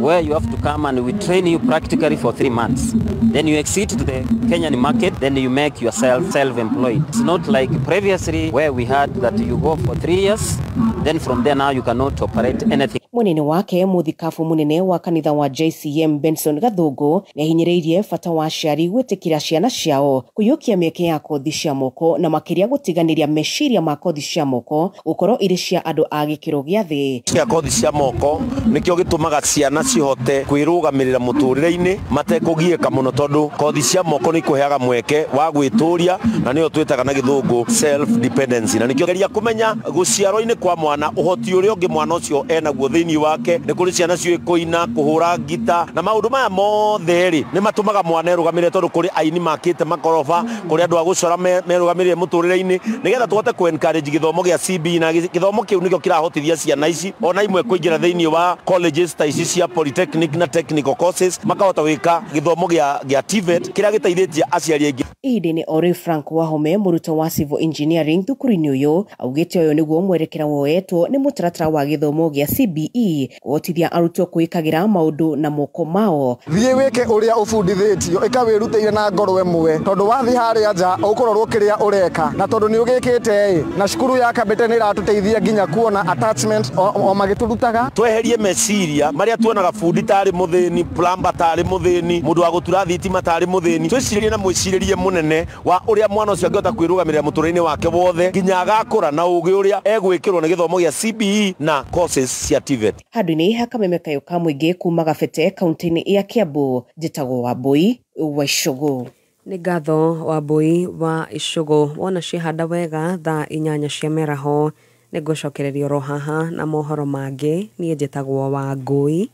where you have to come and we train you practically for 3 months. Then you exit to the Kenyan market, then you make yourself self-employed. It's not like previously where we had that you go for 3 years, then from there now you cannot operate anything. Munene wake muthikabu munene wa kanitha wa JCM Benson Gathungu nĩahinyĩrĩirie bata wa aciari gwĩtĩkĩra ciana ciao kũiyũkia mĩeke ya kothi cia moko na makĩria gũtiganĩria meciria ma kothi cia moko gũkorwo irĩ cia andũ a gĩkĩro gĩa thĩ. Cia kothi cia moko nĩkĩo gĩtũmaga ciana cihote kwĩrũgamĩrĩra mũtũrĩre-inĩ matekũgiĩka mũno, tondũ kothi cia moko nĩ ikũheaga mweke wa gwĩtũria na nĩyo twĩtaga na gĩthũngũ self dependency, na nĩkĩo geria kũmenya gũciarwo-inĩ kwa mwana ũhoti ũrĩa ũngĩ mwana ũcio enaguo thĩinĩ wake. Nĩ kũrĩ ciana ciũĩ kũina, kũhũra ngita na maũndũ maya mothe rĩ nĩ matũmaga mwana erũgamĩrĩre, tondũ kũrĩ aini makĩte makoroba, kũrĩ andũ a gũcora merũgamĩrĩre mũtũrĩre-inĩ, nĩgetha tũhote kũ encourage gĩthomo gĩa CBE, na gĩthomo kĩu nĩkĩo kĩrahotithia ciana ici ona imwe kũingĩra thĩinĩ wa colleges ta ici cia polytechnic na technical courses, makahota gwĩka gĩthomo gĩa TVET kĩrĩa gĩteithĩtie aciari aingĩ. Ihinda-inĩ o rĩu Frank Wahome, mũrutwo wa civil engineering thukuru-inĩ ũyũ, augĩte ũyũ nĩguo mwerekera woetwo nĩ mũtaratara wa gĩthomo gĩa CBE kũhotithia arutwo kwĩkagĩra maũndũ na moko mao. Thiĩ wĩke ũrĩa ũbundithĩtio, ĩka wĩrutĩire na ngoro ĩmwe, tondũ wathiĩ harĩa nja ũkũrorwo kĩrĩa ũreka, na tondũ nĩ ũgĩkĩte ĩ na cukuru ya Kabete nĩ ĩratũteithia nginya kuona attachment o magĩtũrutaga. Tweherie meciria marĩa tuonaga bundi tarĩ mũthĩni, plumber tarĩ mũthĩni, mũndũ wa gũtura thitima tarĩ mũthĩni. Twĩcirĩrie na mwĩcirĩrie mũnene wa ũrĩa mwana ũcio angĩhota kwĩrũgamĩrĩra mũtũrĩre-inĩ wake wothe nginya agakũra na ũgĩ ũrĩa egwĩkĩrwo nĩ gĩthomo gĩa CBE na courses cia TVET. Handũ-inĩ ha Kameme Kayũ ka Mũingĩ kuma Gabete kaunti-inĩ ya Kiambu, njĩtagwo Wambui wa Icũgũ. Nĩ ngatho Wambui wa Icũgũ. Wona ciehanda wega thaa 8 cia mĩaraho nĩ ngũcokereria oro haha na mohoro mangĩ. Niĩ njĩtagwo Wangui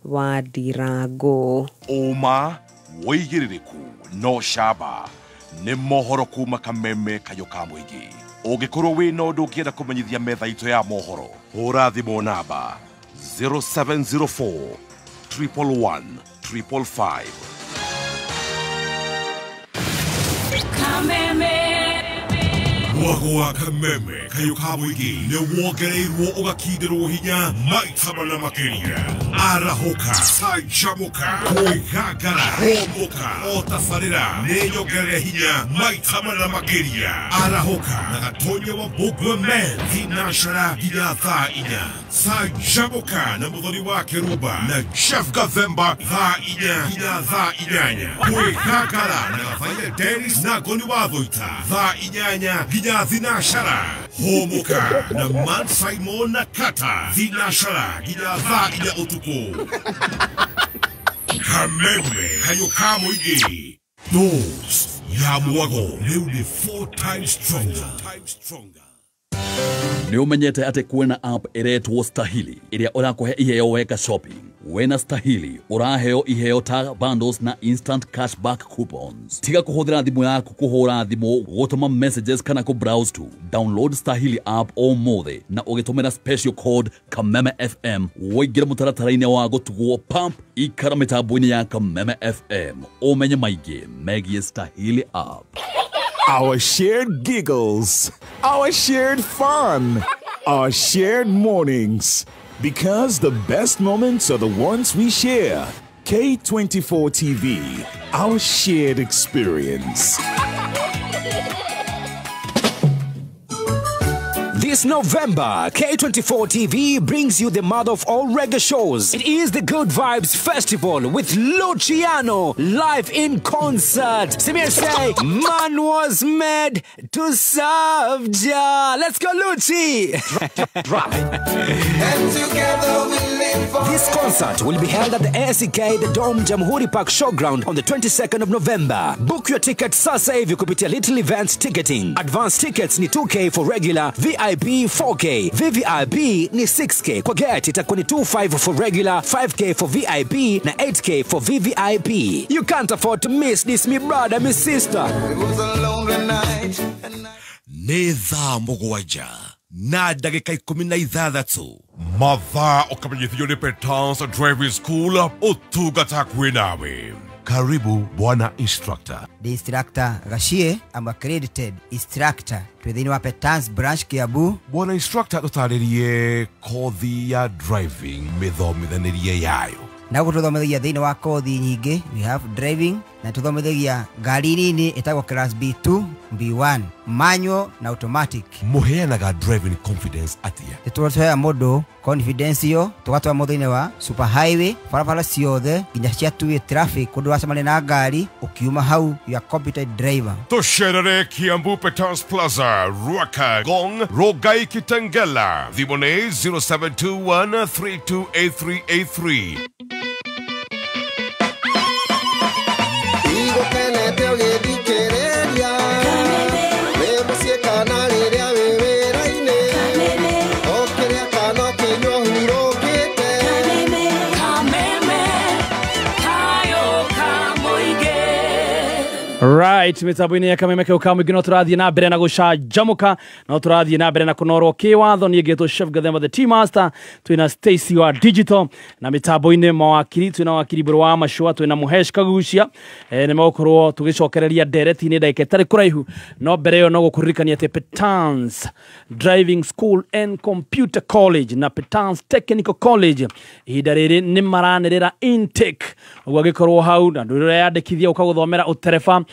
wa Ndirango. Ũma wĩigĩrĩrĩku no camba nĩ mohoro kuma Kameme Kayũ ka Mũingĩ. Ũngĩkorwo wĩna ũndũ ũngĩenda kũmenyithia metha itũ ya mohoro, hũra thimũ namba 0704 111 555. Kameme. Mwago wa Kameme Kayũ ka Mũingĩ nĩ wongereirwo ũgakindĩrwo hinya maita mana makĩria. Arahũka, canjamũka, kwĩgangara, hũmũka, o tabarĩra nĩ nyongerere hinya maita mana makĩria. Arahũka na Gatonya wa Mbũgua Men thinacara nginya thaa 4. Canjamũka na Mũthoni wa Kĩrumba na Jeff Gathemba thaa 4 nginya thaa 8. Kwĩgangara na Gathaia Dennis na Ngoni wa Thũita thaa 8 nginya thinacara. Hũmũka na Man Simon na Kata thinacara nginya thaa 4 ũtukũ. Kameme Kayũ ka Mũingĩ, dose ya mwago rĩu nĩ 4 times stronger. Nĩ ũmenyete atĩ kwĩna app ĩretwo Stahili ĩrĩa ũrakũhe iheo weka shopping. Wena Stahili ũraheo iheo ta bundles na instant cashback coupons. Tiga kũhũthĩra thimũ yaku kũhũra thimũ, gũtũma messages kana kũ browse tu. Download Stahili app ũmũthĩ na ũgĩtũmĩra special code Kameme FM ũingĩre mũtaratara-inĩ wa gũtugwo pump ikara mĩtambo-inĩ ya Kameme FM ũmenye maingĩ megiĩ Stahili app. Our shared giggles, our shared fun, our shared mornings. Because the best moments are the ones we share. K24 TV, our shared experience. This November, K24 TV brings you the mother of all reggae shows. It is the Good Vibes Festival with Luciano live in concert. Samir say, man was made to serve Jah. Let's go, Lucci. Drop it. And together we live for. This concert will be held at the ACK The Dome Jamhuri Park Showground on the 22nd of November. Book your ticket sasa hivi kupitia Little Events Ticketing. Advance tickets ni 2K for regular, VIP 4K, VVIP ni 6K. Kwa gate itakuwa ni 25 for regular, 5K for VIP na 8K for VVIP. You can't afford to miss this, me brother, me sister. It was a lonely night. Nĩ thaa 7 na ndagĩka 16. Mathaa ũkamenyithio nĩ Petans Driving School ũtungata kwĩ nawe. Karibu bwana instructor. The instructor Gashie, I'm accredited instructor twĩ thĩinĩ wa Petans branch Kiambu. Bwana instructor, tũtarĩrie kothi ya driving, mĩthomithanĩrie yayo. Na gũkũ tũthomithagia thĩinĩ wa kothi nyingĩ. We have driving na tũthomithagia ngari nini ĩtagwo class B2, B1, manual na automatic. Mũheanaga driving confidence atĩa? Nĩtũheaga mũndũ confidence ĩyo, tũgatwara mũndũ thĩinĩ wa super highway, barabara ciothe nginya cia two-way traffic, kũndũ wacemania na ngari, ũkiuma hau you are competent driver. Tũcerere Kiambu Petans Plaza, Ruaka, Gong, Rogai, Kitengela. Thimũ nĩ 0721 328383. Igũkenete ũgĩthikĩrĩria wĩ mũciĩ kana rĩrĩa wĩ wĩra-inĩ. Right, mitambo-inĩ ya Kameme kau ka mũingĩ no tũrathiĩ na mbere na gũcanjamũka, no tũrathiĩ na mbere na kũnorwo kĩwatho. Niĩ ngĩtwo Chef Gathemba the Tea Master, twĩna Stacy wa Digital na mitambo-inĩ mawakiri, twĩna wakiri Mbũrũ wa Machũa, twĩna Mũhesh Kagucia. Nĩ megũkorwo tũgĩcokereria ndereti-inĩ ndagĩka ĩtarĩ kũraihu, no mbere ĩyo no gũkũririkania atĩ Petans Driving School and Computer College na Petans Technical College ihinda rĩrĩ nĩ maranĩrĩra intake, ũguo angĩkorwo hau na ndũreyandĩkithia ũkagũthomera ũtereba.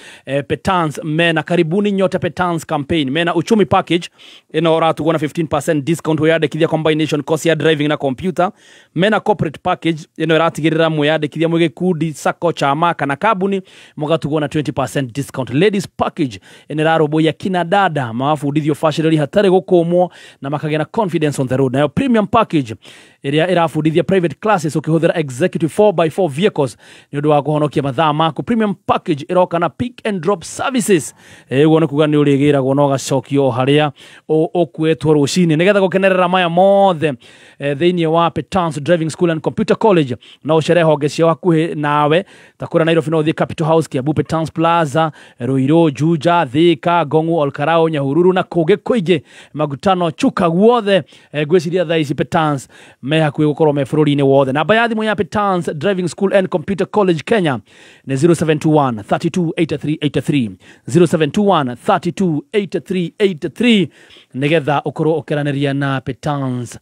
Petans mena karibuni nyote Petans campaign, mena uchumi package ĩno ũratugwo na 15% discount wĩyandĩkithia combination course ya driving na computer. Mena corporate package ĩno ĩratigĩrĩra mwĩyandĩkithia mwĩ gĩkundi, sacco, chama kana kambuni mũgatugwo na 20% discount. Ladies package ĩno ĩrarũmbũiya kina dada mabundithio bacĩrĩri hatarĩ gũkũmwo na makagĩa na confidence on the road. Nayo premium package ĩrĩa ĩrabundithia private classes ũkĩhũthĩra executive 4x4 vehicles nĩ ũndũ wa kũhonokia mathaa maku. Premium package ĩroka na pick and drop services, ũguo nĩ kuga nĩ ũrĩgĩragwo na ũgacokio o harĩa ũkuĩtwo rũcinĩ. Nĩgetha gũkenerera maya mothe thĩinĩ wa Petans Driving School and Computer College no ũcere honge ciao hakuhĩ nawe ta kũrĩa Nairobi no ũthiĩ Capital House, Kiambu Petans Plaza, Ruiru, Juja, Thika, Ngongu, Olkarau, Nyahururu na kũngĩ kũingĩ, Magutano, Chuka guothe. Ngwĩciria thaa ici Petans me hakuhĩ gũkorwo me bũrũri-inĩ wothe. Namba ya thimũ ya Petans Driving School and Computer College Kenya nĩ 0721 32 83 83, 0721 32 83 83, nĩgetha ũkorwo ũkĩaranĩria na Petans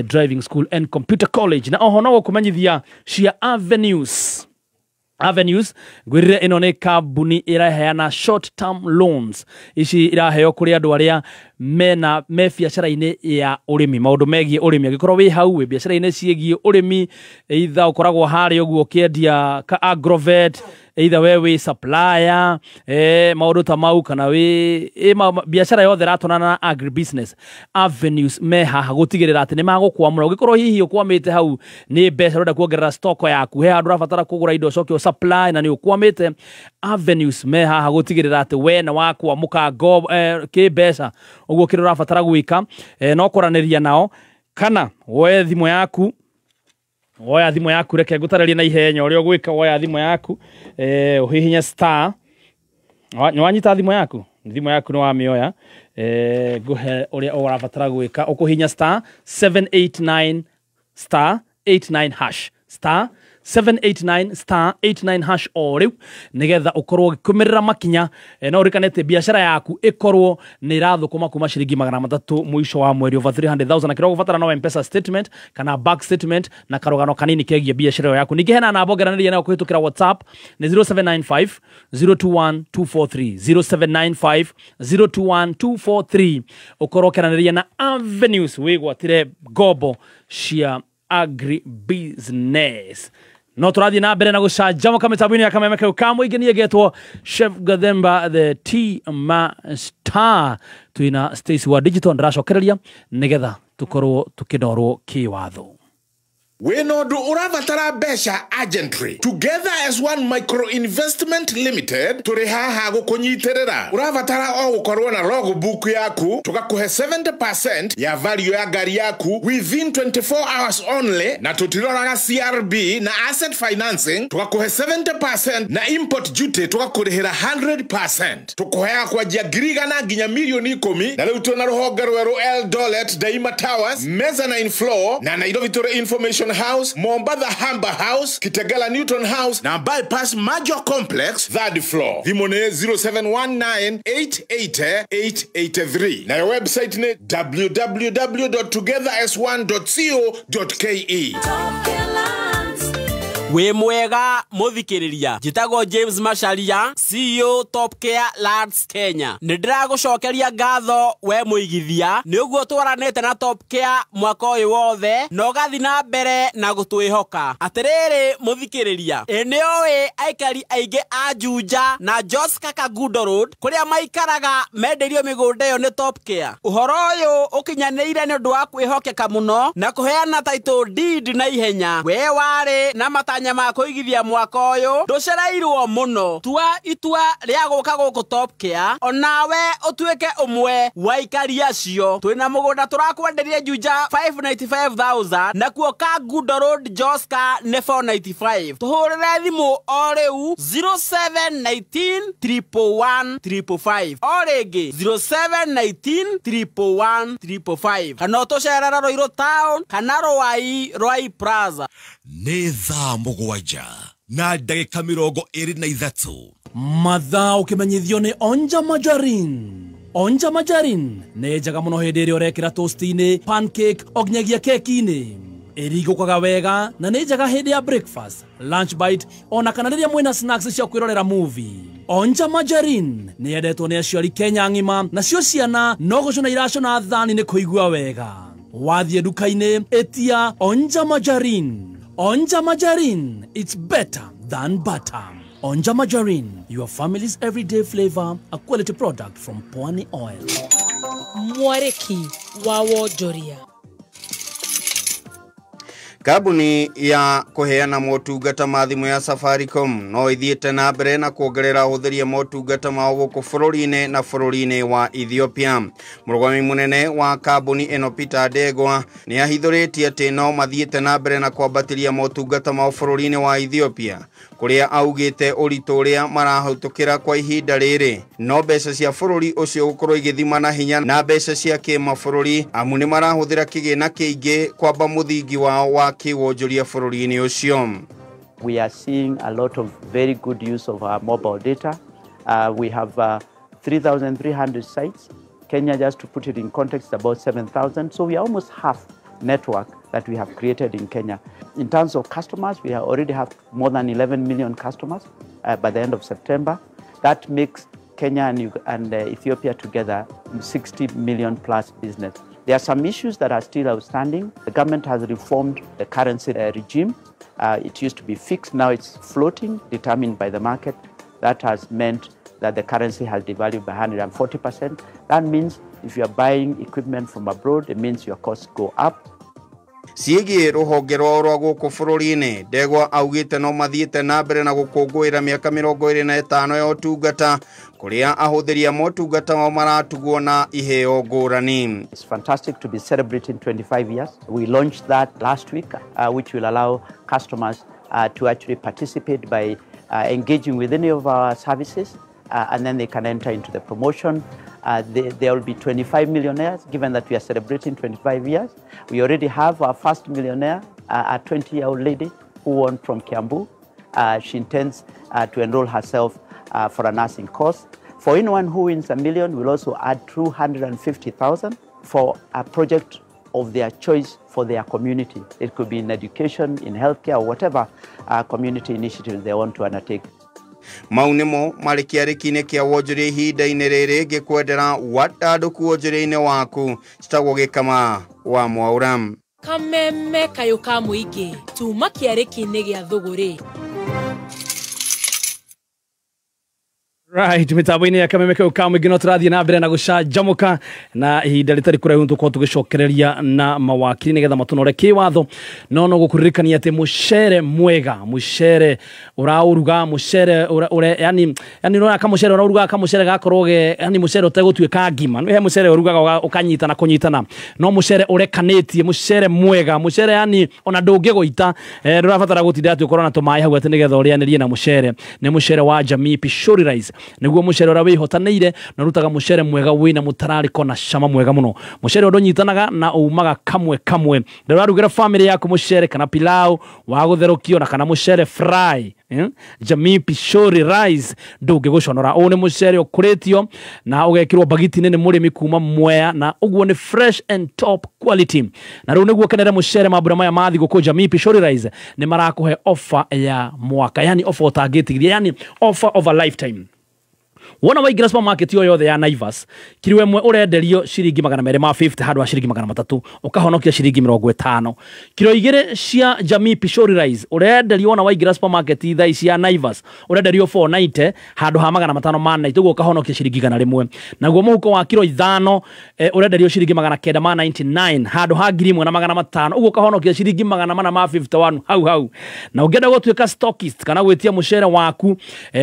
Driving School and Computer College. Na oho no gũkũmenyithia cia Avenues. Avenues ngwĩrire ĩno nĩ kambuni ĩraheana short term loans, ici iraheo kũrĩ andũ arĩa mena me biacara-inĩ ya ũrĩmi, maũndũ megiĩ ũrĩmi. Angĩkorwo wĩ hau wĩ biacara-inĩ ciĩgiĩ ũrĩmi, either ũkoragwo harĩa ũguo ũkĩendia ka agrovet, either we wĩ supplier, maũndũ ta mau, kana wĩ biacara yothe ĩratwarana na agribusiness, Avenues me haha gũtigĩrĩra atĩ nĩ magũkwamũra. Ũngĩkorwo hihi ũkwamĩte hau nĩ mbeca ũrenda kuongerera stock yaku, he handũ ũrabatara kũgũra indo ũcoke ũsupply na nĩ ũkwamĩte, Avenues me haha gũtigĩrĩra atĩ we nĩ wakwamũka kĩmbeca. Ũguo kĩrĩa ũrabatara gwĩka no kwaranĩria nao kana woe thimũ yaku, woya thimũ yaku, reke ngũtarĩrie na ihenya ũrĩa ũgwĩka. Woya thimũ yaku, ũhihinye star, nĩ wanyita thimũ yaku, thimũ yaku nĩ wamĩoya, ngũhe ũrĩa ũrabatara gwĩka. Ũkũhihinya star 789 star 89 hash, star 789 star 89 hash o rĩu, nĩgetha ũkorwo ũgĩkũmĩrĩra makinya. No ũririkane atĩ biacara yaku ĩkorwo nĩ ĩrathũkũma kuma ciringi 300 mũico wa mweri, over 300,000, na kĩrĩa ũgũbatara no M-Pesa statement kana bank statement na karũgano kanini kegiĩ biacara ĩyo yaku. Ningĩ hena namba ũngeranĩria nayo kũhĩtũkĩra WhatsApp nĩ 0795 021 243, 0795 021 243, ũkorwo ũkĩaranĩria na Avenues wĩgwatĩre ngombo cia agribusiness. No tũrathiĩ na mbere na gũcanjamũka mĩtambo-inĩ ya Kameme kau ka mũingĩ. Niĩ ngetwo Chef Gathemba the Tea Master, twĩna Stacy wa Digital, ndĩracokereria nĩgetha tũkorwo tũkĩnorwo kĩwatho. Wĩna ũndũ ũrabatara mbeca urgently, Together as One Micro Investment Limited tũrĩ haha gũkũnyitĩrĩra. Ũrabatara o gũkorwo na logbook yaku, tũgakũhe 70% ya value ya ngari yaku within 24 hours only, na tũtiroraga CRB na asset financing, tũgakũhe 70% na import duty tũgakũrĩhĩra 100%. Tũkũheaga kwanjia 100,000 nginya 10,000,000, na rĩu twĩna rũhonge rwerũ Eldoret Daima Towers mezzanine floor, na Nairobi tũrĩ Information House, Mombatha Hamba House, Kitegela Newton House na Bypass Major Complex third floor. Thimũ nĩ 0719 880 883, nayo website nĩ www.togetheras1.co.ke. Wĩ mwega mũthikĩrĩria, njĩtagwo James Macharia, CEO Top Care Lands Kenya. Nĩ ndĩragũcokeria ngatho we mũigithia nĩ ũguo twaranĩte na Top Care mwaka ũyũ wothe na ũgathiĩ na mbere na gũtwĩhoka. Atĩrĩrĩ mũthikĩrĩria, ĩ nĩ ũĩ aikari aingĩ a Juja na Jos Kakagundo Road kũrĩa maikaraga mendeirio mĩgũnda ĩyo nĩ Top Care. Ũhoro ũyũ ũkinyanĩire nĩ ũndũ wa kwĩhokeka mũno na kũheana title deed na ihenya. We warĩ na matanya ma kũigithia mwaka ũyũ, ndũcereirwo mũno. Tua itua rĩa gũka gũkũ Top Care, onawe ũtuĩke ũmwe wa aikari acio. Twĩna mũgũnda tũrakwenderia Juja 595,000, nakuo Kangundo Road Joska nĩ 495. Tũhũrĩre thimũ o rĩu 0719 111 555, o rĩngĩ 0719 111 555, kana ũtũcerere Ruiru Town kana Ruai Ruai Plaza. Nĩ thaa 7:23. Mathaa ũkĩmenyithio nĩ Onja Majarin. Onja Majarin nĩ njega mũno hĩndĩ ĩrĩa ũrekĩra toast-inĩ, pancake o nginyagia keki-inĩ. Ĩrigũkaga wega na nĩ njega hĩndĩ ya breakfast, lunch bite ona kana rĩrĩa mwĩna snacks cia kwĩrorera movie. Onja Majarin nĩ yendetwo nĩ aciari Kenya ng'ima, nacio ciana no gũcũna iracũna thani nĩ kũigua wega. Wathiĩ nduka-inĩ ĩtia Onja Majarin. Onja Majarin, it's better than butter. Onja Majarin, your family's everyday flavor, a quality product from Pwani Oil. Mwareki wa wonjoria. Kambuni ya kuheana motungata ma thimu ya Safaricom no ithiĩte na mbere na kuongerera ahũthĩri a motungata mao gũkũ bũrũri-inĩ na bũrũri-inĩ wa Ethiopia. Mũrũgami mũnene wa kambuni ĩno Peter Ndegwa nĩ ahithũrĩtie atĩ no mathiĩte na mbere na kwambatĩria motungata mao bũrũri-inĩ wa Ethiopia, kũrĩa augĩte ũritũ ũrĩa marahĩtũkĩra kwa ihinda rĩrĩ no mbeca cia bũrũri ũcio gũkorwo igĩthima na hinya na mbeca cia kĩmabũrũri, amu nĩ marahũthĩra kĩgĩna kĩingĩ kwamba mũthingi wao wa kĩwonjoria bũrũri-inĩ ũcio. We are seeing a lot of very good use of our mobile data. We have 3,300 sites. Kenya, just to put it in context, about 7,000. So we are almost half network that we have created in Kenya. In terms of customers, we already have more than 11 million customers by the end of September. That makes Kenya and Ethiopia together 60 million plus business. There are some issues that are still outstanding. The government has reformed the currency regime. It used to be fixed, now it's floating, determined by the market. That has meant that the currency has devalued by 140%. That means if you are buying equipment from abroad, it means your costs go up. Ciĩgiĩ rũhonge rwao rwa gũkũ bũrũri-inĩ, Ndegwa augĩte no mathiĩte na mbere na gũkũngũĩra mĩaka 25 ya ũtungata, kũrĩa ahũthĩri a motungata mao maratugwo na iheo ngũrani. It's fantastic to be celebrating 25 years. We launched that last week, which will allow customers to actually participate by engaging with any of our services, and then they can enter into the promotion. There will be 25 millionaires, given that we are celebrating 25 years. We already have our first millionaire, a 20-year-old lady who won from Kiambu. She intends to enroll herself for a nursing course. For anyone who wins a million, we'll also add 250,000 for a project of their choice for their community. It could be in education, in healthcare, or whatever community initiative they want to undertake. Mau nĩmo marĩ kĩarĩki-inĩ kĩa wonjoria ihinda-inĩ rĩrĩ ngĩkwendera wandandũku wonjoria-inĩ waku. Citagwo Gĩkama wa Mwaũra. Kameme kayũ ka mũingĩ tuma kĩarĩki-inĩ gĩa thũgũrĩ. Right, mitambo-inĩ ya kameme kau ka mũingĩ no tũrathiĩ na mbere na gũcanjamũka na ihinda rĩtarĩ kũraihu tũkorwo tũgĩcokereria na mawakiri nĩgetha matũnore kĩwatho. No no gũkũririkania atĩ mũcere mwega, mũcere ũraũruga, mũcere ũre yani ũrona kamũcere ũraũruga kamũcere gakorwo ge yani mũcere ũtegũtuĩka ngima. Nĩ he mũcere ũrugaga ũkanyitana kũnyitana, no mũcere ũrekanĩtie, mũcere mwega, mũcere yani ona ndũngĩgũita, ndũrabatara gũtinda atĩ ũkorwo na tũmaĩ hau atĩ nĩgetha ũrĩanĩrie na mũcere. Nĩ mũcere wa Jamii Pishori Rice, nĩguo mũcere ũrĩa wĩhotanĩire na ũrutaga mũcere mwega wĩna mũtararĩko na cama mwega mũno. Mũcere ũndũ ũnyitanaga na umaga kamwe kamwe. Ndũrarugĩra family yaku mũcere kana pilau wa gũtherũkio na kana mũcere fry. Jamii Pishori Rice ndũngĩgũconora. Ũyũ nĩ mũcere ũkũrĩtio na ũgekĩrwo bagiti-inĩ nĩ mũrĩmi kuma Mwea, na ũguo nĩ fresh and top quality. Na rĩu nĩguo ũkenere mũcere mambura maya ma thigũkũ, Jamii Pishori Rice nĩ marakũhe offer ya mwaka, yani offer ũtangĩtigithia, yani offer of a lifetime. Wona waingĩra supermarket o yothe ya Naivas, kiro ĩmwe ũrenderio ciringi 250 handũ ha ciringi 300, ũkahonokia ciringi 50. Kiro 2 cia Jamii Pishori Rice ũrenderio wona waingĩra supermarket thaa ici ya Naivas ũrenderio 490 handũ ha 590, ũguo ũkahonokia ciringi 100. Naguo mũhuko wa kiro 5 ũrenderio ciringi 999 handũ ha 1500, ũguo ũkahonokia ciringi 451 hau hau. Na ũngĩenda gũtuĩka stockist kana gwĩtia mũcere waku,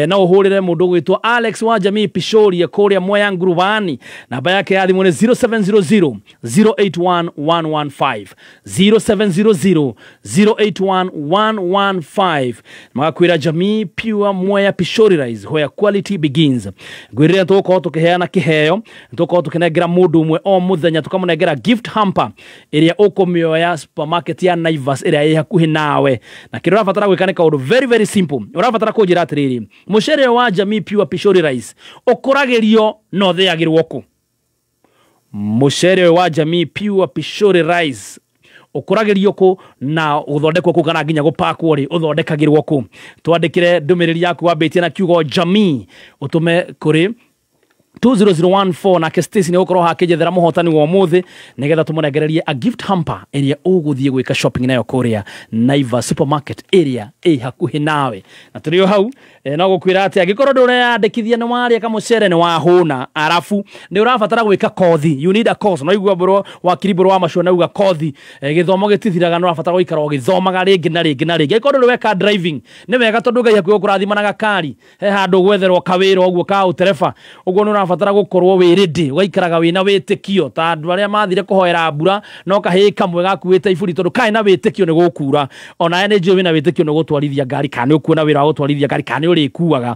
no ũhũrĩre mũndũ ũgwĩtwo Alex wa Jamii Pishori kũrĩa Mwea Ngurubani. Namba yake ya thimũ nĩ 0700 081 115, 0700 081 115. Magakwĩra Jamii Pure Mwea Pishori Rice, where quality begins. Ngwĩrĩra tũgũkorwo tũkĩheana kĩheo, tũgũkorwo tũkĩnengera mũndũ ũmwe o mũthenya, tũkamũnengera gift hamper ĩrĩa ũkũmĩoya supermarket ya Naivas ĩrĩa ĩ hakuhĩ nawe. Na kĩrĩa ũrabatara gwĩka nĩ kaũndũ very very simple. Ũrabatara kũnjĩra atĩrĩrĩ, mũcere wa Jamii Pure Pishori Rice ũkũragĩrio na ũthĩagĩrwo kũ? Mũcere wa Jamii Pure Pishori Rice ũkũragĩrio kũ na ũthondekwo kũ kana nginya gũpakwo rĩ ũthondekagĩrwo kũ? Twandĩkĩre ndũmĩrĩri yaku wambĩtie na kiugo Jamii ũtũme kũrĩ 20014, nake Stacy nĩ gũkorwo hakĩnjethera mũhotani wa ũmũthĩ nĩgetha tũmũnengererie a gift hamper ĩrĩa ũgũthiĩ gwĩka shopping nayo kũrĩa Naivas supermarket ĩrĩa ĩ hakuhĩ nawe. Na tũrĩ o hau, no gũkwĩra atĩ angĩkorwo ndũreyandĩkithia nĩ warĩa kamũcere nĩ wahũna, arabu nĩ ũrabatara gwĩka kothi, you need a course. No igua mbũrũ wakiri mbũrũ wa macio nauga kothi, gĩthomo gĩtithiraga, nĩ ũrabatara gũikara ũgĩthomaga rĩngĩ na rĩngĩ na rĩngĩ. Angĩkorwo ndũrĩ weka driving nĩ wega tondũ Ngai hakuhĩ gũkũrathima na gakari, he handũ gwetherwo kawĩra ũguo ka ũtereba, ũguo nĩ ũrabatara gũkorwo wĩ ready, ũgaikaraga wĩna wĩtĩkio ta andũ arĩa mathire kũhoera mbura no kahĩĩ kamwe gakuĩte iburi tondũ kaĩ na wĩtĩkio nĩ gũkura. Onawe nĩ njũĩ wĩna wĩtĩkio nĩ gũtwarithia ngari, kana nĩ ũkuona wĩra wa gũtwarithia ngari, kana nĩ ũrĩkuaga.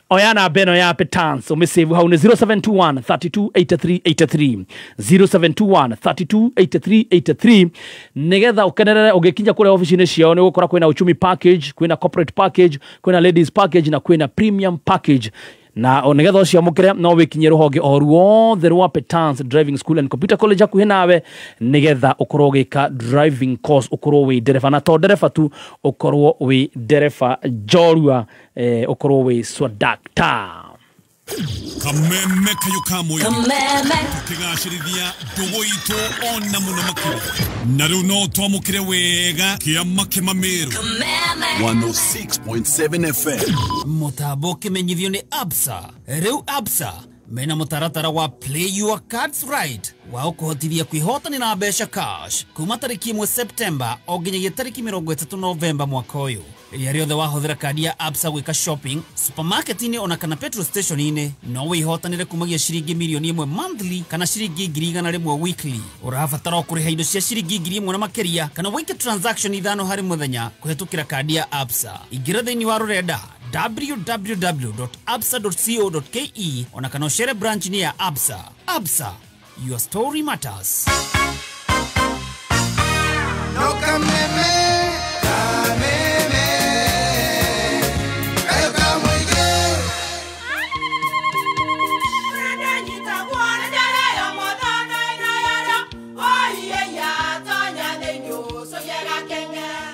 Oya namba ĩno ya Petance ũmĩsave hau nĩ 0721 32 83 83, 0721 32 83 83, nĩgetha ũkenerere ũgĩkinya kũrĩa ofici-inĩ ciao. Nĩ ũgũkora kwĩna uchumi package, kwĩna corporate package, kwĩna ladies package na kwĩna premium package. Na nĩgetha ũciamũkĩre no wĩkinyie rũhonge o ruothe rwa Petance Driving School and Computer College hakuhĩ nawe, nĩgetha ũkorwo ũgĩka driving course, ũkorwo wĩ ndereba, na to ndereba tu, ũkorwo wĩ ndereba njorua, ũkorwo wĩ swadakta. Kameme kayo ka mũingĩ tũkĩgacĩrithia ndũgũ itũ ona mũno makĩria. Na rĩu no twamũkĩre wega kĩama kĩmamĩrũ 106.7 FM. Mũtambo ũkĩmenyithio nĩ Absa. Rĩu Absa mena mũtaratara wa Play Your Cards Right wa ũkũhotithia kwĩhotanĩra mbeca cash kuma tarĩki 1 Septemba o nginyagia tarĩki 30 Novemba mwaka ũyũ. Rĩrĩa rĩothe wahũthĩra kandi ya Absa gwĩka shopping supermarket-inĩ ona kana petrol station-inĩ, no wĩhotanĩre kumagia ciringi mirioni 1 monthly kana ciringi 100,000 weekly. Ũrabatara o kũrĩha indo cia ciringi 1,000 na makĩria kana wĩke transaction 5 harĩ mũthenya kũhĩtũkĩra kandi ya Absa. Ingĩra thĩinĩ wa rũrenda www.absa.co.ke ona kana ũcere branch-inĩ ya Absa. Absa, your story matters. No kameme, kameme, kayo kamũingĩ.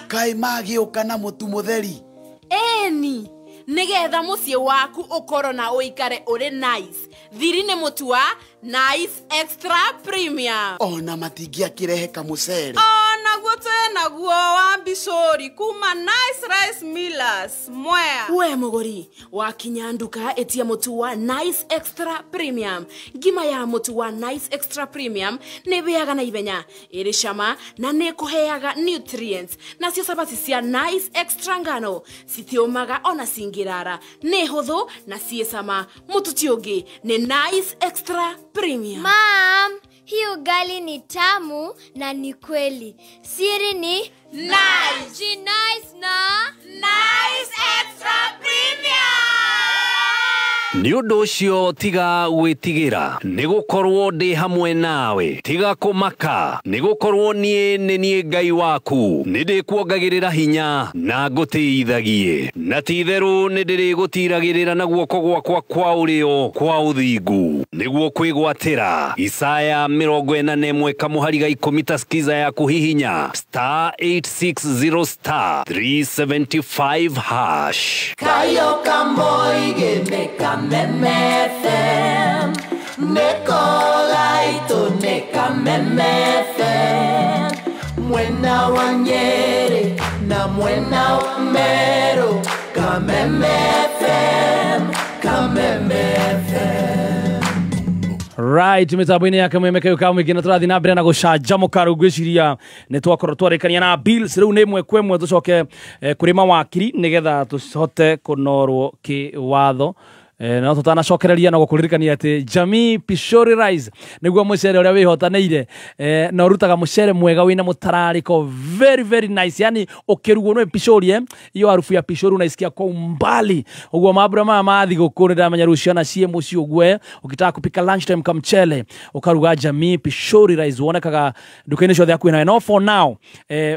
Kaĩ magĩũka na mũtu mũtheri? Ĩni, nĩgetha mũciĩ waku ũkorwo na ũikare ũrĩ nice. Thiri nĩ mũtu wa Nice Extra Premium. Ona matingĩakĩrehe kamũcere. Onaguo twĩnaguo wa mbicũri kuma Nice Rice Millers Mwea. We mũgũri, wakinya nduka ĩtia mũtu wa Nice Extra Premium. Ngima ya mũtu wa Nice Extra Premium nĩ ĩhĩaga na ihenya, ĩrĩ cama na nĩ ĩkũheaga nutrients. Nacio cabaci cia Nice Extra ngano citiũmaga ona cingĩrara, nĩ hũthũ na ciĩ cama. Mũtu ti ũngĩ nĩ Nice Extra Premium. Mom, hii ugali ni tamu na ni kweli. Siri ni Nice. Nice na Nice Extra Premium. Nĩ ũndũ ũcio tiga gwĩtigĩra, nĩ gũkorwo ndĩ hamwe nawe. Tiga kũmaka, nĩ gũkorwo niĩ nĩ niĩ Ngai waku. Nĩ ndĩkuongagĩrĩra hinya na ngũtĩithagie, na ti-itherũ nĩ ndĩrĩgũtiragĩrĩra na guoko gwakwa kwa ũrĩo kwa ũthingu, nĩguo kwĩgwatĩra. Isaya 41 kamũhari ga 10 ta skiza ya kũhihinya star 860 star 375 hash. Kayo kamoige me kameme. Kameme FM, nĩko gaitũ nĩ Kameme FM, mwena wa Nyeri na mwena wa Meru, Kameme FM, Kameme FM. Right, mitambo-inĩ ya Kameme kayo ka mũingĩ na tũrathiĩ na mbere na gũcanjamũka rĩu ngwĩciria nĩ twakorwo twarĩkania na bills rĩu nĩ ĩmwe kwa ĩmwe tũcoke kũrĩ mawakiri nĩgetha tũhote kũnorwo kĩwatho. No tutanacokereria na gũkũririkania atĩ Jamii Pishori Rice nĩguo mũcere ũrĩa wĩhotanĩire, na ũrutaga mũcere mwega wĩna mũtararĩko very very nice, yani ũkĩrugwo nĩ pishori, hiyo harufu ya pishori unaisikia kwa umbali. Ũguo mambura maya ma thigũkũ nĩ ndamenya rĩu ciana ciĩ mũciĩ ũguo, ũkitaka kupika lunchtime kamchele ũkaruga Jamii Pishori Rice, wonekaga nduka-inĩ ciothe hakuhĩ nawe. No for now,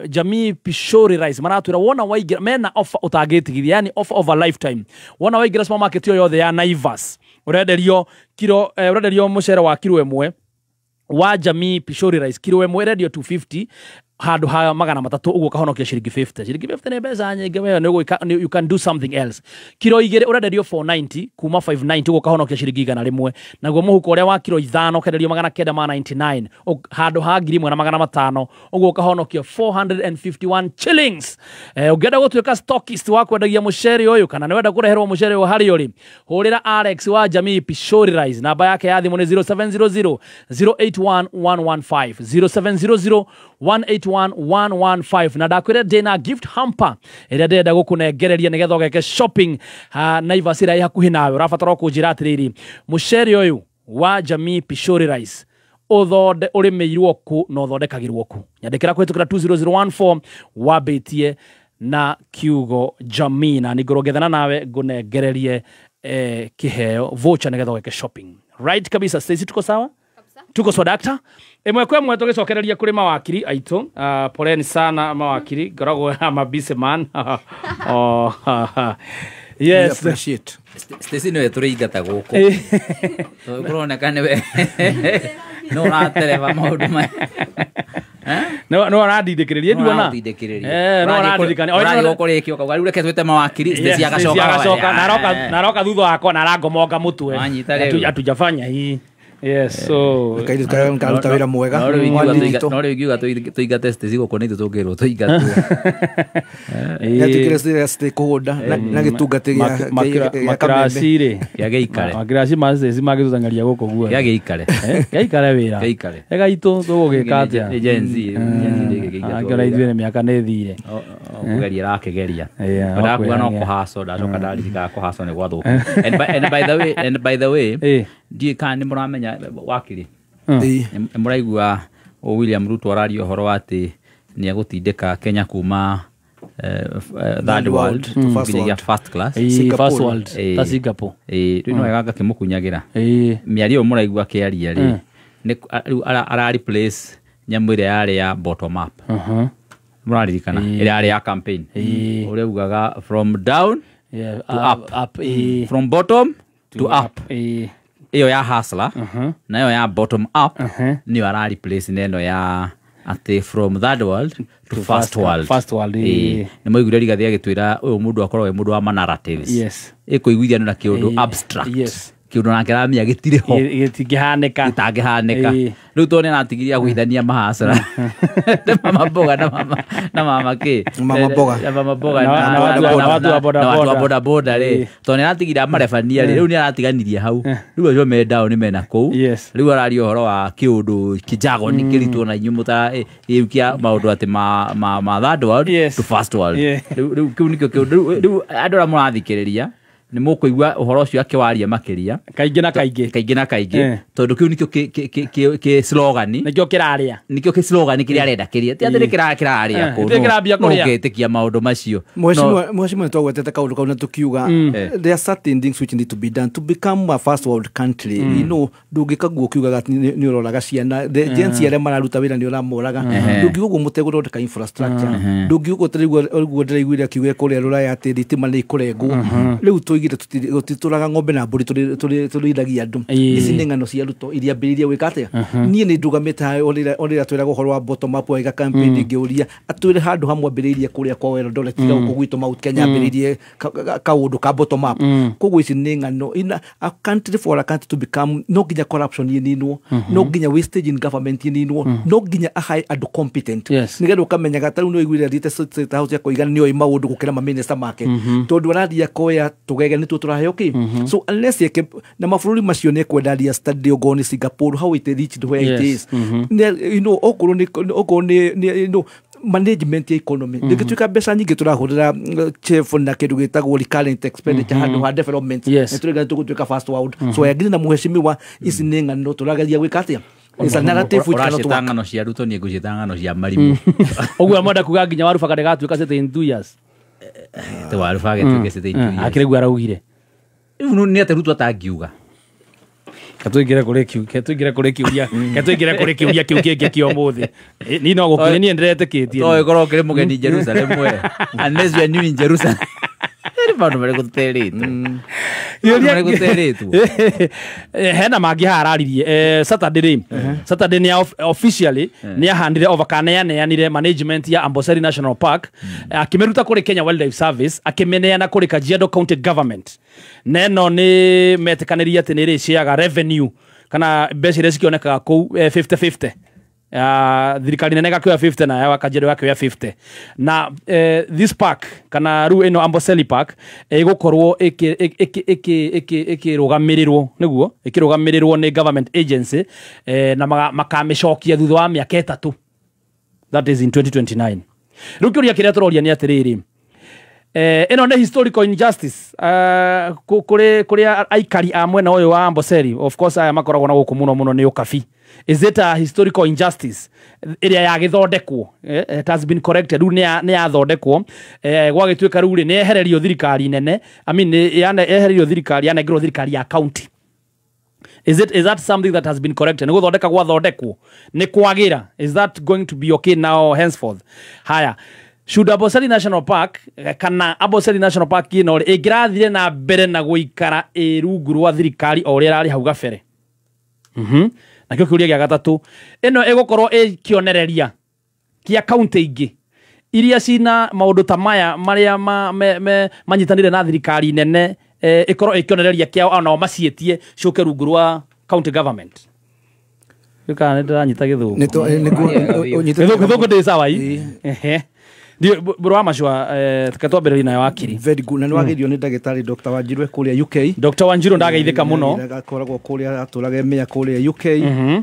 Jamii Pishori Rice maratwĩra wona waingĩra mena offer ũtangĩtigithia, yani offer of a lifetime. Wona waingĩra supermarket ĩyo yothe ya Naivas urenderio kiro, urenderio mucere wa kiro ĩmwe wa Jamii Pishori Rice, kiro ĩmwe ĩrendio 250 handũ ha 300, ũguo ũkahonokia ciringi 50. Ciringi 50 nĩ mbeca nyingĩ we, nĩ you can do something else. Kiro 2 ũrenderio 490 kuma 590, ũguo ũkahonokia ciringi 100. Naguo mũhuko ũrĩa wa kiro 5 ũkenderio 999 handũ ha 1500, ũguo ũkahonokia 451 shillings. Ũngĩenda gũtuĩka stockist wa kwendagia mũcere ũyũ kana nĩ wenda kũreherwo mũcere ũyũ harĩa ũrĩ, hũrĩra Alex wa Jamii Pishori Rice, namba yake ya thimũ nĩ 0700 081 115, 0700 181 115. Na ndakwĩra ndĩna gift hamper ĩrĩa ndĩrenda gũkũnengereria nĩgetha ũgeke shopping Naivas ĩrĩa ĩ hakuhĩ nawe. Ũrabatara kũnjĩra atĩrĩrĩ, mũcere ũyũ wa Jamii Pishori Rice ũthonde ũrĩmĩirwo kũ na ũthondekagĩrwo kũ. Nyandĩkĩra kũhĩtũkĩra 20014 wambĩtie na kiugo Jamii, na nĩngorwo ngethana nawe ngũnengererie kĩheo voucher nĩgetha ũgeke shopping. Right kabisa. Stacy, tuko sawa? Tuko sawa dakta. Ĩmwe kwa ĩmwe tũgĩcokereria kũrĩ mawakiri aitũ. Poleni sana mawakiri, ngoragwo ama busy man. Oh, yes. Appreciate. Stacy nĩwe tũrĩingata gũkũ. Tondũ kũroneka nĩwe no ũratereba maũndũ maya. No ũrandindĩkĩrĩria nduona. No ũrandirikania. Ũrathiĩ gũkũrĩkia ũkauga rĩu reke twĩte mawakiri, Stacy agacoka. Naroka thutha wakwa na arangomonga mũtwe. Hatujafanya hii. Yes, so karuta wĩra mwega. No rĩu ingiuga tũingate Stacy gũkũ nĩ ithuĩ tũngĩrwo tũingatwo. Nĩatwĩkĩre serious kũgũnda na gĩtungati gĩa makiraci rĩ gĩa gĩikare. Makiraci ma Stacy magĩtũteng'eria gũkũ guothe. Gĩa gĩikare. Gĩikare wĩra. Gĩikare. Ĩgaitũ tũgũgĩka atĩa? Nĩ Gen Z, Gen Z ndĩngĩkĩingatwo. Angĩona ithuĩ nĩ mĩaka nĩ ĩthire. Kũgeria ĩrakĩgeria. Ndakuga no kũhacwo, ndacoka ndaririkana kũhacwo nĩ gwathũka. And by the way, ndiũĩ kana nĩ mũramenya wakiri. Nĩ mũraigua William Ruto araria ũhoro wa atĩ nĩ egũtindĩka Kenya kuma third world nginyagia first class. First world ta Singapore. Rĩu no wega ngakĩmũkunyagĩra. Mĩario ĩyo mũraigua akĩaria rĩ, rĩu ara replace nyamũ ĩrĩa yarĩ ya bottom up. Mũraririkana ĩrĩa yarĩ ya campaign. Ũrĩa ugaga from down to up. From bottom to up. Iyo ya hustler na iyo ya bottom up niyo ara replace na ĩno ya atĩ from third world to first world. First world. Nĩ mwaiguire Rigathi agĩtwĩra ũyũ mũndũ akoragwo e mũndũ wa ma narratives. Yes. Ĩkũiguithia andũ na kĩũndũ abstract. Yes. Kĩũndũ nake aramenya gĩtirĩ ho. Gĩtingĩhanĩka. Gĩtangĩhanĩka. Rĩu tondũ nĩ aratigiria gũithania mahacra. Na mama mboga na mama kĩ? Mama mboga. Na mama mboga na watu wa boda na watu wa boda boda rĩ. Tondũ nĩ aratigira marebania rĩ, rĩu nĩ aratiganirie hau. Rĩu acio me down nĩ mena kũu. Rĩu araria ũhoro wa kĩũndũ kĩjago nĩ kĩritũ na inyuĩ mũtara rĩu kĩa maũndũ atĩ ma third world to first world. Rĩu kĩu nĩkĩo kĩũndũ rĩu andũ arĩa mũrathikĩrĩria nĩ mũkũigua ũhoro ũcio akĩwaria makĩria kaingĩ na kaingĩ kaingĩ na kaingĩ tondũ kĩu nĩkĩo kĩ slogan nĩkĩo kĩraria nĩkĩo kĩ slogan kĩrĩa arenda kĩrĩa ti atĩ nĩ kĩraria kũ kĩrambia kũrĩa ũngĩtĩkia maũndũ macio. Mheshimiwa, nĩtwagwetete kaũndũ kau na tũkiuga there are certain things which need to be done to become a first world country. You know, ndũngĩka guo ũkiugaga atĩ nĩ ũroraga ciana the Gen Z arĩa mararuta wĩra nĩ ũramoraga. Ndũngiuga ũguo mũtegũthondeka infrastructure, ndũngiuga ũguo ũguo ndĩraiguire akiuga kũrĩa Rũraya atĩ thitima nĩ ikũrengwo. Rĩu Oigire tũtitũraga ng'ombe na mbũri, tũrĩithagia andũ. Ici nĩ ng'ano cia Ruto iria ambĩrĩirie gwĩka atĩa. Niĩ nĩ ndũgamĩte haha o rĩrĩa twĩraga ũhoro wa bottom up waiga campaign, ngĩũria atwĩre handũ hamwe ambĩrĩirie kũrĩa kwa Eldoret, tiga gũkũ gwitũ Mount Kenya, ambĩrĩirie kaũndũ ka bottom up. Koguo ici nĩ ng'ano. In a country, for a country to become, no nginya corruption ĩninwo, no nginya wastage in government ĩninwo, no nginya ahae andũ competent, nĩgetha ũkamenyaga ta rĩu nĩ ũiguire athiĩte State House akoiga nĩ oĩ maũndũ gũkĩra maminista make, tondũ arathiĩ akoya tũgege nĩtuo tũraheo kĩ. So unless eke na mabũrũri macio nĩ ekwenda athiĩ study okorwo nĩ Singapore, how it reached where it is. Okorwo nĩ management ya economy, ndĩngĩtuĩka mbeca nyingĩ tũrahũthĩra chef na kĩndũ gĩtagwo recurrent expenditure handũ ha development, nĩ tũrĩga tũgũtuĩka first world. So I agree na mheshimiwa, ici nĩ ng'ano tũrageria gwĩka atĩa. It's a narrative which cannot Ũracĩta work. Ng'ano cia Ruto, niĩ ngũciĩta ng'ano cia marimũ. Ũguo mwenda kuga nginya Warubaga ndĩgatuĩka city in 2 years? Te Warubaga ĩtuĩke city in 2 years. Akĩrĩ guo araugire. Rĩu nĩ atĩ Ruto atangiuga. Ketũingĩre kũrĩ kĩũria kĩu kĩngĩ kĩa ũmũthĩ. Niĩ no gũkinya niĩ ndĩretĩkĩtie. To ĩkorwo ũkĩrĩ mũgeni Jerusalem we, unless you are new in Jerusalem, nĩ maũndũ marĩkũ tũterĩtwo? Maũndũ marĩkũ tũterĩtwo? Hena mangĩ haha araririe. Saturday rĩ, Saturday nĩ officially nĩ ahandire over kana yaneanire management ya Amboseli National Park, akĩmĩruta kũrĩ Kenya Wildlife Service, akĩmĩneana kũrĩ Kajiado County Government, na ĩno nĩ metĩkanĩrie atĩ nĩ ĩrĩciaga revenue kana mbeca iria cikĩonekaga kũu 50-50. Thirikari nene ĩgakĩoya 50 na ya Kajiado ĩgakĩoya 50. Na this park kana rĩu ĩno Amboseli Park ĩgũkorwo ĩkĩrũgamĩrĩrwo nĩguo ĩkĩrũgamĩrĩrwo nĩ government agency, na makamĩcokia thutha wa mĩaka 3, that is in 2029. Rĩu kĩũria kĩrĩa tũroria nĩ atĩrĩrĩ, ĩno nĩ historical injustice kũrĩ aikari a mwena ũyũ wa Amboseli? Of course aya makoragwo na gũkũ mũno mũno nĩ ũkabi. Is it a historical injustice ĩrĩa yagĩthondekwo? It has been corrected, rĩu nĩ yathondekwo, gwagĩtuĩka rĩu rĩ nĩ yehererio thirikari nene, I mean nĩ yehererio thirikari, yanengerwo thirikari ya county. Is that something that has been corrected? Nĩ gũthondeka gwathondekwo, nĩ kwagĩra? Is that going to be okay now henceforth? Haya, should Amboseli National Park kana Amboseli National Park ĩno rĩ ĩngĩrathire na mbere na gũikara ĩ rungu rwa thirikari o ũrĩa ĩrarĩ hau gabere? Nakĩo kĩũria gĩa gatatũ, ĩno ĩgũkorwo ĩ kĩonereria kĩa kaunti ingĩ iria cina maũndũ ta maya marĩa manyitanĩire na thirikari nene, ĩkorwo ĩ kĩonereria kĩao onao maciĩtie ciũke rungu rwa county government? Rĩu kana nĩ ndĩranyita gĩthũngũ? Gĩthũngũ ndĩ sawa i. Ehe. Bũrũ wa macua, reke twambĩrĩrie nayo wakiri. Very good. Na nĩ wagĩrio nĩ ndagĩtarĩ Dr. Wanjiru e kũrĩa UK. Dr. Wanjiru ndageithĩka mũno. Akoragwo kũrĩa, atũraga mĩa kũrĩa UK,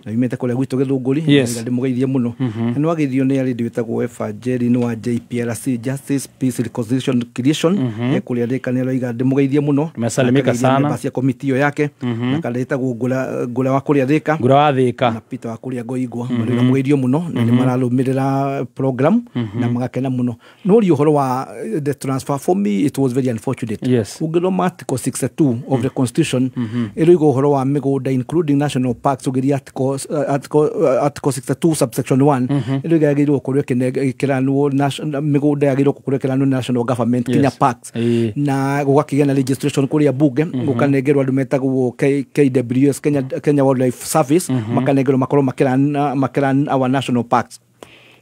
na yumĩte kũrĩa gwitũ Gĩthũngũri. Na ndĩmũgeithie mũno. Na nĩ wagĩrio nĩ arĩndĩ wĩtagwo Evangeline wa JPRC, Justice Peace Reconciliation Creation, e kũrĩa Thĩka, nĩ aroiga ndĩmũgeithie mũno. Amesalimika Na akageithia sana. members cia komiti ĩyo yake, na karĩtagwo Ngũra Ngũra wa kũrĩa Thĩka. Ngũra wa Thĩka. Na Peter wa kũrĩa Ngoingwa, marauga mũgeithio mũno na nĩ mararũmĩrĩra program na magakena mũno. No ri ũhoro wa the transfer, for me it was very unfortunate. Ũngĩthoma article 62 of the constitution, ĩroiga ũhoro wa mĩgũnda including national parks. Ũngĩria article 62 subsection 1, ĩroiga yagĩrĩirwo gũkorwo ĩkĩranwo mĩgũnda yagĩrĩirwo gũkorwo ĩkĩranwo national government kinya parks, na gũgakĩgĩa na registration kũrĩa bunge, gũkanengerwo andũ metagwo KWS, Kenya Wildlife Service, makanengerwo makorwo makĩran our national parks.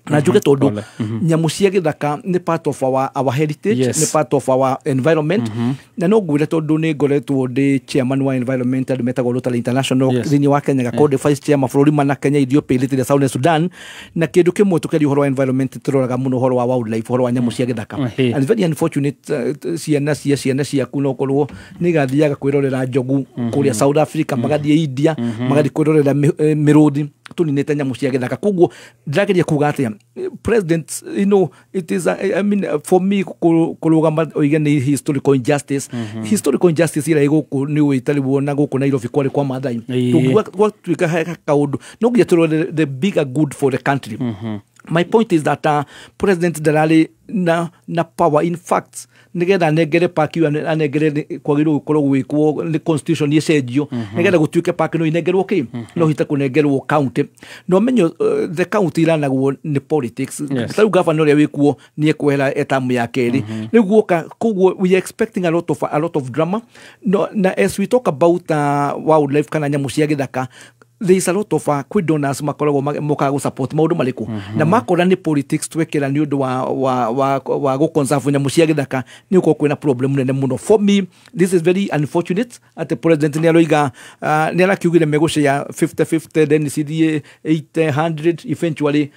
Na njuge tondũ Pole. Nyamũ cia gĩthaka nĩ part of our heritage, nĩ part of our environment. Na no ngwĩre tondũ nĩ ngoretwo ndĩ chairman wa environment, andũ metagwo Rotary International thĩinĩ wa Kenya, ngakorwo ndĩ vice chair mabũrũri mana, Kenya, Ethiopia, Eritrea, Southern Sudan. Na kĩndũ kĩmwe tũkĩaria ũhoro wa environment, tũroraga mũno ũhoro wa wildlife, ũhoro wa nyamũ cia gĩthaka. And very unfortunate, ciana cia ciana ciaku no korwo nĩ igathiaga kwĩrorera njogu kũrĩa South Africa, magathiĩ India, magathiĩ kwĩrorera mĩrũthi, tũninĩte nyamũ cia gĩthaka. Koguo ndĩrageria kuga atĩa, president, it is a, I mean, for me kũrũgama oige nĩ historical injustice. Historical injustice ĩrĩa ĩ gũkũ nĩ ũĩ tarĩ wona gũkũ Nairobi kwarĩ kwa Maathai. Tũngiuga gwatuĩka he kaũndũ, no nginya tũrore the bigger good for the country. My point is that president ndararĩ na power. In fact, nigetha anengere park ĩyo, anengere kwagĩrĩirwo gũkorwo gwĩkwo nĩ constitution ĩcenjio, nigetha gũtuĩke park no inengerwo kĩ, no hite kũnengerwo county. No menye the county iranagwo nĩ politics. Ta rĩu governor ũrĩa wĩkuo nĩ ekwehera etamu ya kerĩ rĩu guoka, koguo we are expecting a lot of drama. No, na as we talk about wildlife kana nyamũ cia gĩthaka, there is a lot of kwĩ donors makoragwo mokaga gũ support maũndũ marĩkũ, na makora nĩ politics twekĩra nĩ ũndũ wa gũ conserve nyamũ cia gĩthaka, nĩ ũkorwo kwĩna problem nene mũno. For me, this is very unfortunate atĩ president nĩ aroiga, nĩ arakiugire megũshare 50-50, then cithiĩ 800 eventually,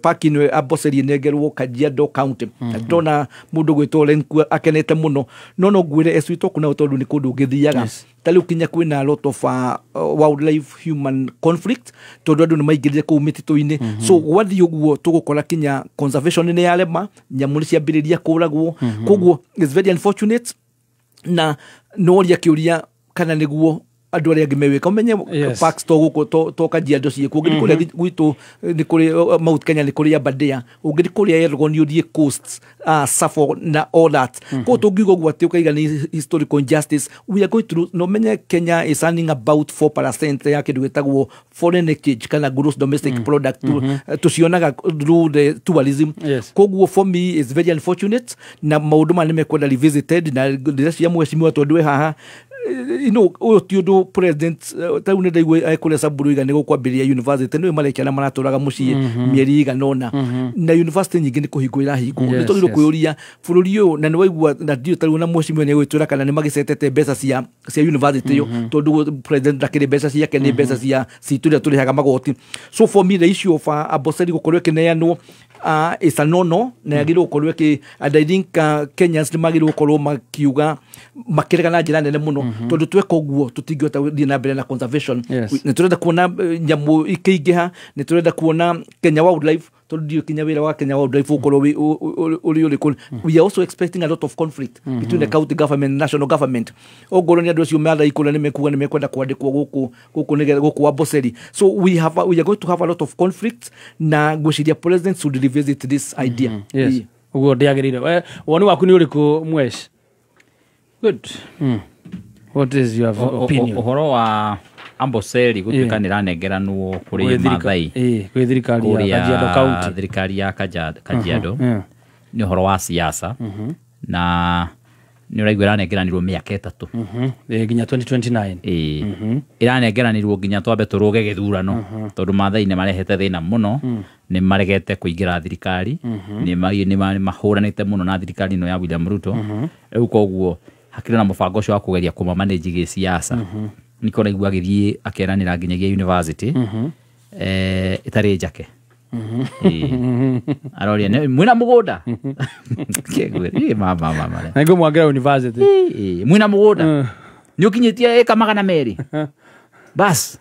park ĩno Amboseli ĩnengerwo Kajiado County. Na ndona mũndũ gwĩtwo Lenku akenete mũno, no ngwĩre as we talk now, tondũ nĩ kũndũ ũngĩthiaga ta rĩu kinya kwĩna a lot of wildlife human conflict, tondũ andũ nĩ maingĩrire kũu mĩtitũ-inĩ. So gwathiĩ ũguo, tũgũkora kinya conservation nĩ yarema, nyamũ nĩ ciambĩrĩria kũragwo. Koguo it's very unfortunate, na noria kĩũria kana nĩguo andũ arĩa angĩ mewĩka ũmenye. Parks to gũkũ, to Kajiado ciĩkuo, ũngĩthiĩ kũrĩa gwitũ nĩ kũrĩ Mount Kenya, nĩ kũrĩ Aberdare, ũngĩthiĩ kũrĩa Elgon ũthiĩ coast, Tsavo na all that. Koguo tũngiuga ũguo atĩ ũkaiga nĩ historical injustice we are going through. No menye Kenya is earning about 4% ya kĩndũ gĩtagwo foreign exchange kana gross domestic product. Tũcionaga through the tourism. Koguo for me it's very unfortunate, na maũndũ maya nĩ mekwenda revisited, na ndĩreciria mheshimiwa tondũ wĩ haha, ũyũ ti ũndũ president, ta rĩu nĩ ndaigua ekũrĩa Samburu iga nĩ gũkwambĩrĩria university, nĩwe marekia na maratũraga mũciĩ mĩeri igana ũna, na university nyingĩ nĩ kũhingwo irahingwo. Nĩ twagĩrĩirwo kwĩyũria bũrũri ũyũ, na nĩ waigua na ndiũ ta rĩu na mheshimiwa nĩ egwĩtwĩra kana nĩ magĩcetete mbeca cia university ĩyo, tondũ president ndakĩrĩ mbeca ciake, nĩ mbeca cia citũ iria tũrĩhaga magoti. So for me, the issue of Amboseli gũkorwo ĩkĩneanwo is a no no, na yagĩrĩirwo gũkorwo ĩkĩ, and I think Kenyans nĩ magĩrĩirwo gũkorwo makiuga makĩrega na njĩra nene mũno, tondũ tweka ũguo tũtingĩhota gũthiĩ na mbere na conservation. Nĩ tũrenda kuona nyamũ ikĩingĩha, nĩ tũrenda kuona Kenya wildlife, tondũ ndiũĩ kinya wĩra wa Kenya wildlife ũkorwo ũrĩ ũrĩkũ. We are also expecting a lot of conflict between the county government and national government. Ongorwo nĩ andũ acio mathaa kũrĩa nĩ mekuga nĩ mekwenda kwandĩkwo gũkũ nĩgetha gũkũ Amboseli. So we are going to have a lot of conflict, na ngwĩciria president should revisit this idea. Yes, ũguo ndĩagĩrĩire. Woni waku nĩ ũrĩkũ, Mwesh? Good. What is your opinion? Ũhoro wa Amboseli gũtuĩka nĩ ĩranengeranwo kũrĩ Maathai, kwĩ thirikari ya kũrĩa Kajiado County. Thirikari ya Kajiado, nĩ ũhoro wa siasa, na nĩ ũraigua ĩranengeranirwo mĩaka 3. Nginya 2029. Ĩĩ, ĩranengeranirwo nginya twambe tũrũge gĩthurano, tondũ Maathai nĩ marehete thĩna mũno, nĩ maregete kũingĩra thirikari, nĩ mahũranĩte mũno na thirikari ĩno ya William Ruto. Rĩu koguo hakĩrĩ na mũbango ũcio wa kũgeria kũmamanage gĩsiasa, nĩkĩo ũraigua agĩthiĩ akeranĩra nginyagia university ĩtarĩ njake. Ĩĩ. Aroria mwĩna mũgũnda? Kĩgwe, ĩ, mama mama. Na ngũmwangĩra university. Ĩ, mwĩna mũgũnda nĩ ũkinyĩtie ĩka 200? Bas,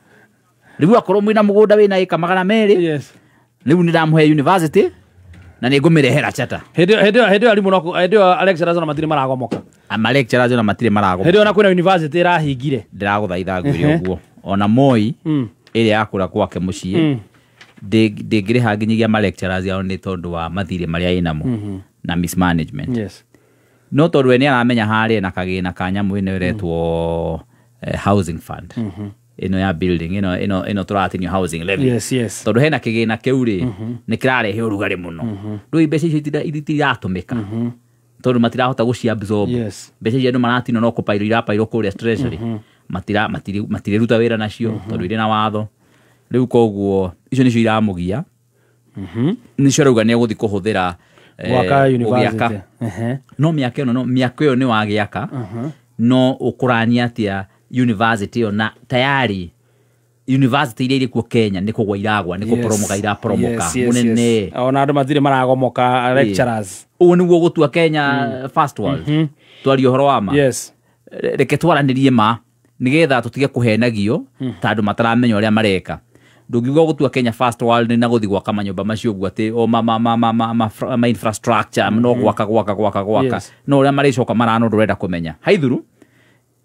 rĩu akorwo mwĩna mũgũnda wĩna ĩka 200, rĩu nĩ ndamũhe university na nĩ ngũmĩrehera chata. Hĩndĩ ĩyo arimũ no hĩndĩ ĩyo lecturers ona matirĩ maragomoka. Ama lecturers ona matirĩ maragomoka. Hĩndĩ ĩyo ona kwĩna university ĩrahingire. Ndĩragũthaitha ngwĩre ũguo, ona Moi ĩrĩa yakũra gwake mũciĩ ndĩngĩrĩha nginyagia ma lecturers ao nĩ tondũ wa mathirĩ marĩa ĩnamo na mismanagement. No tondũ we nĩ aramenya harĩa na kagĩna ka nyamũ ĩno ĩretwo housing fund, ĩno ya building ĩno tũratinio housing levy, tondũ hena kĩgĩna kĩu rĩ, nĩ kĩrarehe ũrugarĩ mũno. Rĩu mbeca icio itiratũmĩka tondũ matirahota gũci absorb. Mbeca icio andũ maratinio no kũpairwo irapairwo kũrĩa treasury, matirĩruta wĩra nacio tondũ irĩ na watho. Rĩu koguo icio nĩcio iramũgia, nĩcio arauga nĩ egũthiĩ kũhũthĩra Gwaka university. Gũgĩaka. No mĩaka ĩno, no mĩaka ĩyo nĩ wagĩaka, no ũkũrania atĩa university ĩyo na tayari university iria irĩ kuo Kenya nĩ kũgwa iragwa, nĩ kũporomoka iraporomoka mũnene. Ona andũ matirĩ maragomoka, lecturers. Ũguo nĩguo gũtua Kenya first world? Twarie ũhoro wa ma. Reke twaranĩrie ma nĩgetha tũtige kũhenagio ta andũ mataramenya ũrĩa mareka. Ndũngiuga gũtua Kenya first world na gũthiĩ gwaka manyũmba macio ũguo atĩ o ma infrastructure, no gwaka gwaka gwaka gwaka, no ũrĩa marĩcoka marano ndũrenda kũmenya haithuru,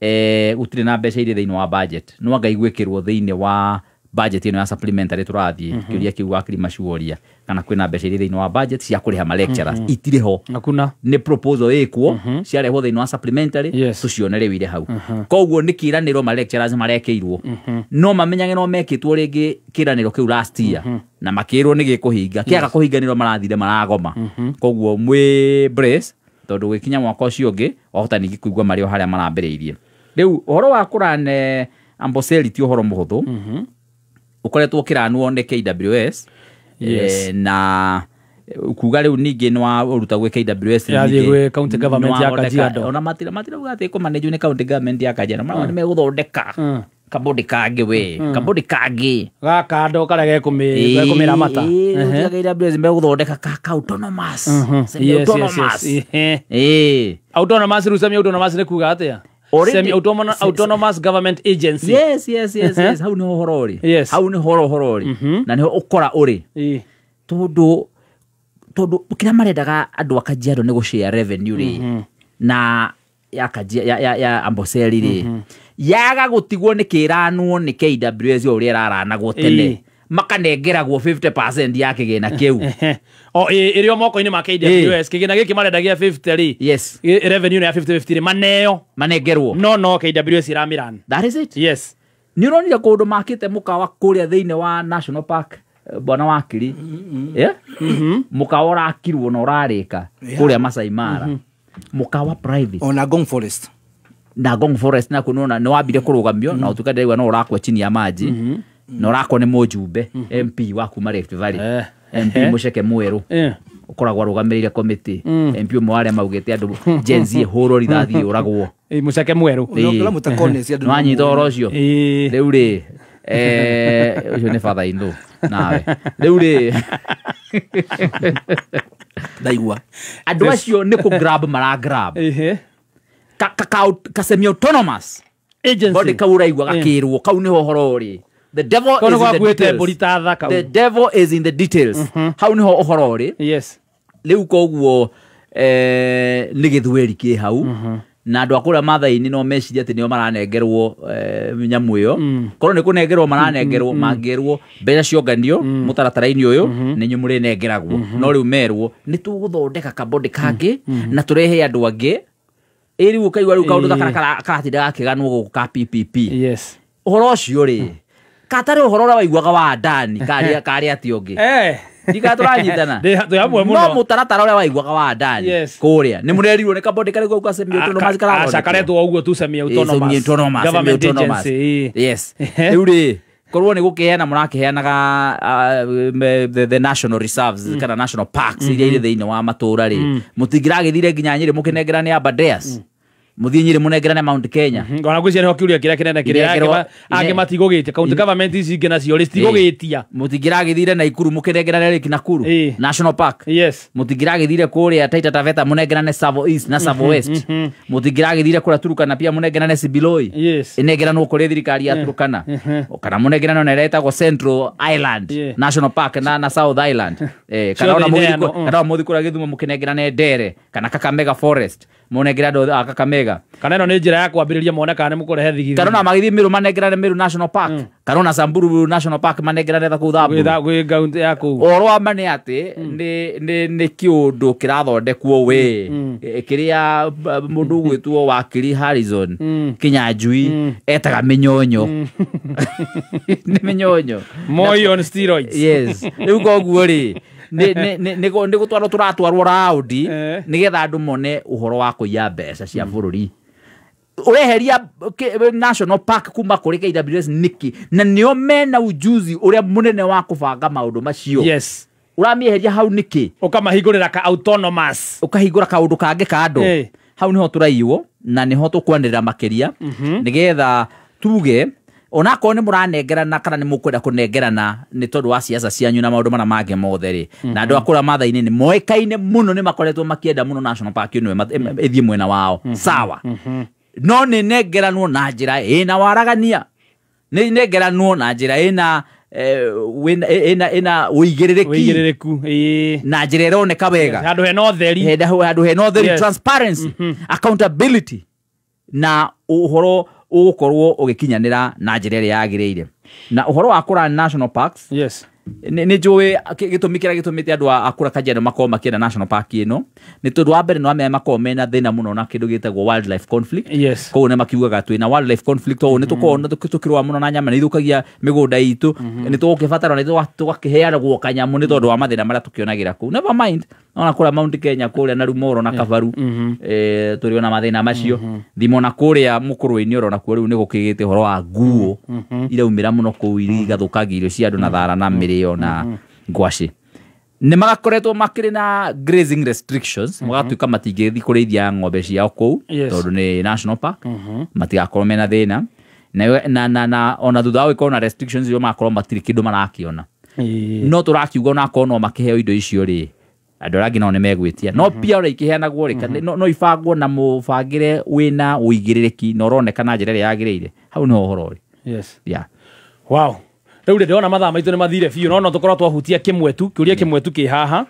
gũtirĩ na mbeca irĩ thĩinĩ wa budget, no anga igwĩkĩrwo thĩinĩ wa Budget ĩno ya supplementary tũrathiĩ kĩũria kĩu wakiri macuoria kana kwĩna mbeca iria thĩinĩ wa budget cia kũrĩha ma lecturers itirĩ ho. Hakuna. Nĩ proposal ĩkwo ciarehwo thĩinĩ wa supplementary tũcione rĩu irĩ hau. Koguo nĩ kĩranĩro ma lecturers marekĩirwo no mamenyage no mekĩtwo rĩngĩ kĩranĩro kĩu last year na makĩrwo nĩ gĩkũhinga kĩaga kũhinga nĩrĩo marathire maragoma. Koguo mwĩ brace tondũ gwĩkinya mwaka ũcio ũngĩ wahota ningĩ kũigua marĩ o harĩa marambĩrĩirie. Rĩu ũhoro wa kũrane Amboseli ti ũhoro mũhũthũ. Ũkoretwo ũkĩranwo nĩ KWS na kuga rĩu ningĩ nĩ waruta gwĩ KWS Yathiĩ gwĩ county government ya Kajiado. Ona matirauga atĩ ĩkũmanĩnjwo nĩ county government ya Kajiado. Marauga nĩ megũthondeka kabodi kangĩ we kabodi kangĩ gakando karĩa gekũmĩramata. KWS megũthondeka ka autonomous. Yes. Autonomous rĩu semi autonomous nĩ kuga atĩa? Semi autonomous government agency. Yes. Hau nĩho ũhoro ũrĩ. Hau nĩho ũhoro ũrĩ. Na nĩho ũkora ũrĩ. Tondũ kĩrĩa marendaga andũ a Kajiado nĩ gũshare revenue rĩ na ya ya Amboseli rĩ yaga gũtigwo nĩ kĩranwo nĩ KWS ũrĩa ĩraranagwo tene makanengeragwo 50% ya kĩgĩna kĩu. O ĩrĩ o moko-inĩ ma KWS kĩgĩna gĩkĩ marendagia 50 rĩ. Yes. Revenue ya 50-50 rĩ maneo manengerwo. No KWS ĩramĩrana. That is it. Yes. Nĩ ũronire kũndũ makĩte mũkawa kũrĩa thĩinĩ wa National Park bwana wakiri. Yeah? Mũkawa ũrakirwo na ũrarĩka kũrĩa Masai Mara. Mũkawa private. Ona Ngong Forest. Na Ngong Forest na kuona nĩ wambire kũrũgamio na ũtuĩka ndĩraigua no ũrakwo chini ya maji. Na ũrakwo nĩ mũjumbe MP wa kuma Rift Valley. MP Mũceke Mwerũ. Ũkoragwo arũgamĩrĩire committee. MP ũmwe wa arĩa maugĩte andũ Gen Z hũrwo rithathi yũragwo. Mũceke Mwerũ. Nĩwanyita ũhoro ũcio. Rĩu rĩ ũcio nĩ father in law nawe. Rĩu rĩ ndaigua andũ acio nĩ kũ grab mara grab. Ka semi autonomous agency. Body kau ũraigua gakĩrwo kau nĩho ũhoro ũrĩ. The devil is in the details. The devil is in the details. Hau nĩho ũhoro ũrĩ. Yes. Rĩu koguo nĩ gĩthweri kĩ hau na andũ a kũrĩa Mathai-inĩ no mecirie atĩ nĩo maranengerwo nyamũ ĩyo. Korwo nĩ kũnengerwo maranengerwo mangĩrwo mbeca cionganio mũtaratara-inĩ ũyũ nĩ inyuĩ mũrĩnengeragwo. No rĩu merwo nĩ tũgũthondeka kabodi kangĩ na tũrehe andũ angĩ. Ĩ rĩu ũkaigua rĩu kaũndũ gaka karatinda gakĩganwo gũkũ ka PPP. Yes. Ũhoro ũcio rĩ katarĩ ũhoro ũrĩa waiguaga wa Adani karĩ atĩ ũngĩ. Ndika tũranyitana. No mũtaratara ũrĩa waiguaga wa Adani kũrĩa nĩ mũrerirwo nĩ kabodi karĩ gũkũ semi autonomous karathondekwo. Aca karetwo ũguo tu semi autonomous government agency. Yes. Rĩu rĩ korwo nĩ gũkĩheana mũrakĩheanaga the national reserves kana national parks iria irĩ thĩinĩ wa matũũra rĩ mũtingĩragĩthire nginya Nyĩrĩ mũkĩnengerane Aberdares. Mũthiĩ Nyĩrĩ mũnengerane Mount Kenya. Ona ngwĩciria nĩho kĩũria kĩrĩa kĩnene kĩrĩa angĩ matigũgĩtia county government ici ingĩ nacio rĩ citigũgĩtia. Mũtingĩragĩthire Naikuru mũkĩnengerane Lake Nakuru National Park. Yes. Mũtingĩragĩthire kũrĩa Taita Taveta mũnengerane Tsavo East na Tsavo West. Mũtingĩragĩthire kũrĩa Turkana pia mũnengerane Sibiloi. Yes. Ĩnengeranwo kũrĩ thirikari ya Turkana. Kana mũnengerane ona ĩrĩa ĩtagwo Central Island National Park na South Island. Kana ona mũthiĩ kũrĩa Gĩthumo mũkĩnengerane Ndere kana Kakamega Forest. Mũnengere andũ a Kakamega. Kana ĩno nĩ njĩra ya kwambĩrĩria mone kana nĩ mũkũrehe thigithigi. Kana ona magĩthiĩ Meru manengerane Meru National Park. Kana ona Samburu National Park manengerane kũu Samburu. Gwĩ kaunti ya kũu. Ũhoro wa ma nĩ atĩ nĩ kĩũndũ kĩrathondekwo we kĩrĩa mũndũ ũgwĩtwo wakiri Harrison Kinyanjui etaga mĩnyonyo. Nĩ mĩnyonyo. Moi on steroids. Yes. Rĩu koguo rĩ nĩ gũtwarwo tũratwarwo raundi nĩgetha andũ mone ũhoro wa kũiya mbeca cia bũrũri. Ũreheria National Park kuma kũrĩ KWS nĩkĩ na nĩo mena ujuzi ũrĩa mũnene wa kũbanga maũndũ macio. Yes. Ũramĩeheria hau nĩkĩ? Ũkamahingũrĩra ka autonomous. Ũkahingũra kaũndũ kangĩ ka andũ. Hau nĩho tũraiywo na nĩho tũkwanĩrĩra makĩria nĩgetha tuge onakorwo nĩ mũranengerana kana nĩ mũkwenda kũnengerana nĩ tondũ wa siasa cianyu na maũndũ marĩa mangĩ mothe rĩ na andũ a kũrĩa Mathai-inĩ nĩ moĩkaine mũno nĩ makoretwo makĩenda mũno National Park ĩno ĩthiĩ mwena wao. Sawa. No nĩ nengeranwo na njĩra ĩna waragania, nĩ nengeranwo na njĩra ĩna ĩna ũigĩrĩrĩki na njĩra ĩroneka wega, handũ hena ũtheri, handũ hena ũtheri, transparency, accountability na ũhoro Ũgũkorwo ũgĩkinyanĩra na njĩra ĩrĩa yagĩrĩire. Na ũhoro wa kũra national parks, yes, nĩ njũĩ gĩtũmi kĩrĩa gĩtũmĩte andũ a kũra Kajiado makorwo makĩenda national park ĩno nĩ tondũ wa mbere nĩ wamenya makorwo mena thĩna mũno na kĩndũ gĩtagwo wildlife conflict. Koguo nĩ makiugaga twĩna wildlife conflict, ũũ nĩ tũkorwo tũkĩrũa mũno na nyama, nĩ ithũkagia mĩgũnda itũ, nĩ tũgũkĩbatara nĩ tũgakĩheanagwo kanyamũ nĩ tondũ wa mathĩna marĩa tũkĩonagĩra kũu. Never mind ona kũrĩa Mount Kenya kũrĩa na Rumoro na Kabaru, tũrĩ ona mathĩna macio. Thimo na kũrĩa mũkũrũ-inĩ oro nakuo rĩu nĩ gũkĩgĩte ũhoro wa nguo iraumĩra mũno kũu igathũkangia irio cia andũ na thara na mĩrĩo na ngwacĩ. Nĩ magakoretwo makĩrĩ na grazing restrictions, magatuĩka matingĩthiĩ kũrĩithia ng'ombe ciao kũu tondũ nĩ national park, matigakorwo mena thĩna na ona thutha wa gũkorwo na restrictions icio magakorwo matirĩ kĩndũ marakĩona. No tũrakiuga onakorwo no makĩheo indo icio rĩ, andũ arĩa angĩ nao nĩ megwĩtia. No pia ũrĩa ikĩheanagwo rĩ, no ibangwo na mũbangĩre wĩna ũigĩrĩrĩki na ũroneka na njĩra ĩrĩa yagĩrĩire. Hau nĩho ũhoro ũrĩ. Yes. Yeah. Wow. Rĩu rĩ ndĩrona mathaa maitũ nĩ mathire biũ, no no tũkorwo twahutia kĩmwe tu, kĩũria kĩmwe tu kĩ haha.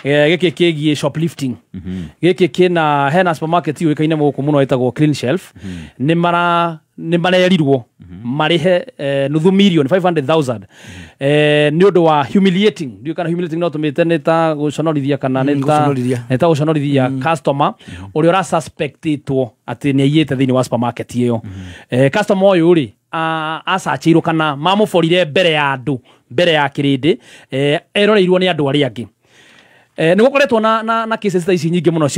Gĩkĩ kĩgiĩ shoplifting. Gĩkĩ kĩna hena supermarket yũĩkaine gũkũ mũno ĩtagwo Clean Shelf. Nĩ marerirwo marĩhe nuthu milioni 500,000 nĩ ũndũ wa humiliating. Ndiũĩ kana humiliating no tũmĩte nĩ ta gũconorithia kana nĩ ta gũconorithia customer ũrĩa ũrasuspectĩtwo atĩ nĩ aiyĩte thĩinĩ wa supermarket ĩyo. Customer ũyũ rĩ acachĩirwo kana mamũborire mbere ya andũ, mbere ya kĩrĩndĩ, eroreirwo nĩ andũ arĩa angĩ. Nĩ gũkoretwo na cases ta ici nyingĩ mũno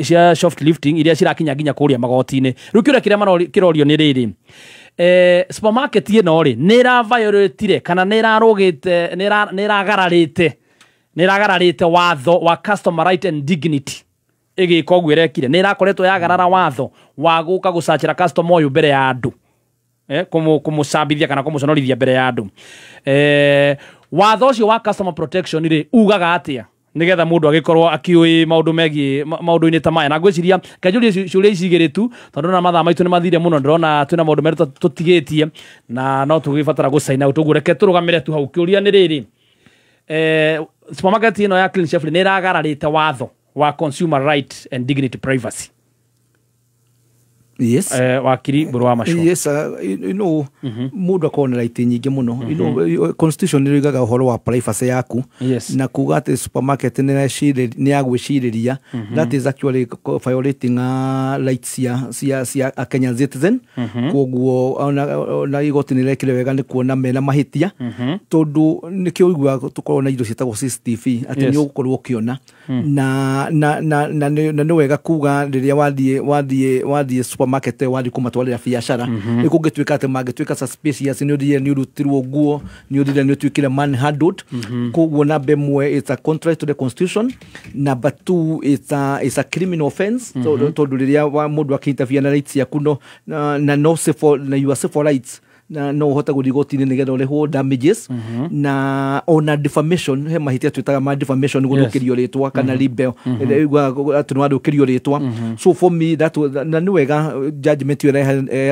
cia shoplifting iria cirakinya nginya kũrĩa magoti-inĩ. Rĩu kĩũria kĩrĩa kĩrorio nĩ rĩrĩ, supermarket ĩno rĩ nĩ ĩra-violatire kana nĩ ĩrarũgĩte, nĩ ĩragararĩte watho wa customer right and dignity ĩgĩka ũguo ĩrekire. Nĩ ĩrakoretwo yagarara watho wa gũka gũcacĩra customer ũyũ mbere ya andũ, kũmũcambithia kana kũmũconorithia mbere ya andũ. Watho ũcio wa customer protection rĩ ugaga atĩa nigetha mundu agikorwo akiui maundu megie maundu-ini ta maya? Na ngwiciria kanjurie ciuria ici igiri tu tondu na mathaa maitu ni mathire muno, ndirona twina maundu meru tutigitie na no tugibatara gu sign out uguo reke turugamire tu hau. Kiuria ni riri, supermarket ino ya Clean Shelf ni iragararite watho wa consumer right and dignity privacy. Yes. Wakiri Mburu wa Macho. Yes, you know, mundu akorwo na right nyingĩ mũno. You know, constitution nĩ ĩrugaga ũhoro wa privacy yaku. Yes. Na kuga atĩ supermarket nĩ ya gwĩcirĩria. That is actually violating rights cia a Kenyan citizen. Koguo ona igoti nĩ rĩrekire wega nĩ kuona mena mahĩtia. Tondũ nĩkĩo ũiguaga tũkorwo na indo ciĩtagwo CCTV atĩ nĩ ũgũkorwo ũkĩona. Na nĩ wega kuga rĩrĩa wathiĩ supermarket wathiĩ kũmatwarĩra biacara nĩ kũngĩtuĩka atĩ mangĩtuĩka suspicious nĩ ũthire nĩ ũrutirwo nguo, nĩ ũthire nĩ ũtuĩkire manhandled. Koguo namba ĩmwe it's a contrary to the constitution, number two it's a criminal offense. Tondũ rĩrĩa mũndũ akĩinterfere na rights ciaku na no civil, na your civil rights, na no ũhote gũthiĩ igoti-inĩ nĩgetha ũrĩhwo damages. Na ona defamation, he mahĩtia twĩtaga ma defamation, gũthũkĩrio rĩtwa kana libel, atĩ nĩ wathũkĩrio rĩtwa. So for me that was, na nĩ wega judgment ĩyo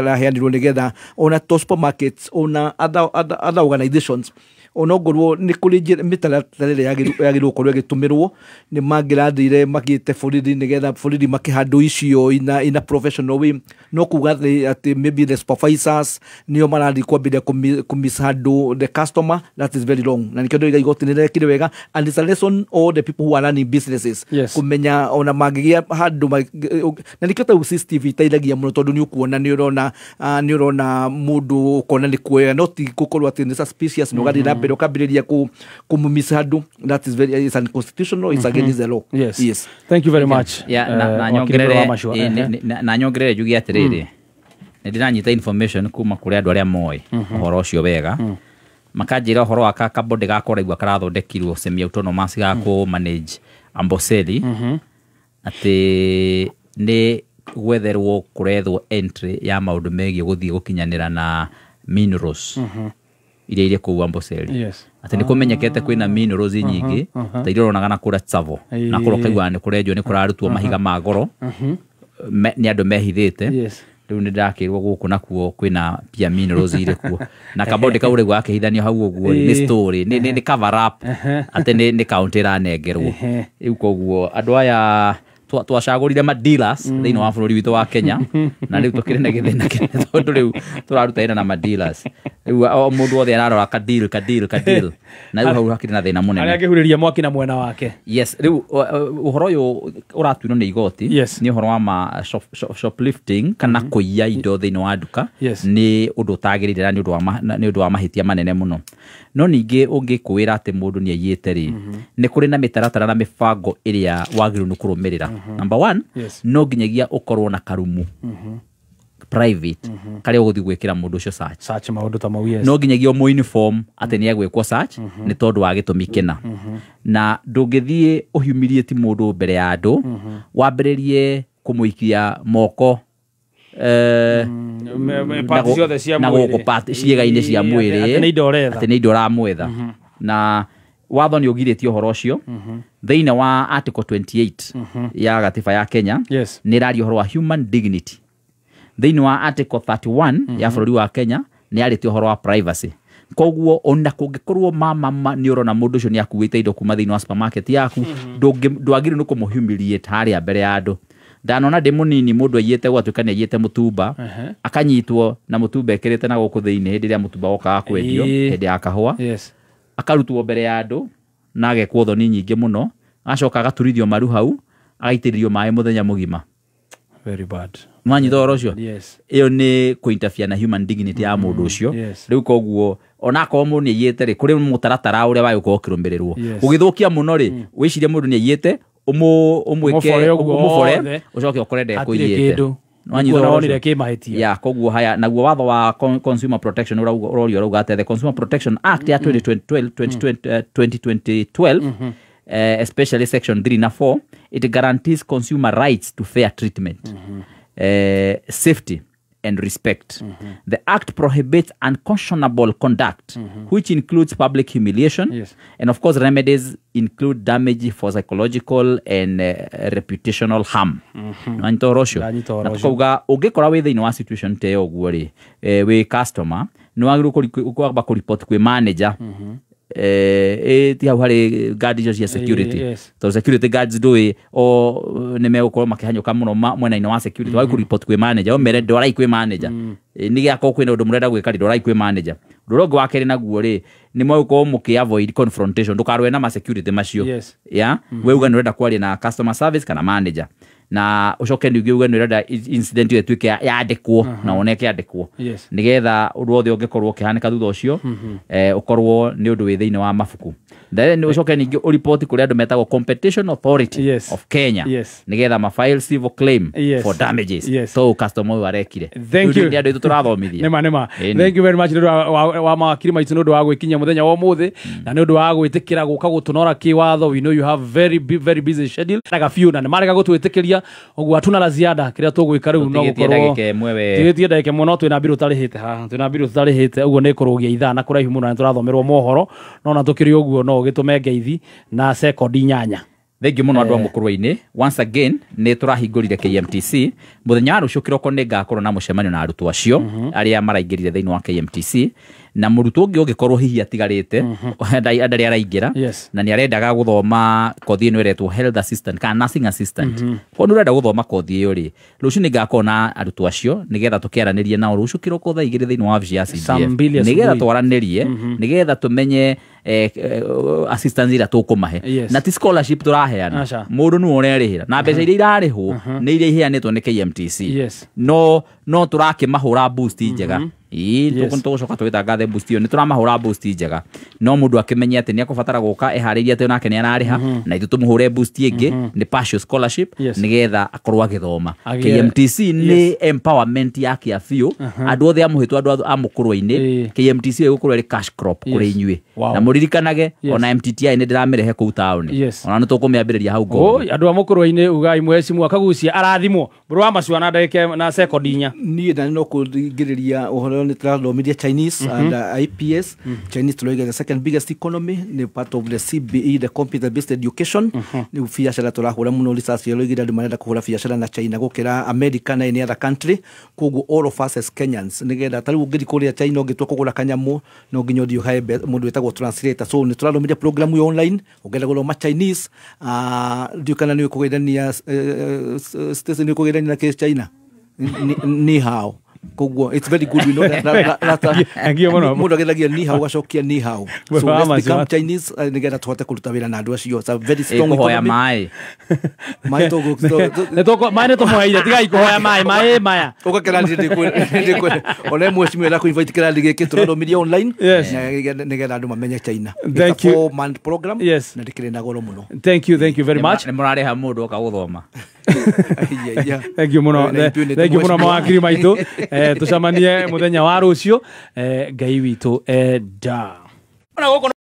ĩraheanirwo nĩgetha ona to supermarkets ona other organizations onongorwo nĩ kũrĩ mĩtaratara ĩrĩa yagĩrĩirwo gũkorwo ĩgĩtũmĩrwo, nĩ mangĩrathire magĩte borithi nĩgetha borithi makĩhandũ icio in a professional way. No kuga atĩ maybe the supervisors nĩo marathiĩ kwambĩrĩria kũmishandle the customer, that is very wrong. Na nĩkĩo ndĩroiga igoti nĩ rĩrekire wega, and it's a lesson all the people who are running businesses. Kũmenya ona mangĩgĩa handũ, na nĩkĩo ta CCTV iteithagia mũno tondũ nĩ ũkuona nĩ ũrona mũndũ ũkona nĩ kuoya, no ti gũkorwo atĩ nĩ suspicious na ũgathiĩ na mbere ũkambĩrĩria kũmũmishandle. That is very, it's unconstitutional, it's against the law. Yes. Yes. Thank you very much. Na nyongerere njuge atĩrĩrĩ, nĩ ndĩranyita information kuma kũrĩ andũ arĩa moĩ ũhoro ũcio wega, makanjĩra ũhoro wa kabonde gakwa ũraigua karathondekirwo semi autonomous ga kũ manage Amboseli, atĩ nĩ gwetherwo kũrethwo entry ya maũndũ megiĩ gũthiĩ gũkinyanĩra na minerals iria irĩ kũu Amboseli. Atĩ nĩ kũmenyekete kwĩna minerals nyingĩ ta iria ũronaga na kũrĩa Tsavo, na kũrĩa ũkaiguaga nĩ kũrenjwo nĩ kũrarutwo mahiga ma goro nĩ andũ mehithĩte. Rĩu nĩ ndĩrakĩrwo gũkũ nakuo kwĩna pia minerals irĩ kuo, na kabonde kau rĩu gakĩhithanio hau ũguo nĩ story, nĩ cover up atĩ nĩ county ĩranengerwo. Rĩu koguo andũ aya Twacagũrire ma dealers thĩinĩ wa bũrũri witũ wa Kenya, na rĩu tũkĩrĩ na gĩthĩna kĩnene tondũ rĩu tũraruta wĩra na ma dealers. Rĩu o mũndũ wothe ararora ka deal ka deal ka deal, na rĩu hau hakĩrĩ na thĩna mũnene. Arĩa angĩhurĩria mwaki na mwena wake. Yes, rĩu ũhoro ũyũ ũratuirwo nĩ igoti nĩ ũhoro wa ma shoplifting kana kũiya indo thĩinĩ wa nduka. Nĩ ũndũ ũtagĩrĩire na nĩ ũndũ wa mahĩtia manene mũno. No ningĩ ũngĩkwĩra atĩ mũndũ nĩ aiyĩte rĩ, nĩ kũrĩ na mĩtaratara na mĩbango ĩrĩa wagĩrĩirwo nĩ kũrũmĩrĩra. Number one, no nginyagia ũkorwo na karumu private karĩa ũgũthiĩ gwĩkĩra mũndũ ũcio search. Search maũndũ ta mau, yes. No nginyagia ũmũ uniform atĩ nĩ egwĩkwo search nĩ tondũ wa gĩtũmi kĩna. Na ndũngĩthiĩ ũhumiliate mũndũ mbere ya andũ, wambĩrĩrie kũmũikia moko parts ciothe cia na mwĩrĩ. Gũkũ ciĩga-inĩ cia mwĩrĩ, atĩ nĩ indo ũretha. Atĩ nĩ indo ũramwetha. Na watho nĩ ũgirĩtie ũhoro ũcio thĩinĩ wa article 28 ya gatiba ya Kenya. Nĩ ĩraria ũhoro wa human dignity. Thĩinĩ wa article 31 ya bũrũri wa Kenya nĩ yarĩtie ũhoro wa privacy. Koguo ona kũngĩkorwo mama nĩ ũrona mũndũ ũcio nĩ akuĩte indo kuma thĩinĩ wa supermarket yaku, ndwagĩrĩirwo nĩ kũmũhumiliate harĩa mbere ya andũ. Ndanona ndĩ mũnini mũndũ aiyĩte gwatuĩka nĩ aiyĩte mũtumba, akanyitwo na mũtumba ekĩrĩte na gũkũ thĩinĩ hĩndĩ ĩrĩa mũtumba wokaga kwendio hĩndĩ ya kahũa. Akarutwo mbere ya andũ na agekwo thoni nyingĩ mũno, agacoka agaturithio maru hau, agaitĩrĩrio maĩ mũthenya mũgima. Very bad. Mwanyita ũhoro ũcio? Yes. Ĩyo nĩ kũ-interfere na human dignity ya mũndũ ũcio. Rĩu koguo onakorwo mũndũ nĩ aiyĩte rĩ, kũrĩ mũtaratara ũrĩa wagĩrĩirwo gũkorwo ũkĩrũmĩrĩrwo. Ũgĩthũkia mũno rĩ, wĩcirie mũndũ nĩ aiyĩte, ũmwĩke Ũmũbore ũguo ũmũbore, wothe. ũcoke ũkore Hatirĩ ndekũiyĩte. kĩndũ. Nĩwanyita Ũguo ũhoro wonire ũcio? kĩmahĩtia. Ya, koguo haya naguo watho wa Consumer Protection ũroria ũrauga atĩ the Consumer Protection Act ya 2012, especially section 3 na 4, it guarantees consumer rights to fair treatment, safety and respect. The act prohibits unconscionable conduct, which includes public humiliation, and of course remedies include damage for psychological and reputational harm. Nĩwanyita ũhoro ũcio? Ndanyita ũhoro Na ũcio. tukauga ũngĩkora wĩ thĩinĩ wa situation ta ĩyo ũguo rĩ, wĩ customer nĩ wagĩrĩirwo kwamba kũripoti kwĩ manager, ti hau harĩ guard icio cia security, tondũ security guards ndũĩ o nĩ megũkorwo makĩhanyũka mũno mwena-inĩ wa security. Wagĩrĩirwo kũripoti kwĩ manager, ũmere ndwarai kwĩ manager. Nĩ gĩakorwo kwĩna ũndũ mũrenda gwĩka rĩ, ndwarai kwĩ manager. Ũndũ ũrĩa ũngĩ wa kerĩ naguo rĩ, nĩ mwagĩkorwo mũkĩ avoid confrontation, ndũkarũe na ma security macio. Ya we uga nĩ ũrenda kwaria na customer service kana manager, na ũcoke ningĩ uge nĩ ũrenda incident ĩyo ĩtuĩke yandĩkwo na wone ĩkĩandĩkwo, nĩgetha ũndũ wothe ũngĩkorwo ũkĩhanĩka thutha ũcio, ũkorwo nĩ ũndũ wĩ thĩinĩ wa mabuku. Then ũcoke ningĩ ũripoti kũrĩ andũ metagwo Competition Authority of Kenya, nĩgetha ma file civil claim for damages to customer ũyũ arekire. Thank Rĩu you. nĩ andũ aitũ tũrathomithia. Nĩma nĩma. Ĩni. Thank you very much nĩ ũndũ wa mawakiri maitũ, nĩ ũndũ wa gwĩkinyia mũthenya wa ũmũthĩ na nĩ ũndũ wa gwĩtĩkĩra gũka gũtũnora kĩwatho. We know you have very very busy schedule na biũ na nĩ marega gũtwĩtĩkĩria ũguo hatuna la ziada. Kĩrĩa tũgwĩka rĩu no Tũtigĩtie gũkorwo ndagĩka ĩmwe we. Tigĩtie ndagĩka ĩmwe, no twĩna mbirũ tũtarĩhĩte haha, twĩna mbirũ tũtarĩhĩte ũguo nĩ kũrũgia ithaa na kũraihu mũno na nĩtũrathomerwo mohoro, no na tũkĩrĩ ũguo no ũgĩtũme ngeithi na sekondi 8. Thengiũ mũno andũ a Mũkũrwe-inĩ. Once again nĩ tũrahingũrire KMTC mũthenya wa rũciũ kĩroko. Nĩ ngakorwo na mũcemanio na arutwo acio arĩa maraingĩrire thĩinĩ wa KMTC, na mũrutwo ũngĩ ũngĩkorwo hihi atigarĩte ndarĩ araingĩra na nĩ arendaga gũthoma kothi ĩno ĩretwo health assistant kana nursing assistant, koguo nĩ ũrenda gũthoma kothi ĩyo rĩ, rũciũ nĩ ngakorwo na arutwo acio nĩgetha tũkĩaranĩrie nao rũciũ kĩroko thaa 2 thĩinĩ wa wabici ya Saa CDF, mbili nĩgetha asubuhi. twaranĩrie, nĩgetha tũmenye assistance ĩrĩa tũkũmahe. Na ti scholarship tũraheana, mũndũ nĩwe ũrerĩhĩra na mbeca iria irarĩhwo nĩ iria iheanĩtwo nĩ KMTC. No tũrakĩmahũra boost njega. Ĩĩ, tũgũcoka tũgĩtangathe boost ĩyo. Nĩ tũramahũra boost njega, no mũndũ akĩmenye atĩ nĩ ekũbatara gũka eharĩirie atĩ onake nĩ ararĩha, na ithuĩ tũmũhũre boost ĩngĩ nĩ partial scholarship, nĩgetha akorwo agĩthoma. KMTC nĩ empowerment ya kĩa biũ. Andũ othe a mũhĩtwa, andũ a Mũkũrwe-inĩ, KMTC ĩgũkorwo ĩrĩ cash crop kũrĩ inyuĩ. Na mũririkanage ona MTTI nĩ ndĩramĩrehe kũu taũni, ona nĩ tũkũmĩambĩrĩria hau Ngong. Oi, andũ a Mũkũrwe-inĩ ugai mwecimu akagucia arathimwo mbũrũ wa macua na ndagĩka na sekondi 4. Niĩ nani no kũringĩrĩria ũhoro horo nĩ tũrathomithia Chinese and IPS. Chinese tũroiga the second biggest economy, nĩ part of the CBE, the computer based education. Nĩ biacara tũrahũra mũno, research ĩroigire andũ marenda kũhũra biacara na China gũkĩra America na any other country. Koguo all of us as Kenyans, nĩgetha ta rĩu ũngĩthiĩ kũrĩa China ũngĩtua kũgũra kanyamũ, no nginya ũthiĩ ũhae mũndũ wĩtagwo translator. So nĩ tũrathomithia program ĩyo online ũngĩenda gũthoma Chinese. Ndiũ kana nĩ ũkũgeithania, Stacy, nĩ ũkũgeithania na kĩ China ni hao. Koguo it's very good, we know that. Thank you mũno. Mũndũ ageithagia ni hao, ũgacokia ni hao. So Wa let's macio. become Chinese, nĩgetha tũhote kũruta wĩra na andũ acio. It's a very strong Kũhoya economy. maĩ. Maĩ Maĩ nĩ tũmũheire, tigai kũhoya maĩ, maĩ maya. Ũka kĩrathi, ndĩkwĩ ona mheshimiwa ĩra invite kĩrathi gĩkĩ tũrathomithia online nĩgetha andũ mamenye China. It's Thank a you. 4-month program na ndĩkĩrĩ na goro mũno. Thank you, thank you very much. Nĩ mũrarĩha mũndũ oka gũthoma? Thank you mũno. Na impunity, Thank you mũno mheshimiwa. Mawakiri maitũ. Tũcemanie mũthenya wa rũciũ. Ngai witũ enda. Ona gũkũ.